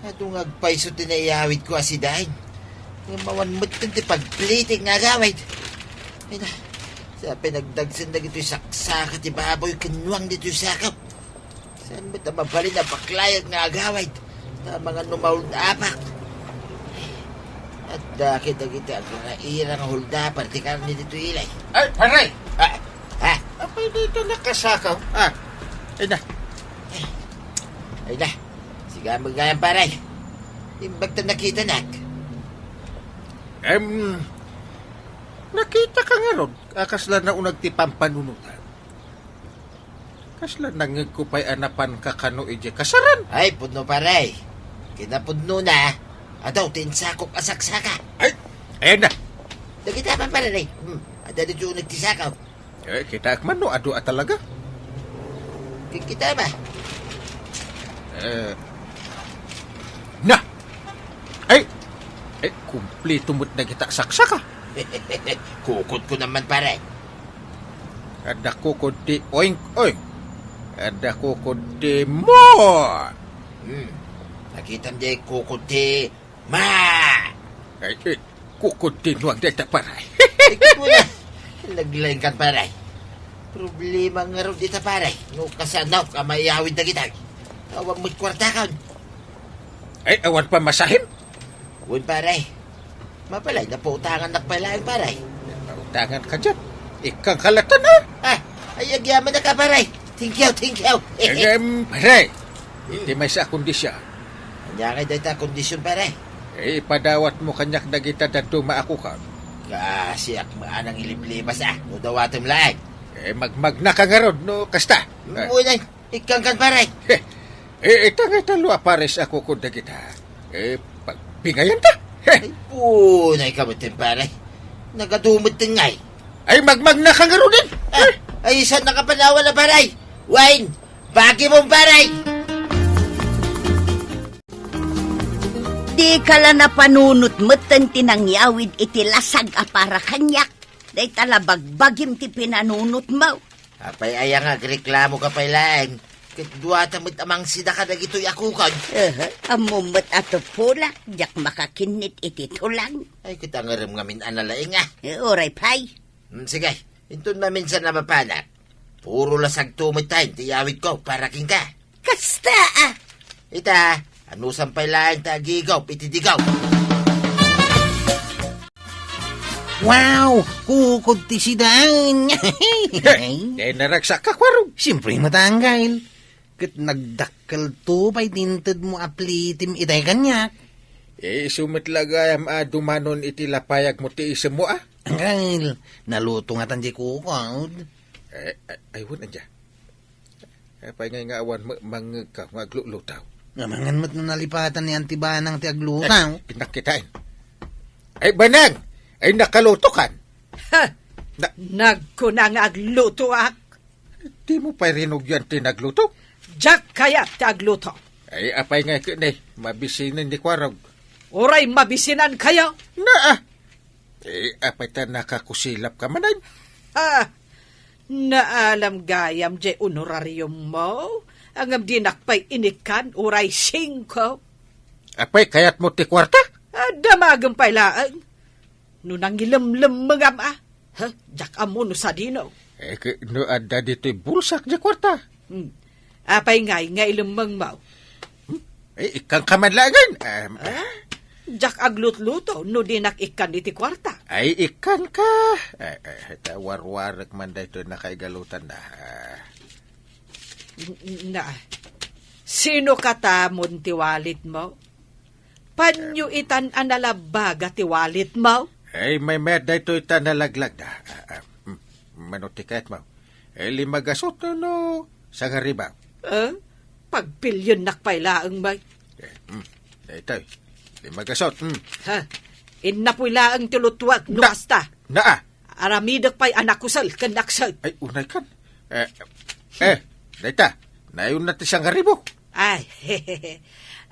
Adu nga agpayso ti naiyawidko a sidaen. Ngem awan metten ti pagplitik nga agawid. Ay na, sa pay nagdagsen dagitoy saksaka ti baboy ken nuang ditoy sako. Saan met a mabalin a baklayag nga agawid? Amangan no mauldapak. Adda kay dagiti agraira nga huldaper ti karne ditoy ilay. Ay, pare! Ah, ah. Apay dayta nakasakaw? Ah, ay na. Ay na. Siga, magayan, pare. Imbag ta nakitanak. Em, nakitaka ngarud a kasla nauneg ti pampanunotan. Kasla nangngegko pay a napanka kano idiay kasaran. Ay, pudno, pare. Kinapudnona, adu ti insakok a saksaka. Ay, ayan na. Dagita man, pare. Hmm, adda ditoy uneg ti sako. Eh, kitaek man no adu a talaga. Kikita ba? Eh, na! Ay! Ay, kumplito met dagita saksaka. Kukodko naman, pare. Adda kukod ti oink, oink. Adda kukod ti mo. Hmm. Nakitam di kukod ti ma. Ay, eh, kukod ti nuang dayta, pare. Ay, kuna. Naglaingkan, pare. Problema ngarud dita, pare. No kasano ka maiyawid dagita. Awan met kuartakan. Ay, awan pamasahem? Wen, pare. Mapalay, napautangannak pay laeng, pare. Pautangan ka diyan. Ikkan kalatan, ha? Ah, ay, agyaman na ka, pare. Thank you, thank you. Agam, pare. Hmm. Iti maysa a kondisyon. Ania ngay dayta a kondisyon, pare? Eh, ipadawat mo kaniak dagita dadduma a kukam. Kasiak maanang iliblibas, ah. No dawatem laeng. Eh, magmagna ka ngarud, no kasta. Ah. Ngunay, ikkan kan, pare. Eh, ita nga italo a pares a kukod dagita. Eh, pagbingayan ta. Heh. Ay, punay ka metten, pare. Nagadu metten ngay. Ay, magmagna ka ngaruden. Ah, ay, saan nakapanawan na, pare? Wine, bagi mo, pare. Di ka la napanunot metten ti nangyawid iti lasag a para kaniak. Dayta la bagbagim ti pinanunot mo. Apay aya nga agreklamo ka pay laeng, ket duata met a mangsida kadagitoy a kukod. Aha, ammom met a tupulak, diak makakinnit iti tulang. Ay, ket angerem ngamin a nalaing, ah. Eh, uray pay. Hmm, sige, inton maminsan a mapanak, puro lasagto met tayen ti iyawidko para kenka. Kasta, ah. Ita, anusan pay laeng ta agigop iti digop. Wow! Kukod ti sidaen! Hey, naragsak ka, Kuarog. Siyempre, matanggal. Ket nagdakkelto pay ti inted mo a plitim itay kaniak. Eh, isu met la gayam a dumanon iti lapayag mo ti isem mo, ah. Anggal, naluto ngatan di kukod. Eh, ay, ay, wen, anja. Apay ngay nga awan ma-, mangngegka nga aglulutaw? Amangan met no nalipatan ni Auntie Banang ti aglutaw. Ay, innak kitaen. Ay, Banang! Ay, nakaluto kan? Ha! Na- Nagkuna nga aglutoak. Di mo pay rinugyan ti nagluto? Diak kayat ti agluto. Ay, apay ngay ket ni, mabisinen ni Kuarog. Uray mabisinan kayo. Na, ah. Eh, apay ta nakakusilap ka manen? Ah, naalam gayam jay honorarium mo, ngem dinak pay inikkan uray singko. Apay, kayat mo ti kuarta? Ah, damagem pay laeng. No nangilemlemmengam, ah. Ha? Diak ammo no sadino. Eh, ke-, no adda ditoy bulsak di kuarta. Hmm. Apay ngay nga ilemmeng mo? Hmm? Eh, ikkan ka man laengen. Em, Ah? Diak aglutluto no dinak ikkan iti kuarta. Ay, ikkan ka. Eh, eh, ta warwarek man daytoy nakaigalutan na. Ah. N-, na, sino katamon ti wallet mo? Panyo itan a nalabaga ti wallet mo? Ay, may mayat daytoy ta nalaglag na. Ah, ah, hmm. Mano ti kayat mo? Eh, lima gasot no, no, sangariba. Eh? Pagpilyennak pay laeng, bay. Eh, hmm. Daytoy. Di magasot, hmm. Ha? Innapoy laeng ti lutuak, no Na-, kasta. Naa. Aramidek pay a nakusel ken nakset. Ay, unay kan. Eh, eh, dayta. Nayon na ti sangaribo. Ay,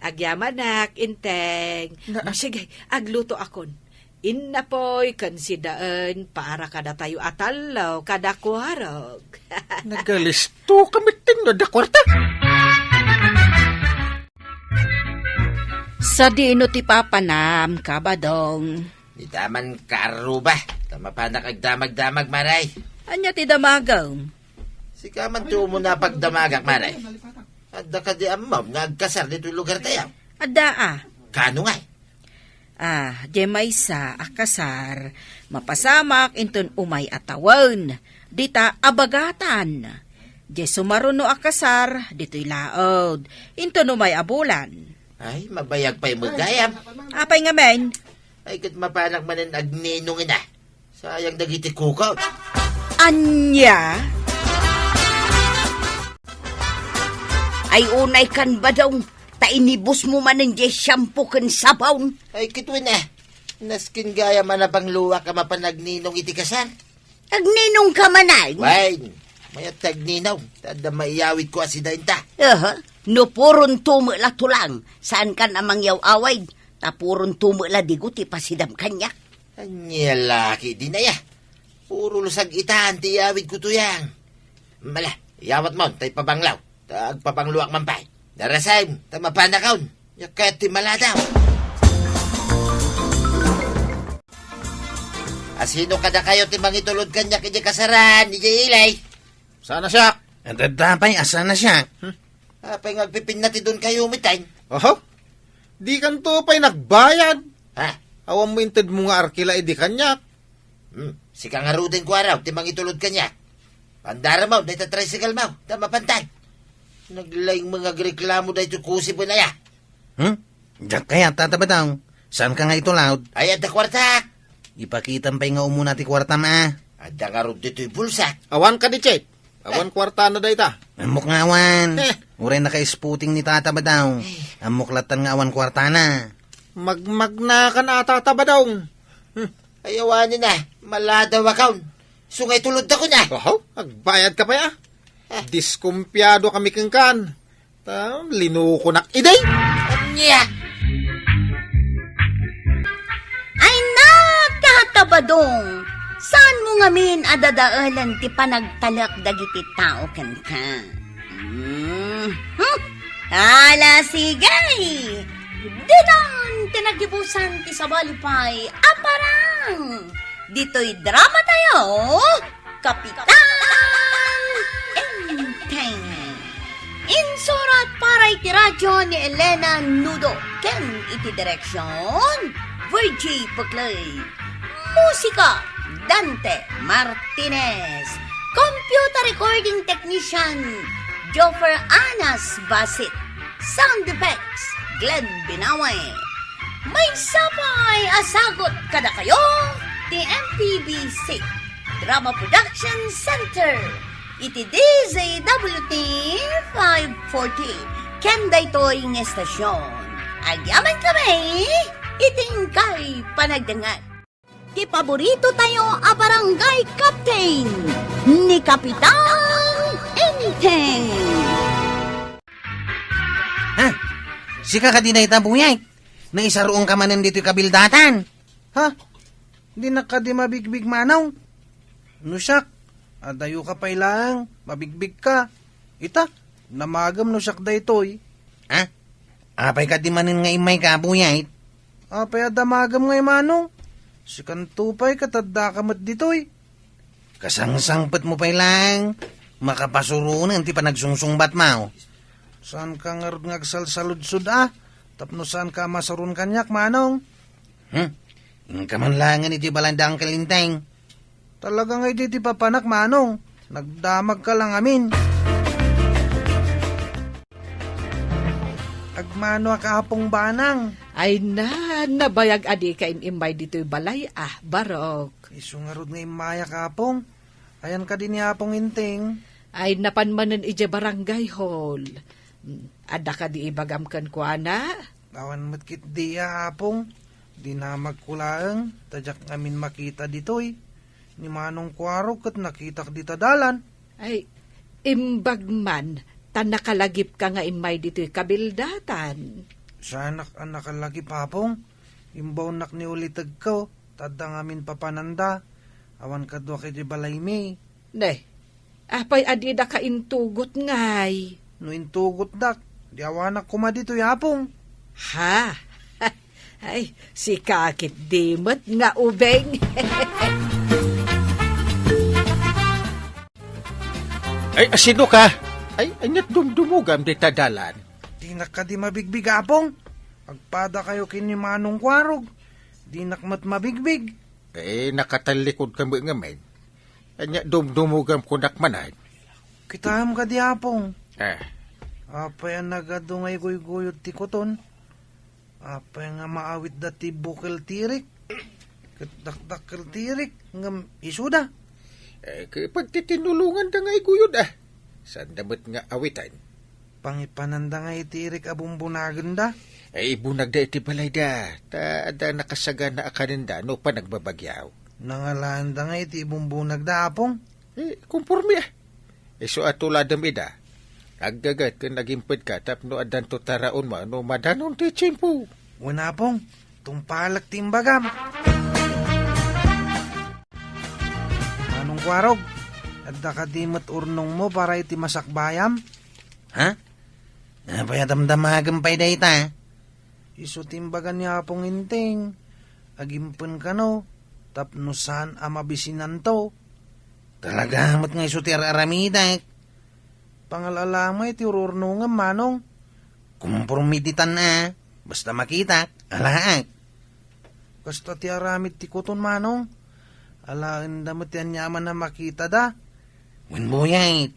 agyamanak, Inteng. Na- Sige, agluto akon. Innapoy ken sidaen para kadatayo a tallo kada kuarog. Nagalisto kami tinno da kwarta. Sadino ti papanam, Kabadong? Di ta man kaaruba, ta mapanak agdamagdamag, Maray. Ania ti damagem? Sika man ti umuna pagdamagak, Maray. Adda kadi ammom nga agkasar ditoy lugar tayo? Adda, a. Kano ngay? Ah, diay maysa a kasar, mapasamak inton umay a tawen, dita a bagatan. Diay sumaruno a kasar, ditoy laud, inton umay a bulan. Ay, mabayag pay met gayam. Apay ngamin? Ay, ket mapanak manen agninong ina. Sayang dagiti kukaw. Ania? Ay, unay kan, Badong, ta inibusmo manen diay shampoo ken sabon. Ay, kituen a. Nasken gayam a napangluak a mapan agninong iti kasar. Agninong ka manen? Wen, mayat ti agninong, ta adda maiyawidko a sidaenta. Aha. No puron tumo la tulang, saan kan a mangyaw-awid, ta puron tumo la digo ti pasidam kaniak. Ania la ketdin aya? Puro lusag itan ti iyawidko tuyang. Mala, iyawatmon, ta ipabanglaw. Ta agpabangloak man pay. Darasem, ta mapanakon. Nia kayat ti maladaw. Asino kadakayo ti mangitulod kaniak idiay kasaran, idiay ili? Saan a siak? Adda pay a saan a siak. Hmm. Apay nga agpipinatidon kayo, mitay? Oho. Dikanto pay nagbayad. Ha? Awan mo intedmo nga arkila idi kaniak. Hmm. Sika ngaruden ko araw, ti mangitulod kaniak. Pandaram mo, dayta tricycle mo, ta mapantag. Naglaing mga agreklamo daytoy kusip wen aya. Hmm? Diak kayat, Tata Badong. Saan ka nga itulod? Ay, adda kuartak. Ipakitam pay nga umuna ti kuartam, a. Adda ngarud ditoy bulsak. Awan kadi, Chet? Awan kuartana dayta. Ammok nga awan. Eh. Uray naka-spooting ni Tata Badong. Eh. Ammok lattan nga awan kuartana. Magmagnakan a, Tata Badong. Hmm. Ay, awanen a. Maladaw akon. Isu nga itulodakon a. Oho, agbayad ka pay a. Eh. Diskumpiado kami kenkan. Ta, linukonak idi. Ania? Ay, na, Tata Badong, saan mo ngamin a dadaelen ti panagtalek dagiti tao kenka? Hmm. Hmm? Ala, sige! Ditan ti nagibusan ti sabali pay a parang ditoy drama tayo. Kapitan Enteng. Insurat para iti radyo ni Elena Nudo ken iti direksyon, Virgie Puclay. Musika, Dante Martinez. Computer recording technician, Joffer Anas Basit. Sound effects, Glenn Binawe. Maysa pay a sagut kadakayo ti M P B C Drama Production Center iti D Z W T five forty ken daytoy nga estasyon. Agyaman kami iti inkay panagdengngeg. Ti paborito tayo a barangay captain, ni Kapitan Enteng. Ha? Sika kadi dayta, Buyay? Naisaruon ka manen ditoy kabildatan? Ha? Dinak kadi mabigbig, Manong? No siak, adayo ka pay laeng, mabigbig ka. Ita, damagem no siak daytoy. Ha? Apay kadi manen nga immay ka, Buyay? Apay a damagem ngay, Manong? Sikanto pay ket addaka met ditoy. Kasangsangpetmo pay laeng, makapasuronen ti panagsungsungbatmo. Saanka ngarud nga agsalsaludsod a, tapno saanka a masaron kaniak, Manong? Hmm? Inka man laengen iti balay da Uncle Enteng. Talaga ngay daydi papanak, Manong. Nagdamagka la ngamin. Agmano a ka, Apong Banang. Ay na, nabayag a dika im-immay ditoy balay a, Barok. Isu ngarud nga immayak, Apong. Ayan kadi ni Apong Enteng? Ay, napan manen idiay barangay hall. Adda kadi ibagam kenkuana? Awan met ketdi, Apong. Dinamagko laeng, ta diak ngamin makita ditoy. Ni Manong Kuarog ket nakitak dita dalan. Ay, imbag man, ta nakalagipka nga immay ditoy kabildatan. Saanak a nakalagip, Apong. Imbaonnak ni ulitegko, ta adda ngamin papananda. Awan kaduak iti balaymi. Ne, apay a didaka intugot ngay? No intugotdak, di awanak koma ditoy, Apong. Ha? Ay, sika ketdi met nga ubing. Ay, asino ka? Ay, ania't dumdumogam dita dalan? Dinak kadi mabigbig, Apong. Agpadakayo ken ni Manong Kuarog. Dinak met mabigbig. Eh, nakatallikod ka met ngamin. Ania, dumdumogam kunak manen. Kitaem kadi, Apong. Eh. Apay a nagadu nga iguyguyod ti kuton? Apay nga maawitda ti bukel ti irik? Ket dakdakkel ti irik, ngem isuda. Eh, ket pagtitinulonganda nga iguyod, ah. Saanda met nga awiten. Pangipananda nga iti irik a bumbunagenda? Ay, ibunagda iti balayda, ta adda nakasagana a kanenda no panagbabagyaw. Nangalaanda nga iti ibumbunagda, Apong? Eh, kumpormi, ah. Isu a tuladem ida. Aggaget ken agimpedka tapno addanto taraonmo no madanon ti tiempo. Wen, Apong, tungpalek ti imbagam. Manong Kuarog, adda kadi met urnongmo para iti masakbayam? Ha? Apay a damdamagem pay dayta? Isu ti imbaga ni Apong Enteng. Agimpen kano, tapno saan a mabisinanto. Talaga met nga isu ti ar-aramidek. Pangal-ala met ti ur-urnongem, Manong. Kumpormi ditan a, basta makitak, alaek. Kasta ti aramid ti kuton, Manong. Alaenda met ti aniaman a makitada. Wen, buyet.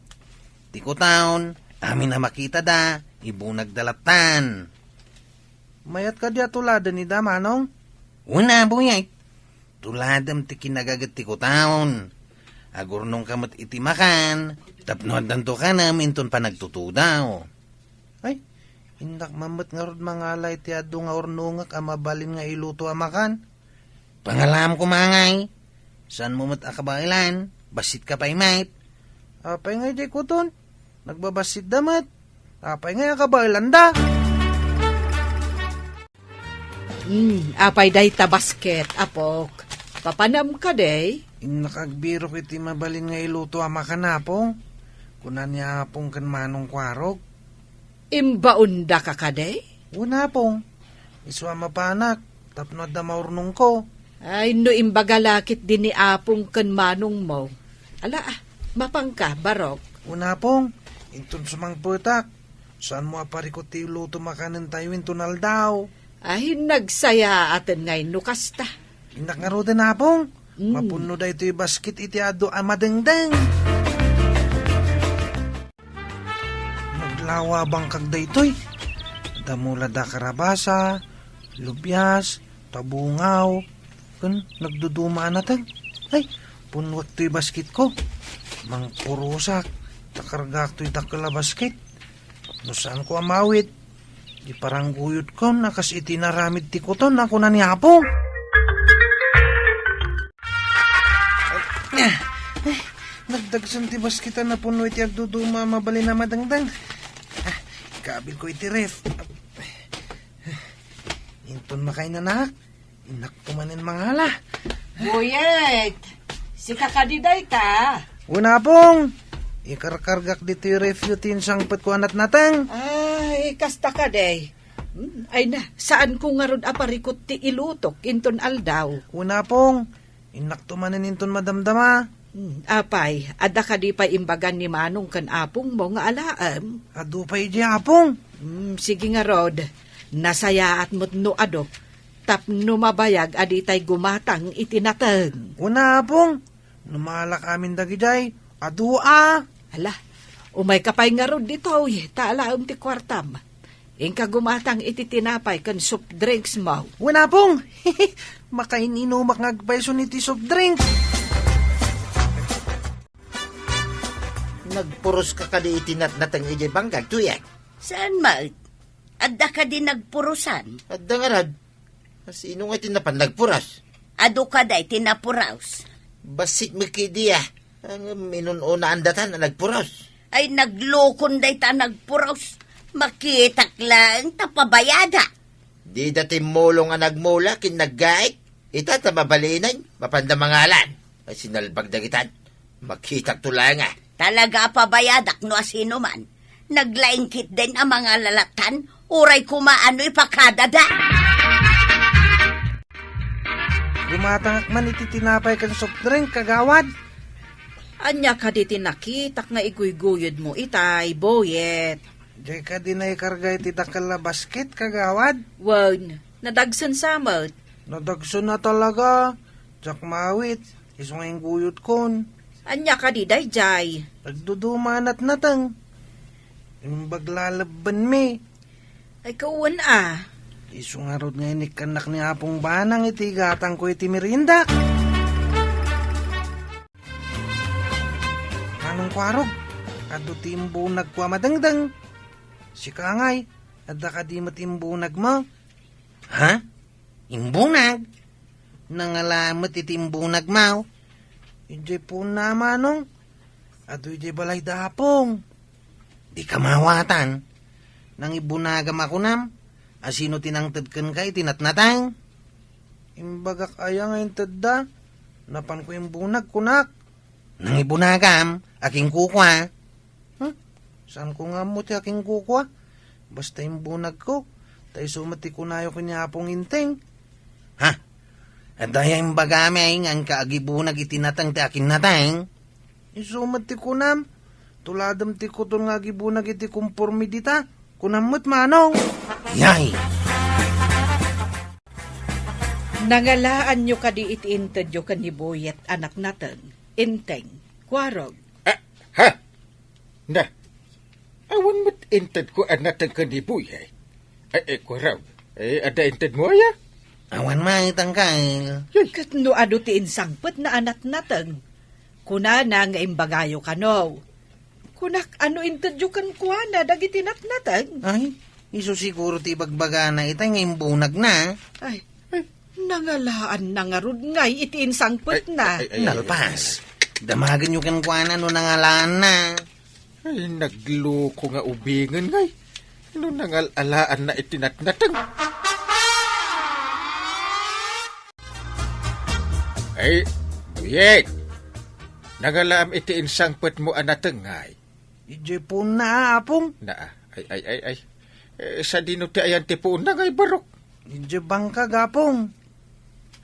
Ti kuton, amin a makitada, ibunagda lattan. Mayat kadi a tuladen ida, Manong? Wen a, buyet. Tuladem ti kinagaget ti kuton. Agurnongka met iti makan, tapno addanto kanem inton panagtutudaw. Ay, innak man met ngarud mangala iti adu nga urnongek a mabalin nga iluto a makan. Pangalaam koma ngay. Saanmo met a kabaelan, bassitka pay met. Apay ngay diay kuton? Nagbabassit da met. Apay ngay a kabaelanda? Hmm, apay dayta basket, apok? Papanam kadi? Innak agbirok iti mabalin nga iluto a makan, Apong. Kuna ni Apong ken Manong Kuarog. Imbaondaka kadi? Wen, Apong. Isu a mapanak, tapno adda maurnongko. Ay, no imbaga la ketdi ni Apong ken Manongmo. Ala, ah, mapanka, barok. Wen, Apong, inton sumangpetak, saanmo a parikut ti iluto makanentayo inton aldaw. Ay, nagsayaaten ngay no kasta. Innak ngaruden, Apong. Mm. Mapunno daytoy basket iti adu a madengdeng. Naglawabangkak daytoy. Damula da karabasa, lubias, tabungaw, ken nagduduma a nateng. Ay, punnuek toy basketko. Mangpurosak, ta kargaak toy dakkel a basket. No saanko a maawit, di parangguyodkon a kas iti naramid ti kuton a kuna ni Apo. Ah, eh, nagdagsen ti basket a napuno iti agduduma a mabalin a madengdeng. Ah, ikabilko iti ref. Inton makainanak, innak to manen mangala. Buyet, sika kadi dayta? Wen, Apong, ikarkargak ditoy refyo ti insangpetko a natnateng. Ay, kasta kadi. Hmm, ay na, saanko ngarud a parikut ti ilutok inton aldaw. Wen, Apong, innak to manen inton madamdama. Hmm, apay, adda kadi pay imbagan ni Manong ken Apongmo nga alaem? Adu pay idi, Apong. Hmm, sige ngarud, nasayaat met no adu, tapno mabayag a ditay gumatang iti nateng. Wen, Apong, no maalak amin dagidiay, adu a. Ala, umayka pay ngarud ditoy, ta alaem ti kuartam. Inka gumatang iti tinapay ken soft drinks mo. Wen, Apong, makain-inumak nga agpayson iti soft drinks. Nagpuros ka kadi iti natnateng idiay banggag, Tuyek? Saan met? Adda kadi nagpurosan? Adda ngarud. Sino nga ti napan nagpuros? Adu kadi ti napuros? Bassit met kadi a. Ngem inun-unaan dayta a nagpuros. Ay, naglukon dayta a nagpuros. Makitak laeng ta pabayada. Dida timmulong a nagmula ken naggaik. Ita ta mabalinen, mapanda mangalan. Ay, sinalbag dagitan. Makitak to laeng a. Talaga a pabayadak no asino man. Naglaing ketdin a mangalalatan, uray koma ano ipakadada. Gumatangak man iti tinapay ken soft drink, kagawad. Ania kadi ti nakitak nga iguyguyod mo itay, Boyet? Diay kadi naikarga iti dakkel a basket, kagawad? Wen, nadagsen sa met. Nadagsen a talaga. Diak maawit, isu nga ingguyodkon. Ania kadi daydiay? Agduduma a natnateng. Imbag lalebbenmi. Ay, kawan a. Isu ngarud nga inikkannak ni Apong Banang iti gatangko iti merienda. Manong Kuarog, adu ti imbunagko a madengdeng. Sika ngay, adda kadi met imbunagmo? Ha? Imbunag? Nangala met iti imbunagmo? Idiay puonna, Manong. Adu idiay balay da Apong. Dika maawatan. Nangibunagam a kunam, asino ti nangted kenka iti natnateng? Imbagak aya nga intedda? Napanko imbunag, kunak. Nangibunagam, akinkukua. Hmm? Saanko nga ammo ti akinkukua? Basta imbunagko, ta isu met ti kunayo ken ni Apong Inteng. Ha? Adda aya imbagami nga inka agibunag iti nateng ti akinnateng? Isu met ti kunam, tuladem ti kuton nga agibunag iti kompormidita. Kunam met, Manong. Yay! Nangalaanyo kadi iti intedyo ken ni Boyet a natnateng, Inteng, Kuarog? Ah, ha? Na, awan met intedko a nateng ken ni Boyet. Ay, ay, Kuarog. Ay, adda intedmo aya? Awan met, Angkel. Yay. Ket no adu ti insangpetna a natnateng, kunana nga imbagayo kano. Kunak, ano intedyo kenkuana dagiti natnateng? Ay, isu siguro ti ibagbagana ita nga imbunagna. Ay, nangalaanna ngarud ngay iti insangpetna. Ay, ay, ay, ay, ay, ay. Nalpas. Damagenyo kenkuana no nangalaanna. Ay, nagloko nga ubingen ngay. No nangal-alaanna iti natnateng. Ay, Boyet. Nangalaam iti insangpetmo a nateng ngay. Idiay puonna, Apong. Na, ay, ay, ay, ay. Eh, sadino ti ayan ti puonna ngay, barok? Idiay bangkag, Apong.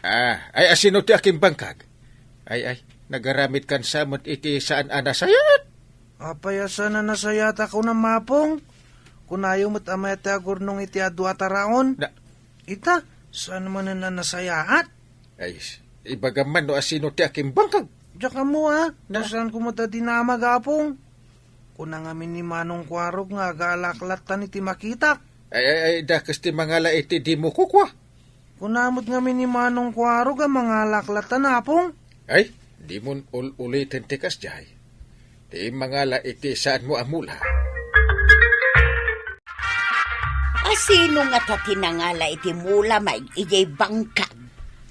Ah, ay, asino ti akimbangkag? Ay, ay, nagaramidkan sa met iti saan a nasayaat. Apay a saan a nasayaat a kunam, Apong? Kunayo met a mayat ti agurnong iti adu a taraon. Na, Ita, saan manen a nasayaat? Ay, ibagam man no asino ti akimbangkag. Diak ammo a, na? Saan ko met a dinamag, Apong? Kuna ngamin ni Manong Kuarog nga agalaklatan iti makitak. Ay, ay, ay, dakes ti mangala iti dimo kukua. Kuna met ngamin ni Manong Kuarog a mangalaklatan, Apong. Ay, dimon ul-uliten ti kasdiay. Ti mangala iti saanmo a mula. Asino ngata ti nangala iti mula, May, idiay bangkag?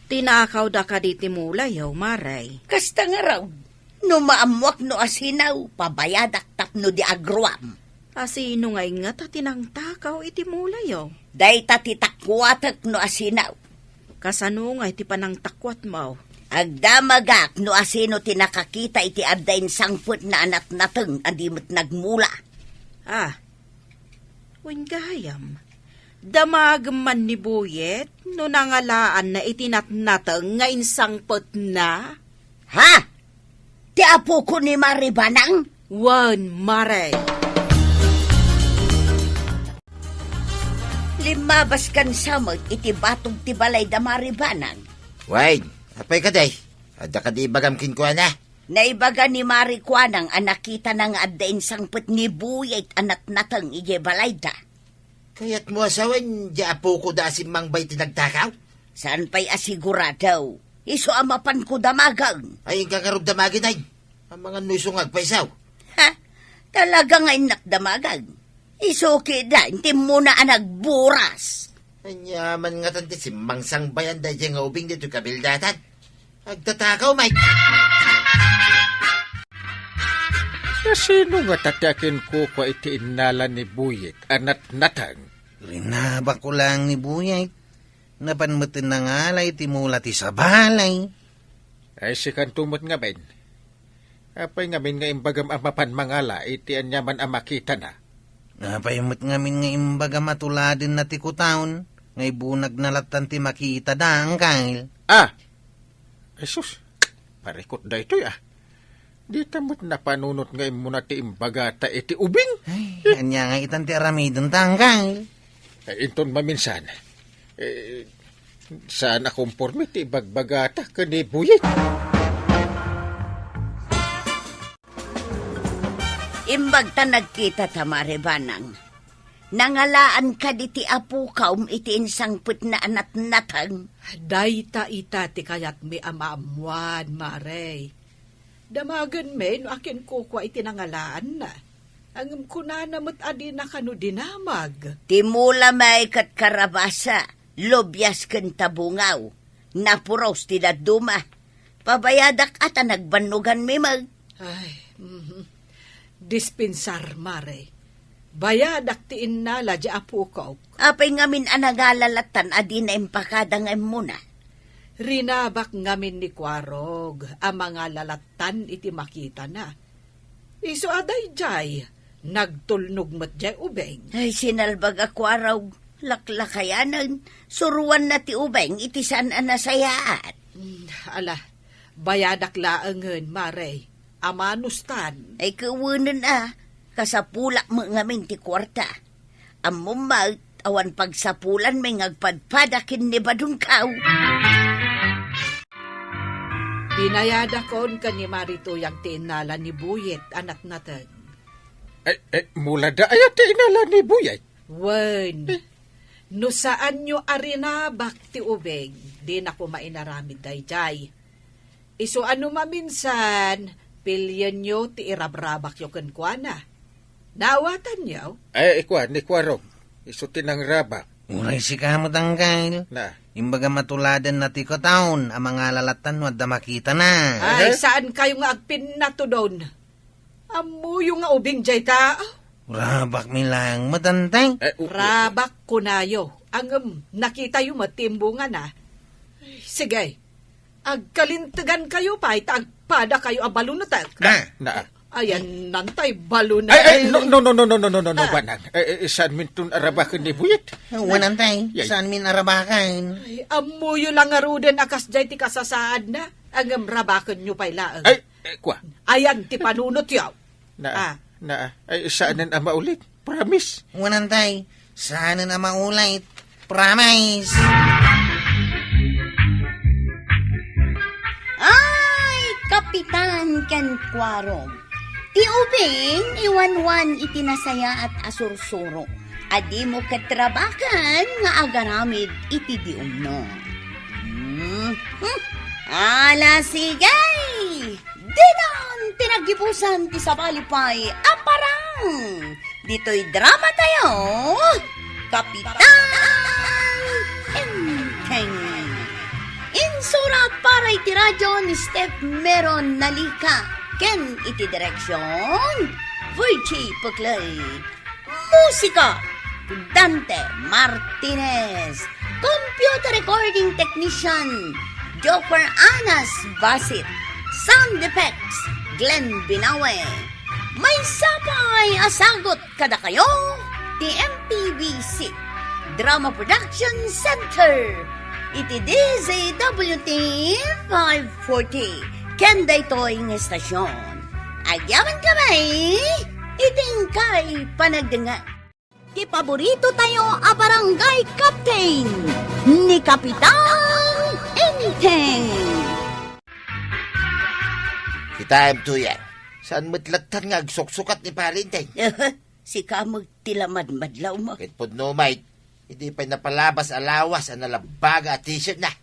Tinakawda kadi ti mulayo, Mare. Kasta ngarud, no maammuak no asino, pabayadak tapno di agruam. Asino ngay ngata ti nangtakaw iti mulayo? Dayta ti takuatek no asino. Kasano ngay ti panangtakuatmo? Agdamagak no asino ti nakakita iti adda insangpetna a natnateng a di met nagmula. Ah, wen gayam, damagem man ni Boyet no nangalaanna iti natnateng nga insangpetna? Ha? Ti apoko ni Mari Banang? Wen, Mare. Limmabaskan sa met iti batog ti balay da Mari Banang. Wen, apay kadi? Adda kadi ibagam kenkuana? Naibaga ni Mari Kuanang a nakitana nga adda insangpet ni Boyet a natnateng idiay balayda. Kayatmo a sawen, di apoko da a simmangbay ti nagtakaw? Saan pay a sigurado? Isu a mapanko damagen. Ay, inka ngarud damagen, ay. Amangan no isu nga agpaisaw. Ha? Talaga nga innak damagen. Isu ketdin ti immuna a nagburas. Ania man ngatan ti simmangsangbayan daydiay nga ubing ditoy kabildatan? Agtatakaw, Mike. Sasino ngata ti akinkukua iti innala ni Buyet a natnateng? Rinabakko laeng ni Buyet. Napan met nangala iti mula ti sabali. Ay, sikanto met ngamin. Apay ngamin nga imbagam a mapan mangala iti aniaman a makitana? Apay met ngamin nga imbagam a tuladenna ti kutaon nga ibunagna lattan ti makitada, Angkel? Ah! Jesus, parikut daytoy, ah. Dita met napanunot nga immuna ti imbagata iti ubing? Ay, ania nga itan ti aramidenta, Angkel? Eh, inton maminsan, eh, saan a komporme ti ibagbagata ken ni Buyet. Imbag ta nagkitata, Mare Banang. Nangalaan kadi ti apokaw iti insangpetna a natnateng? Dayta ita ti kayatmi a maammuan, Mare. Damagenmi no akinkukua iti nangalaanna. Ngem kunana met a dina kano dinamag. Ti mula met ket karabasa, lubias ken tabungaw. Napuros ti dadduma. Pabayadak a ta nagbannoganmi met. Ay, mhm. Dispensar, Mare. Bayadak ti innala diay apokok. Apay ngamin a nangala lattan a dina impakada nga immuna? Rinabak ngamin ni Kuarog a mangala lattan iti makitana. Isu a daydiay, nagtulnog met diay ubing. Ay, sinalbag a Kuarog, laklakayanen, suroanna ti ubing iti saan a nasayaat. Hmm, ala, bayadak laengen, Mare. Amanustan. Ay, kawenen a, kasapulak met ngamin ti kuarta. Ammom met, awan pagsapulanmi nga agpadpada ken ni Badongkaw. Binayadakon ken ni Mari Tuyang ti innala ni Buyet a natnateng. Ay, ay, mula da aya ti innala ni Buyet? Wen, eh, no saanyo a rinabak ti ubing, dinako mainaramid daydiay. Isu a no maminsan, pilienyo ti irabrabakyo kenkuana. Naawatanyo? Ay, ikua, ni Kuarog. Isu ti nangrabak. Uray sika met, Angkel. Na. Imbagam a tuladenna ti kataon a mangala lattan no adda makitana. Ay, eh? Saankayo nga agpinnatudon? Ammoyo nga ubing diay ta? Rabakmi laeng met, Antay. Eh, u-, u-, Rabak kunayo. Ngem, nakitayo met ti imbungana. Sige, agkalintegankayo pay ta agpadakayo a balunetek. Na. Na. Ayan, nantay balunetek. Ay, ay, no, no, no, Banang. Eh, eh, saanminton arabaken ni Buyet? Wen, Antay. Yay. Saanmin arabaken? Ay, ammoyo la ngaruden a kasdiay ti kasasaadna. Ngem rabakenyo pay laeng. Ay, eh, kua. Ayan ti panunotyo. Na, Ah. na, ay, saanen a maulit. Promise. Wen, Antay, saanen a maulit. Promise. Ay, Kapitan ken Kuarog. Ti ubing, iwanwan iti nasayaat a sursuro. A dimo ket rabaken nga agaramid iti diumno. Hmm. Hmm. Ala, sige! Ditan ti naggibusan ti sabali pay a parang ditoy drama tayo, Kapitan Enteng. Insurat para iti radyo ni Steph Meron Nalika ken iti direksyon, Virgie Puclay. Musika, Dante Martinez. Computer recording technician, Joker Anas Basit. Sound effects, Glenn Binawe. Maysa pay a sagut kadakayo ti M P B C Drama Production Center iti D Z W T five forty ken daytoy nga estasyon. Agyaman kami iti inkay panagdengngeg. Ti paborito tayo a barangay captain, ni Kapitan Enteng. Kitaem, Tuyang. Saan met lattan nga agsuksukat ni Pari Enteng? Sika met ti lamadmadlaw mo. Ket pudno, Mike, idi pay napalabas a lawas a nalabaga a t-shirt na.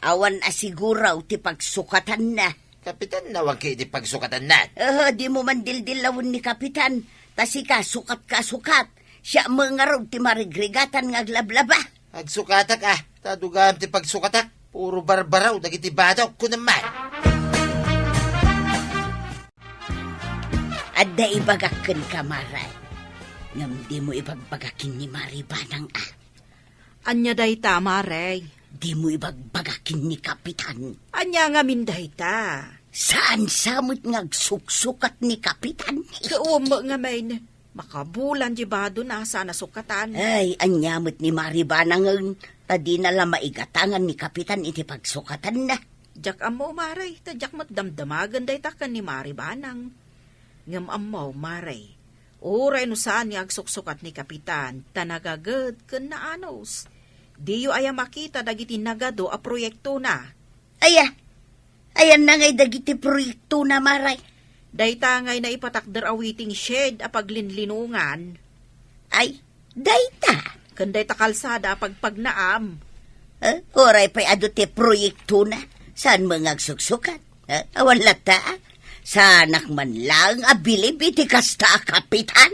Awan a siguraw ti pagsukatanna. Kapitan, awan ket idi pagsukatanna. Aha, dimo man dildillawen ni Kapitan. Ta sika, sukat ka, sukat. Siak met ngarud ti marigrigatan nga aglablaba. Agsukatak, a. Ta dugam ti pagsukatak. Puro barbaraw dagiti badok, kunam man. Adda ibagak kenka, Mare. Ngem dimo ibagbaga ken ni Mari Banang, a. Ania dayta, Mare? Dimo ibagbaga ken ni Kapitan. Ania ngamin dayta? Saan sa met nga agsuksukat ni Kapitan? Kaammo ngamin. Makabulan ti badona, saan a sukatan. Ay, ania met ni Mari Banangen, ta dina la maigatangan ni Kapitan iti pagsukatanna. Diak ammo, Mare, ta diak met damdamagen dayta ken ni Mari Banang. Ngem ammo, Mare, uray no saan nga agsuksukat ni Kapitan, ta nagaged ken naanus. Diyo aya makita dagiti nagadu a proyektona? Aya, ayanna ngay dagiti proyektona, Mare? Dayta ngay naipatakder a waiting shed a paglinlinongan. Ay, dayta. Ken dayta kalsada a pagpagnaam. Eh, uray pay adu ti proyektona, saan met nga agsuksukat? Eh, awan latta, a. Saanak man laeng a bilib iti kasta a Kapitan.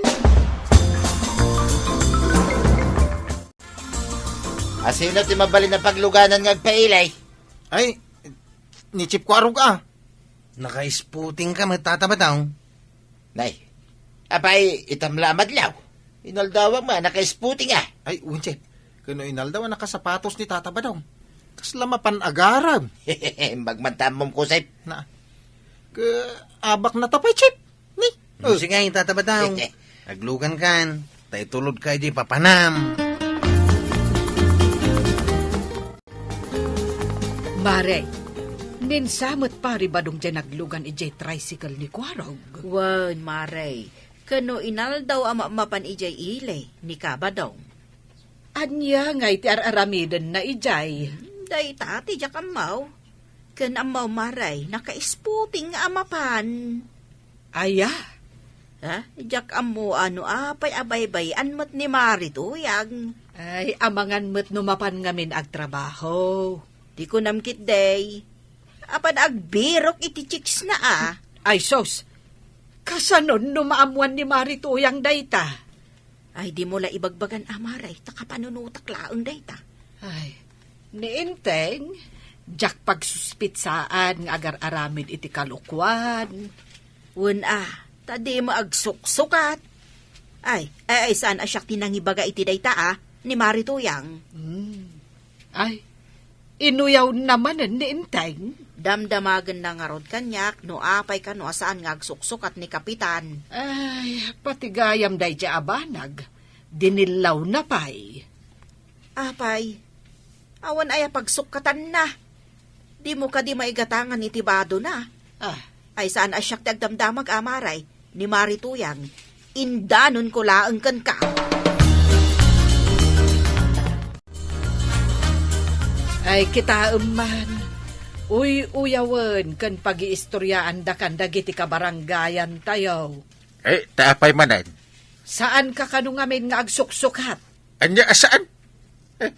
A, sino ti mabalin a pagluganan nga agpailay? Ay, ni Chief Kuarog, a. Naka-spooting ka met, Tata Badong. Nay, apay, itam la a madlaw. Inaldawak met a naka-spooting, a. Ay, wen, Chief. Ken no inaldaw a nakasapatos ni Tata Badong. Kasla mapan agarem. Imbag man ta ammom, Kusip. Na. Ke, abak na ta pay, Chief. Ni? Hmm, oh. Sige, Tata Badong. Aglugan kan, ta itulod ka idi papanam. Mare, ninsa met Pari Badong diay naglugan idiay tricycle ni Kuarog. Wen, Mare, ken no inaldaw a mapmapan idiay ili ni Kabadong. Ania ngay ti ar-aramidenna idiay? Hmm, dayta ti diak ammo. Ken ammo, Mare, naka-spooting nga a mapan. Aya? Ha? Diak ammo no apay a baybay-an met ni Mari Tuyang. Ay, amangan met no mapan ngamin agtrabaho. Ti kunam ketdi, apan agbirok iti chicks na, a. Ay, sus! Kasanon no maammuan ni Mari Tuyang dayta? Ay, dimo la ibagbagan, a, Mare, ta kapanunotak laeng dayta. Ay, ni Enteng, diak pagsuspitsaan nga agar-aramid iti kalokuan. Wen, a, ta dimo agsuksukat. Ay, ay, ay, saan a siak ti nangibaga iti dayta, a, ni Mari Tuyang. Hmm. Ay, inuyawna manen ni Enteng? Damdamagenna ngarud kaniak no apay kano a saan nga agsuksukat ni Kapitan. Ay, pati gayam daydiay a banag, dinillawna pay. Apay, awan aya pagsukkatanna? Dimo kadi maigatangan iti badona? Ah. Ay, saan a siak ti agdamdamag, a, Mare, ni Mari Tuyang, indanonko laeng kenka. Ay, kitaem man. Uy-uyawen ken pagiistoryaandakan dagiti kabarangayantayo. Eh, ta apay manen? Saanka kano ngamin nga agsuksukat? Ania a saan? Eh,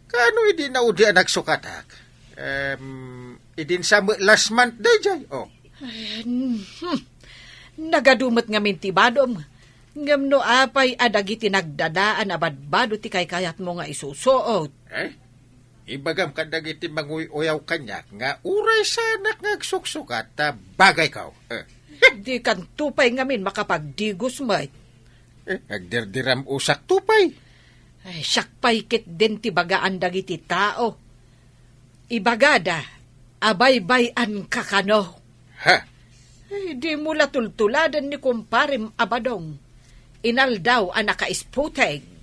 kaano idi naudi a nagsukatak? Em, idin sa met last month daydiay, oh. Ay, hmm. Nagadu met ngamin ti badom. Ngem no apay a dagiti nagdadaan a badbado ti kaykayatmo nga isusuot? Eh? Ibagam kadagiti manguy-uyaw kaniak nga uray saanak nga agsuksukat ta bagayko. Eh. Dikanto pay ngamin makapagdigos met. Eh, agdirdiram-usakto pay. Ay, siak pay ketdin ti bagaan dagiti tao. Ibagada a baybay-anka kano. Ha? Ay, dimo la tultuladen ni kumparem a Badong. Inaldaw a naka-spooting.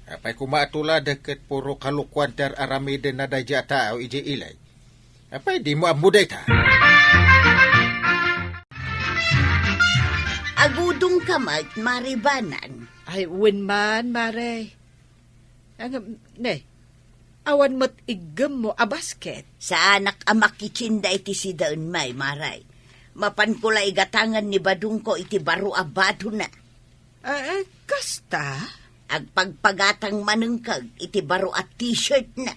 Apay koma a tuladek ket puro kalokuan ti ar-aramidenna daydiay a tao idiay ili. Apay, dimo ammo dayta? Agudongka met, Mari Banang. Ay, wen man, Mare. Ngem, ne, awan met iggemmo a basket. Saanak a makitsinda iti sidaen, Mare. Mapanko la igatangan ni Badongko iti baro a badona. Ah, eh, kasta? Agpagpagatang manen kag iti baro a t-shirt na.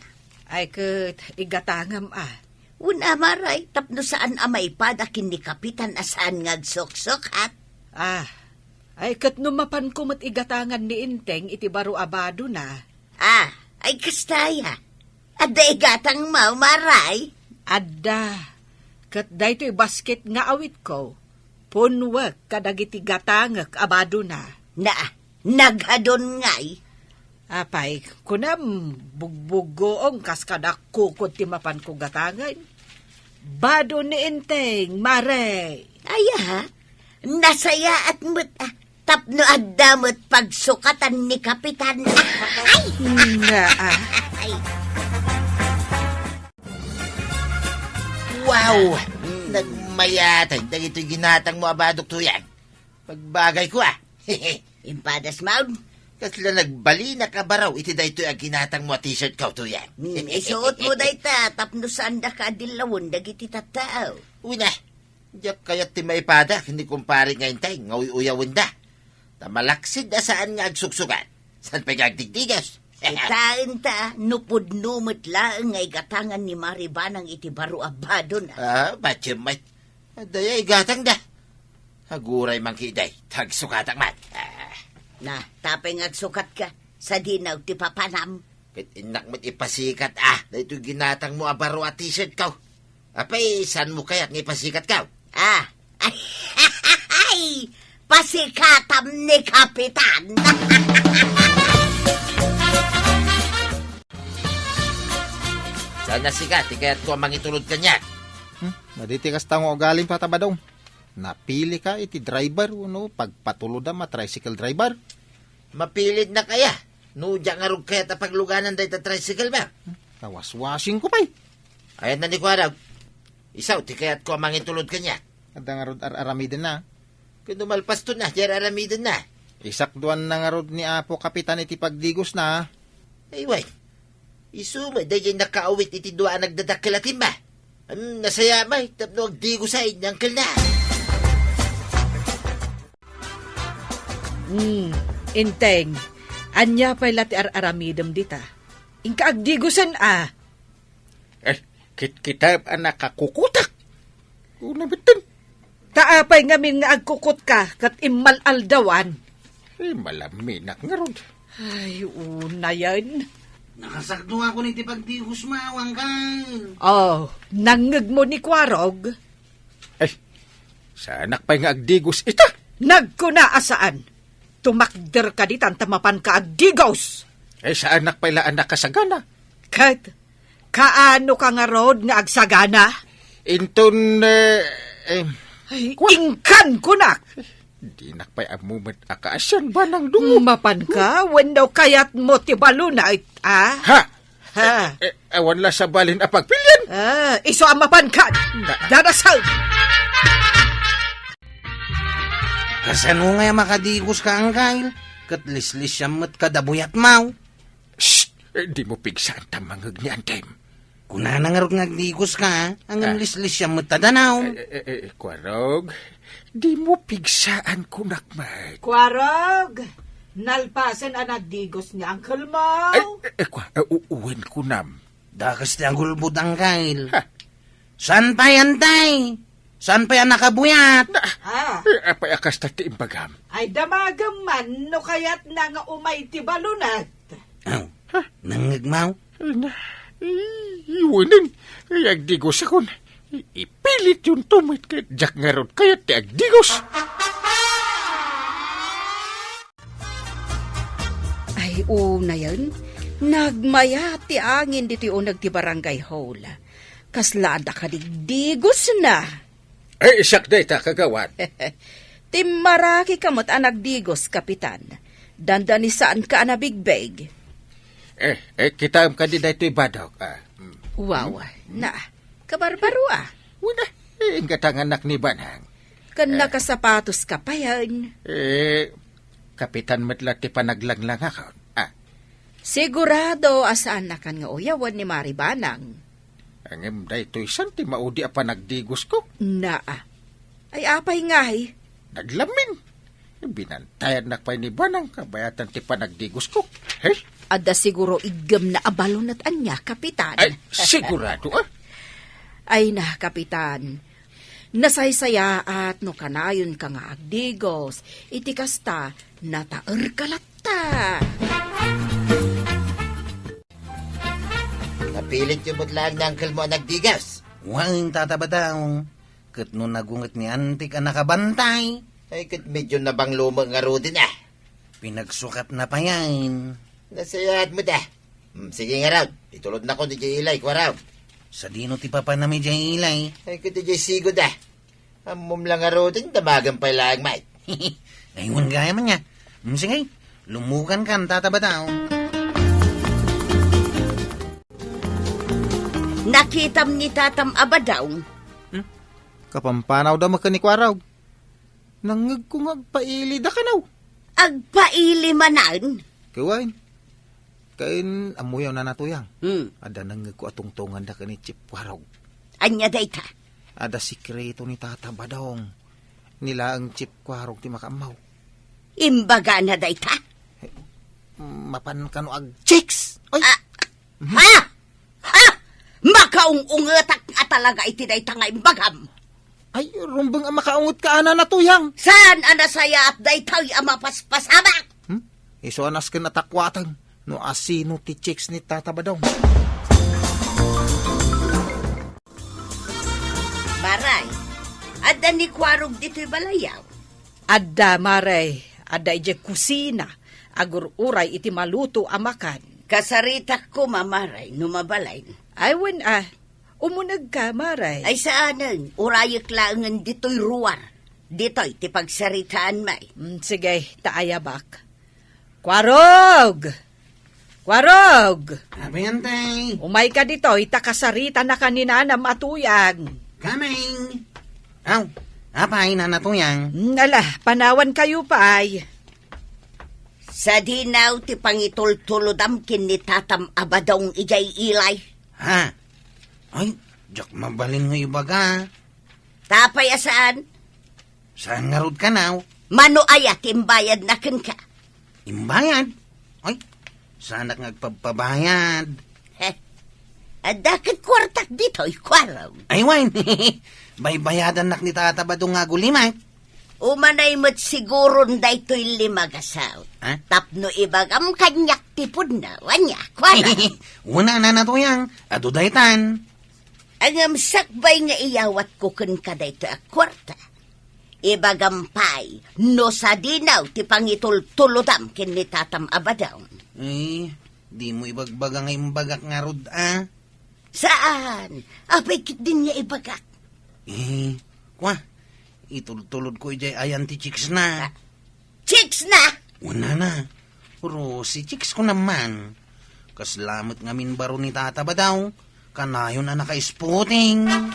Ay, ket igatangam, a. Wen a, Mare, tapno saan a maipada ken ni Kapitan a saan nga agsuksukat. Ah, Ay, ket no mapanko met igatangan ni Enteng iti baro a badona. Ah, ay kasta aya. Adda igatangmo, Mare? Adda. Ket daytoy basket nga awitko, punwek kadagiti gatangek a badona. Na, naghadon ngay. Apay, kunam, bugbuggoong kas kadakkuko ti mapanko gatangen. Bado ni Enteng, Mare. Aya, nasayaat met, ah, tapno adda met pagsukatan ni Kapitan. Ay! Nga, ah. Ay. Wow! Mm. Nagmayatay dagitoy ginatangmo a badok, Tuyang. Pagbagayko, ah. Impadas maon. Kasla nagbalinak a baro iti daytoy a ginatangmo a t-shirtko, Tuyang. Mm, isuotmo dayta tapno saandaka a dillawen dagiti tattao. Uy na, diak kayat ti maipada ken ni kumpare nga Enteng nga uy-uyawenda. Ta malaksid a saan nga agsuksukat. Saan pay nga agdigdigas? Kitaenta no pudno met laeng nga igatangan ni Mare Banang iti baro a badona. Ah, patiem met. Adda aya igatangda. Aguray man ketdi, ta agsukatak met. Ah. Na, tapay nga agsukatka, sadino ti papanam? Ket innak met ipasikat, ah, daytoy ginatangmo a baro a t-shirtko. Apay, saanmo kayat nga ipasikatko? Ah, ay, pasikatam ni Kapitan. Saan a sika ti kayatko a mangitulod kaniak? Hmm, adda ti kasta nga ugalim, Tata Badong. Napilika iti driver wenno pagpatulodam a tricycle driver? Mapilit na kaya? No diak ngarud kayat a pagluganan dayta tricycle, ba? Hmm, kawaswasingko pay. Ayan na ni Kuarog. Isu ti kayatko a mangitulod kaniak. Adda ngarud ar-aramidenna. Ken no malpaston na, di ar-aramidenna. Isakduanna ngarud ni Apo Kapitan iti pagdigosna. Ay, way. Isu met daydiay nakaawit iti dua a nagdadakkel a timba. Am, nasaya met tapno agdigos ni angkelna. Hmm, Enteng, ania pay la ti ar-aramidem dita? Inka agdigosen a. Eh, kitkitam a nakakukutak. Una biten. Ta apay ngamin nga agkukutka ket immal-aldawan? Eh, malaminak ngarud. Ay, unayen. Nakasakduakon iti pagdigosmo, Angkel. Oh, nangngegmo ni Kuarog? Eh, saanak pay nga agdigos ita? Nagkuna a saan. Tumakderka ditan ta mapanka agdigos. Eh, saanak pay la a nakasagana. Ket, kaanoka ngarud nga agsagana? Inton, eh, eh, Ay, kwa- inkan kunak. Dinak pay ammo met a kaasian, Banang Dungo. Mapanka, wenno kayatmo ti balunay, a? Ha? Ha? Eh, eh, awan la sabali a pagpilian. Ah, isu a mapanka. Da- Dadasag. Kasano ngay a makadigoska, Angkel? Ket lislisiam met kada buyatmo. Shh! Eh, dimo pigsaan ta mangngeg ni Antem. Kunana ngarud nga agdigoska, ngem Ah. lislisiam met ta danaw. Eh, eh, eh, eh, Kuarog, dimo pigsaan kunak met. Kuarog, nalpasen a nagdigos ni uncle mo. Ay, eh, eh, Kua-, eh, u-, uwen kunam. Dakes ti agulbod, Angkel. Ha? Saan pay, Antay? Saan pay a nakabuyat? Na, Ah. eh, apay a kasta ti imbagam? Ay, damagem man no kayatna nga umay ti balunat. Aw, Ha? nangngegmo? Ay, na, i-, iwanen. Ay, agdigosakon. I-, ipilit yun to, met ket diak ngarud kayat ti agdigos. Ay, unayen, nagmayat ti angin ditoy uneg ti barangay hall. Kasla adda kadigdigosna. Ay, siak dayta, kagawad. Timmarakika met a nagdigos, Kapitan. Dandani saanka a nabigbeg. Eh, eh, kitaem kadi daytoy badok, ah. Mm. Wow, na, kabarbaro, ah. Wala, eh, inggatanganak ni Banang. Ken Eh. nakasapatoska payen. Eh, Kapitan met la ti panaglanglangakon. Ah. Sigurado a saannakan nga uyawen ni Mari Banang. Ngem daytoy san ti maudi a panagdigosko? Naa. Ay, apay ngay? Naglamin. Binantayannak pay ni Banang kabayatan ti panagdigosko. Hey? Adda siguro iggemna a balunat ania, Kapitan. Ay, sigurado, ah. Ay na, Kapitan. Nasaysayaat no kanayonka nga agdigos, iti kasta, nataerka latta. Napilityo met laeng ni uncle mo a nagdigos. Wen, Tata Badong, ket no nagunget ni Antik a nakabantay. Ay, ket medyo nabanglo met ngaruden, a. Pinagsukatna payen. Nasayaat met, a. Hmm, sige ngarud, itulodnakon idiay ilay, Kuarog. Sadino ti papanam idiay ilay? Ay, ket idiay sigud, a. Ammom la ngaruden, damagen pay laeng met. Ay, wen gayam ania. Hmm, sige, lumugankan, Tata Badong. Nakitam ni Tatam a Badong. Hmm? Kapampanawda met ken ni Kuarog. Nangngegko nga agpailida kano. Agpaili manen? Ket wen. Ken ammoyo, Nana Tuyang. Hmm. Adda nangngegko a tungtunganda ken ni Chief Kuarog. Ania dayta? Adda sekreto ni Tata Badong. Ni laeng Chief Kuarog ti makaammo. Imbagana dayta? Eh, mapan kano ag-chicks? Oy. Ah, ha? Ha? Makaung-ungetak a talaga iti dayta nga imbagam. Ay, rumbeng a makaungetka, Nana Tuyang. Saan a nasayaat daytoy a mapaspasamak? Hmm? Isu a nasken a takuaten no asino ti chicks ni Tata Badong. Maray, adda ni Kuarog ditoy balayyo? Adda, Maray. Adda idiay kusina. Agur-uray iti maluto a makan. Kasaritak koma, Maray, no mabalin. Ay, wen a. Umunegka, Maray. Ay, saanen. Urayek laengen ditoy ruar. Ditoy ti pagsaritaan, may. Mm, sige, ta ayabak. Kuarog! Kuarog! Apay, Antay? Umayka ditoy, ta kasaritanaka ni Nanam a Tuyang. Coming! Aw, apay, Nana Tuyang? Mm, ala, panawankayo pay. Sadino ti pangitultulodam ken ni Tatam a Badong idiay ilay? Ha? Ay, diak mabalin nga ibaga. Apay a saan? Saan ngarud kano? Mano aya ti imbayadna kenka? Imbayad? Ay, saanak nga agpabpabayad. Heh. Adda ket kuartak ditoy, Kuarog. Ay, wen. Baybayadannak ni Tata Badong nga agulimek. Umanay met siguron daytoy lima a saut. Ha? Tapno ibagam kaniak ti pudno, ania, Kuarog? Wen a, Nana Tuyang, adu daytan. Ngem sakbay nga iyawatko kenka daytoy a kuarta, ibagam pay no sadino ti pangitultulodam ken ni Tatam a Badong. Eh, dimo ibagbaga nga imbagak ngarud a? Saan? Apay ketdin nga ibagak? Eh, kua, itultulodko idiay ayan ti chicksna. Ah, chicksna? Wen a, Nana. Rosy, chicks ko naman. Kasla met ngamin baro ni Tata Badong. Kanayon a naka-spotting. Ah!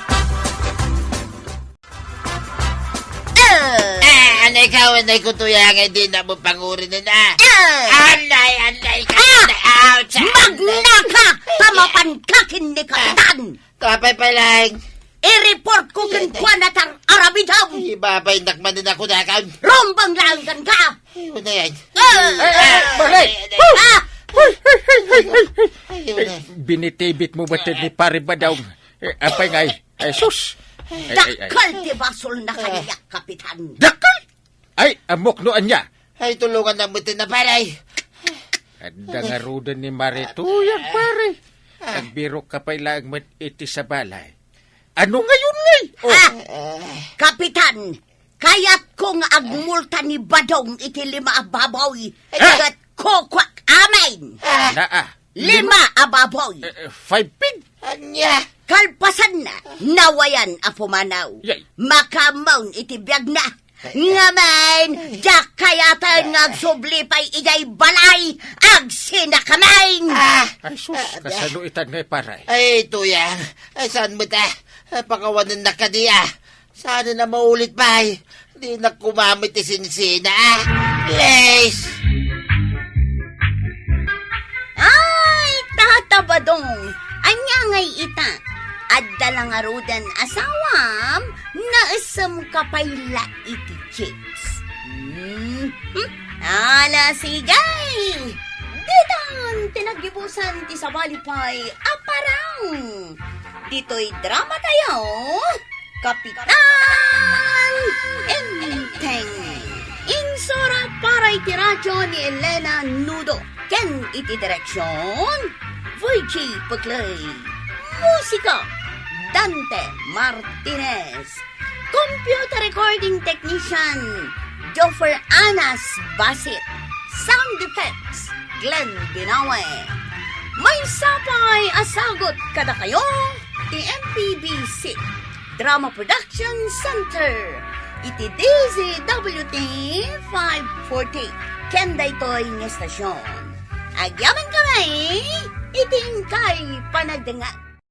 Ah, anay ka, anay ko, Tuyang, ay di na mo panguri na na. Ah! Anay, anay ka, Ah! anay, ouch! Magnaka! Tamapan ka ken ni Kapitan! Kapay pay laeng. I-report ko kenkuana ti ar-aramidem. Ay, babay, nakmanin ako na ka. Rumbeng laeng kenka. Ay, wala yan. Ah! Eh, eh, Maray! Ay, ay, ay. Ah! Hoy, hoy, hoy, hoy, hoy, hoy. Ay, wala. Eh, binitibit mo ba ni Pare Badong? Eh, apay ngay? Ay, sus! Ay, ay, ay. Dakkel ti basolna kaniak, Kapitan. Dakkel? Ay, ammok no ania. Ay, tulonganna met na, pare. Adda ngaruden ni Mare Tuyang, pare. Ah. Agbirokka pay laeng met iti sabali. Ano ngayon, ngay? Oh. Ah, Kapitan, kayatko nga agmulta ni Badong iti lima a baboy. Ah! Ket kukuak amin. Ah! Naa. Lima a baboy. Eh, eh, five pig? Ania? Kalpasanna, nawayan a pumanaw. Yay. Makaammoon iti biagna. Ngem, diak kayaten nga agsubli pay idiay balay, agsinakamin! Ah! Ay, sus, kasano itan nga ipare? Ay, Tuyang, ay, saan met a? Pakawanennak kadi a. Saan a maulit pay? Dinak kumamit ti sinsina, a. Please! Ay, Tata Badong, ania ngay ita? Adda la ngaruden asawam, naesemka pay la iti chicks. Hmm, hmm. Ala, sige! Ditan ti naggibusan ti sabali pay a parang. Ditoy drama tayo, Kapitan Enteng. Insura para iti radyo ni Elena Nudo ken iti direksyon, Virgie Pecley. Musika, Dante Martinez. Computer recording technician, Joffer Anas Basit. Sound effects, Glenn Binawe. Maysa pay a sagut kadakayo ti M P B C Drama Production Center iti D Z W T five forty ken daytoy nga estasyon. Agyaman kami iti inkay panagdengngeg.